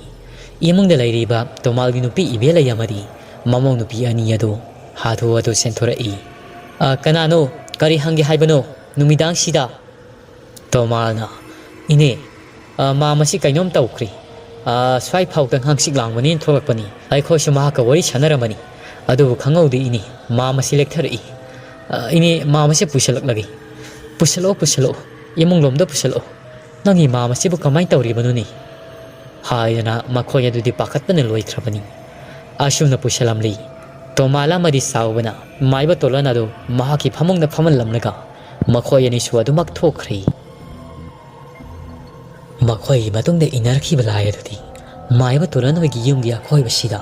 ꯏꯃꯨꯡꯗ ꯂꯩꯔꯤꯕ ꯇꯣꯃꯥꯜꯒꯤ ꯅꯨꯄꯤ ꯏꯕꯦꯂꯩ ꯑꯃꯗꯤ ꯃꯃꯧ ꯅꯨꯄꯤ ꯑꯅꯤ ꯑꯗꯨ ꯍꯥꯊꯨ ꯍꯥꯊꯨ ꯆꯦꯟꯊꯣꯔꯛꯏ꯫ "ꯑ, ꯀꯅꯥꯅꯣ? ꯀꯔꯤ ꯍꯪꯒꯦ ꯍꯥꯏꯕꯅꯣ ꯅꯨꯃꯤꯗꯥꯡꯁꯤꯗ?" ꯇꯣꯃꯥꯜꯅ, "ꯏꯅꯦ, ꯑ, ꯃꯥ ꯃꯁꯤ ꯀꯩꯅꯣꯝ ꯇꯧꯈ꯭ꯔꯦ꯫ "ꯑꯥ, ꯁ꯭ꯋꯥꯏ ꯐꯥꯎꯗ ꯍꯪꯆꯤꯠ ꯂꯥꯡꯕꯅꯦꯅ ꯊꯣꯛꯂꯛꯄꯅꯤ꯫ ꯑꯩꯈꯣꯏꯁꯨ ꯃꯍꯥꯛꯀ ꯋꯥꯔꯤ ꯁꯥꯟꯅꯔꯝꯕꯅꯤ꯫ ꯑꯗꯨꯕꯨ ꯈꯪꯍꯧꯗꯦ ꯏꯅꯦ, ꯃꯥꯝ ꯑꯁꯤ ꯂꯦꯛꯊꯔꯛꯏ꯫ ꯑꯥ, ꯏꯅꯦ, ꯃꯥꯝ ꯑꯁꯤ ꯄꯨꯁꯤꯜꯂꯛꯂꯒꯦ꯫" "ꯄꯨꯁꯤꯜꯂꯛꯑꯣ, ꯄꯨꯁꯤꯜꯂꯛꯑꯣ꯫ ꯏꯃꯨꯡ ꯂꯣꯝꯗ ꯄꯨꯁꯤꯜꯂꯛꯑꯣ꯫ ꯅꯪꯒꯤ ꯃꯥꯝ ꯑꯁꯤꯕꯨ ꯀꯃꯥꯏꯅ ꯇꯧꯔꯤꯕꯅꯣꯅꯦ?" ꯍꯥꯏꯗꯅ ꯃꯈꯣꯏ ꯑꯗꯨꯗꯤ ꯄꯥꯈꯠꯄꯅ ꯂꯣꯏꯈ꯭ꯔꯕꯅꯤ꯫ ꯑꯁꯨꯝꯅ ꯄꯨꯁꯤꯜꯂꯝꯂꯤ꯫ ꯇꯣꯃꯥꯜ ꯑꯃꯗꯤ ꯆꯥꯎꯕꯅ ꯃꯥꯏꯕ ꯇꯣꯂꯟ ꯑꯗꯨ ꯃꯍꯥꯛꯀꯤ ꯐꯃꯨꯡꯗ ꯐꯝꯍꯜꯂꯝꯂꯒ ꯃꯈꯣꯏ ꯑꯅꯤꯁꯨ ꯑꯗꯨꯃꯛ ꯊꯣꯛꯈ꯭ꯔꯦ꯫ ꯃꯈꯣꯏꯒꯤ ꯃꯇꯨꯡꯗ ꯏꯟꯅꯔꯛꯈꯤꯕ ꯂꯥꯏ ꯑꯗꯨꯗꯤ ꯃꯥꯏꯕ ꯇꯣꯂꯟ ꯍꯣꯏꯒꯤ ꯌꯨꯝꯒꯤ ꯑꯀꯣꯏꯕꯁꯤꯗ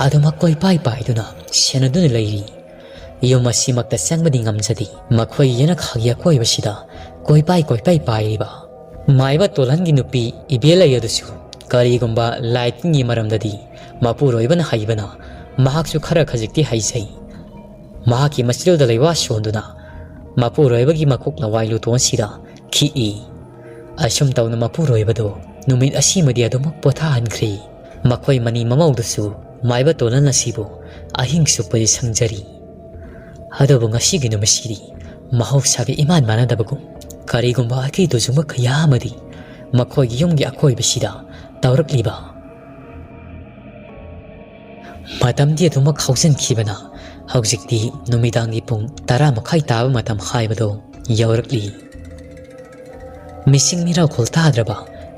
ꯑꯗꯨꯃꯛ ꯀꯣꯏꯄꯥꯏ ꯄꯥꯏꯗꯨꯅ ꯁꯦꯟꯅꯗꯨꯅ ꯂꯩꯔꯤ꯫ ꯌꯨꯝ ꯑꯁꯤꯃꯛꯇ ꯆꯪꯕꯗꯤ ꯉꯝꯖꯗꯦ꯫ ꯃꯈꯣꯏꯒꯤ ꯌꯦꯅꯈꯥꯒꯤ ꯑꯀꯣꯏꯕꯁꯤꯗ ꯀꯣꯏꯄꯥꯏ ꯀꯣꯏꯄꯥꯏ ꯄꯥꯏꯔꯤꯕ ꯃꯥꯏꯕ ꯇꯣꯂꯟꯒꯤ ꯅꯨꯄꯤ ꯏꯕꯦꯜꯂꯩ ꯑꯗꯨꯁꯨ ꯀꯔꯤꯒꯨꯝꯕ ꯂꯥꯏ ꯇꯤꯟꯒꯤ ꯃꯔꯝꯗꯗꯤ ꯃꯄꯨꯔꯣꯏꯕꯅ ꯍꯩꯕꯅ ꯃꯍꯥꯛꯁꯨ ꯈꯔ ꯈꯖꯤꯛꯇꯤ ꯍꯩꯖꯩ꯫ ꯃꯍꯥꯛꯀꯤ ꯃꯆꯤꯜꯗ ꯂꯩꯋꯥ ꯁꯣꯟꯗꯨꯅ ꯃꯄꯨꯔꯣꯏꯕꯒꯤ ꯃꯀꯣꯛ ꯂꯋꯥꯏ ꯂꯨꯇꯣꯟꯁꯤꯗ ꯈꯤꯛꯏ꯫ ꯑꯁꯨꯝ ꯇꯧꯅ ꯃꯄꯨꯔꯣꯏꯕꯗꯨ ꯅꯨꯃꯤꯠ ꯑꯁꯤꯃꯗꯤ ꯑꯗꯨꯃꯛ ꯄꯣꯊꯥꯍꯟꯈ꯭ꯔꯦ꯫ ꯃꯈꯣꯏ ꯃꯅꯤ ꯃꯃꯧꯗꯨꯁꯨ ꯃꯥꯏꯕ ꯇꯣꯂꯟ ꯑꯁꯤꯕꯨ ꯑꯍꯤꯡ ꯆꯨꯞꯄꯗꯤ ꯁꯪꯖꯔꯤ꯫ ꯑꯗꯨꯕꯨ ꯉꯁꯤꯒꯤ ꯅꯨꯃꯤꯠꯁꯤꯗꯤ ꯃꯍꯧꯁꯥꯒ ꯏꯃꯥꯟ ꯃꯥꯟꯅꯗꯕꯒꯨꯝ ꯀꯔꯤꯒꯨꯝꯕ ꯑꯀꯤ ꯇꯨꯖꯨꯡꯕ ꯀꯌꯥ ꯑꯃꯗꯤ ꯃꯈꯣꯏꯒꯤ ꯌꯨꯝꯒꯤ ꯑꯀꯣꯏꯕꯁꯤꯗ ꯇꯧꯔꯛꯂꯤꯕ꯫ ꯃꯇꯝꯗꯤ ꯑꯗꯨꯃꯛ ꯍꯧꯖꯤꯟꯈꯤꯕꯅ ꯍꯧꯖꯤꯛꯇꯤ ꯅꯨꯃꯤꯗꯥꯡꯒꯤ ꯄꯨꯡ ꯇꯔꯥ ꯃꯈꯥꯏ ꯇꯥꯕ ꯃꯇꯝ ꯍꯥꯏꯕꯗꯨ ꯌꯧꯔꯛꯂꯤ꯫ ꯃꯤꯁꯤꯡ ꯃꯤꯔꯥꯎꯈꯣꯜ ꯇꯥꯗ꯭ꯔꯕ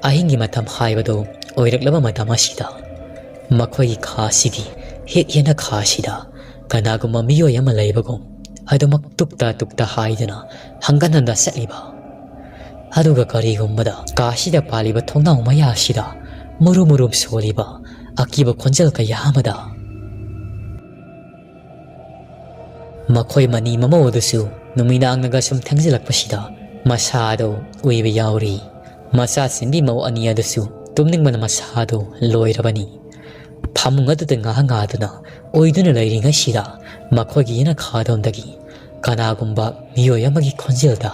ꯑꯍꯤꯡꯒꯤ ꯃꯇꯝ ꯍꯥꯏꯕꯗꯨ ꯑꯣꯏꯔꯛꯂꯕ ꯃꯇꯝ ꯑꯁꯤꯗ ꯃꯈꯣꯏꯒꯤ ꯈꯥ ꯑꯁꯤꯒꯤ ꯍꯦꯛ ꯌꯦꯅꯈꯥ ꯑꯁꯤꯗ ꯀꯅꯥꯒꯨꯝꯕ ꯃꯤꯑꯣꯏ ꯑꯃ ꯂꯩꯕꯒꯨꯝ ꯑꯗꯨꯃꯛ ꯇꯨꯛꯇ ꯇꯨꯛꯇ ꯍꯥꯏꯗꯨꯅ ꯍꯪꯒꯠ ꯍꯟꯗ ꯆꯠꯂꯤꯕ꯫ ꯑꯗꯨꯒ ꯀꯔꯤꯒꯨꯝꯕꯗ ꯀꯥꯁꯤꯗ ꯄꯥꯜꯂꯤꯕ ꯊꯣꯡꯅꯥꯎ ꯃꯌꯥ ꯑꯁꯤꯗ ꯃꯨꯔꯨꯝ ꯃꯨꯔꯨꯝ ꯁꯣꯜꯂꯤꯕ ꯑꯀꯤꯕ ꯈꯣꯟꯖꯦꯜ ꯀꯌꯥ ꯑꯃꯗ ꯃꯈꯣꯏ ꯃꯅꯤ ꯃꯃꯧ ꯑꯗꯨꯁꯨ ꯅꯨꯃꯤꯗꯥꯡꯅꯒ ꯁꯨꯝ ꯊꯦꯡꯖꯤꯜꯂꯛꯄꯁꯤꯗ ꯃꯁꯥ ꯑꯗꯨ ꯎꯏꯕ ꯌꯥꯎꯔꯤ꯫ ꯃꯆꯥ ꯁꯤꯟꯕꯤ ꯃꯧ ꯑꯅꯤ ꯑꯗꯨꯁꯨ ꯇꯨꯝꯅꯤꯡꯕꯅ ꯃꯁꯥ ꯑꯗꯨ ꯂꯣꯏꯔꯕꯅꯤ꯫ ꯐꯃꯨꯡ ꯑꯗꯨꯗ ꯉꯥ ꯉꯥꯗꯨꯅ ꯎꯏꯗꯨꯅ ꯂꯩꯔꯤꯉꯩꯁꯤꯗ ꯃꯈꯣꯏꯒꯤ ꯌꯦꯅꯈꯥꯗꯣꯝꯗꯒꯤ ꯀꯅꯥꯒꯨꯝꯕ ꯃꯤꯑꯣꯏ ꯑꯃꯒꯤ ꯈꯣꯟꯖꯦꯜꯗ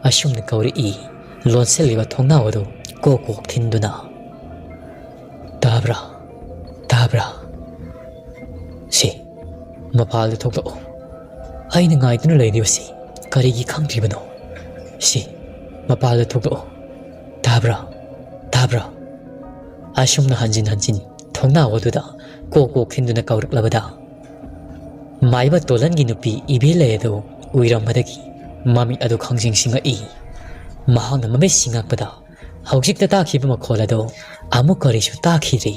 ꯑꯁꯨꯝꯅ ꯀꯧꯔꯛꯏ, ꯂꯣꯟꯁꯤꯜꯂꯤꯕ ꯊꯣꯡꯅꯥꯎ ꯑꯗꯨ ꯀꯣꯛ ꯀꯣꯛ ꯊꯤꯟꯗꯨꯅ꯫ "ꯇꯥꯕ꯭ꯔꯥ? ꯇꯥꯕ꯭ꯔꯥ? ꯁꯤ, ꯃꯄꯥꯜꯗ ꯊꯣꯛꯂꯛꯑꯣ꯫ ꯑꯩꯅ ꯉꯥꯏꯗꯨꯅ ꯂꯩꯔꯤꯕꯁꯤ ꯀꯔꯤꯒꯤ ꯈꯪꯗ꯭ꯔꯤꯕꯅꯣ? ꯁꯤ, ꯃꯄꯥꯜꯗ ꯊꯣꯛꯂꯛꯑꯣ꯫ ꯇꯥꯕ꯭ꯔꯥ? ꯇꯥꯕ꯭ꯔꯥ?" ꯑꯁꯨꯝꯅ ꯍꯟꯖꯤꯟ ꯍꯟꯖꯤꯟ ꯊꯣꯡꯅꯥꯎ ꯑꯗꯨꯗ ꯀꯣꯛ ꯀꯣꯛ ꯈꯤꯟꯗꯨꯅ ꯀꯧꯔꯛꯂꯕꯗ, ꯃꯥꯏꯕ ꯇꯣꯂꯟꯒꯤ ꯅꯨꯄꯤ ꯏꯕꯦꯂꯩ ꯑꯗꯨ ꯎꯏꯔꯝꯕꯗꯒꯤ ꯃꯃꯤꯠ ꯑꯗꯨ ꯈꯪꯁꯤꯡ ꯁꯤꯡꯉꯛꯏ꯫ ꯃꯍꯥꯛꯅ ꯃꯃꯤꯠ ꯁꯤꯡꯉꯛꯄꯗ ꯍꯧꯖꯤꯛꯇ ꯇꯥꯈꯤꯕ ꯃꯈꯣꯜ ꯑꯗꯨ ꯑꯃꯨꯛ ꯀꯔꯤꯁꯨ ꯇꯥꯈꯤꯗ꯭ꯔꯤ꯫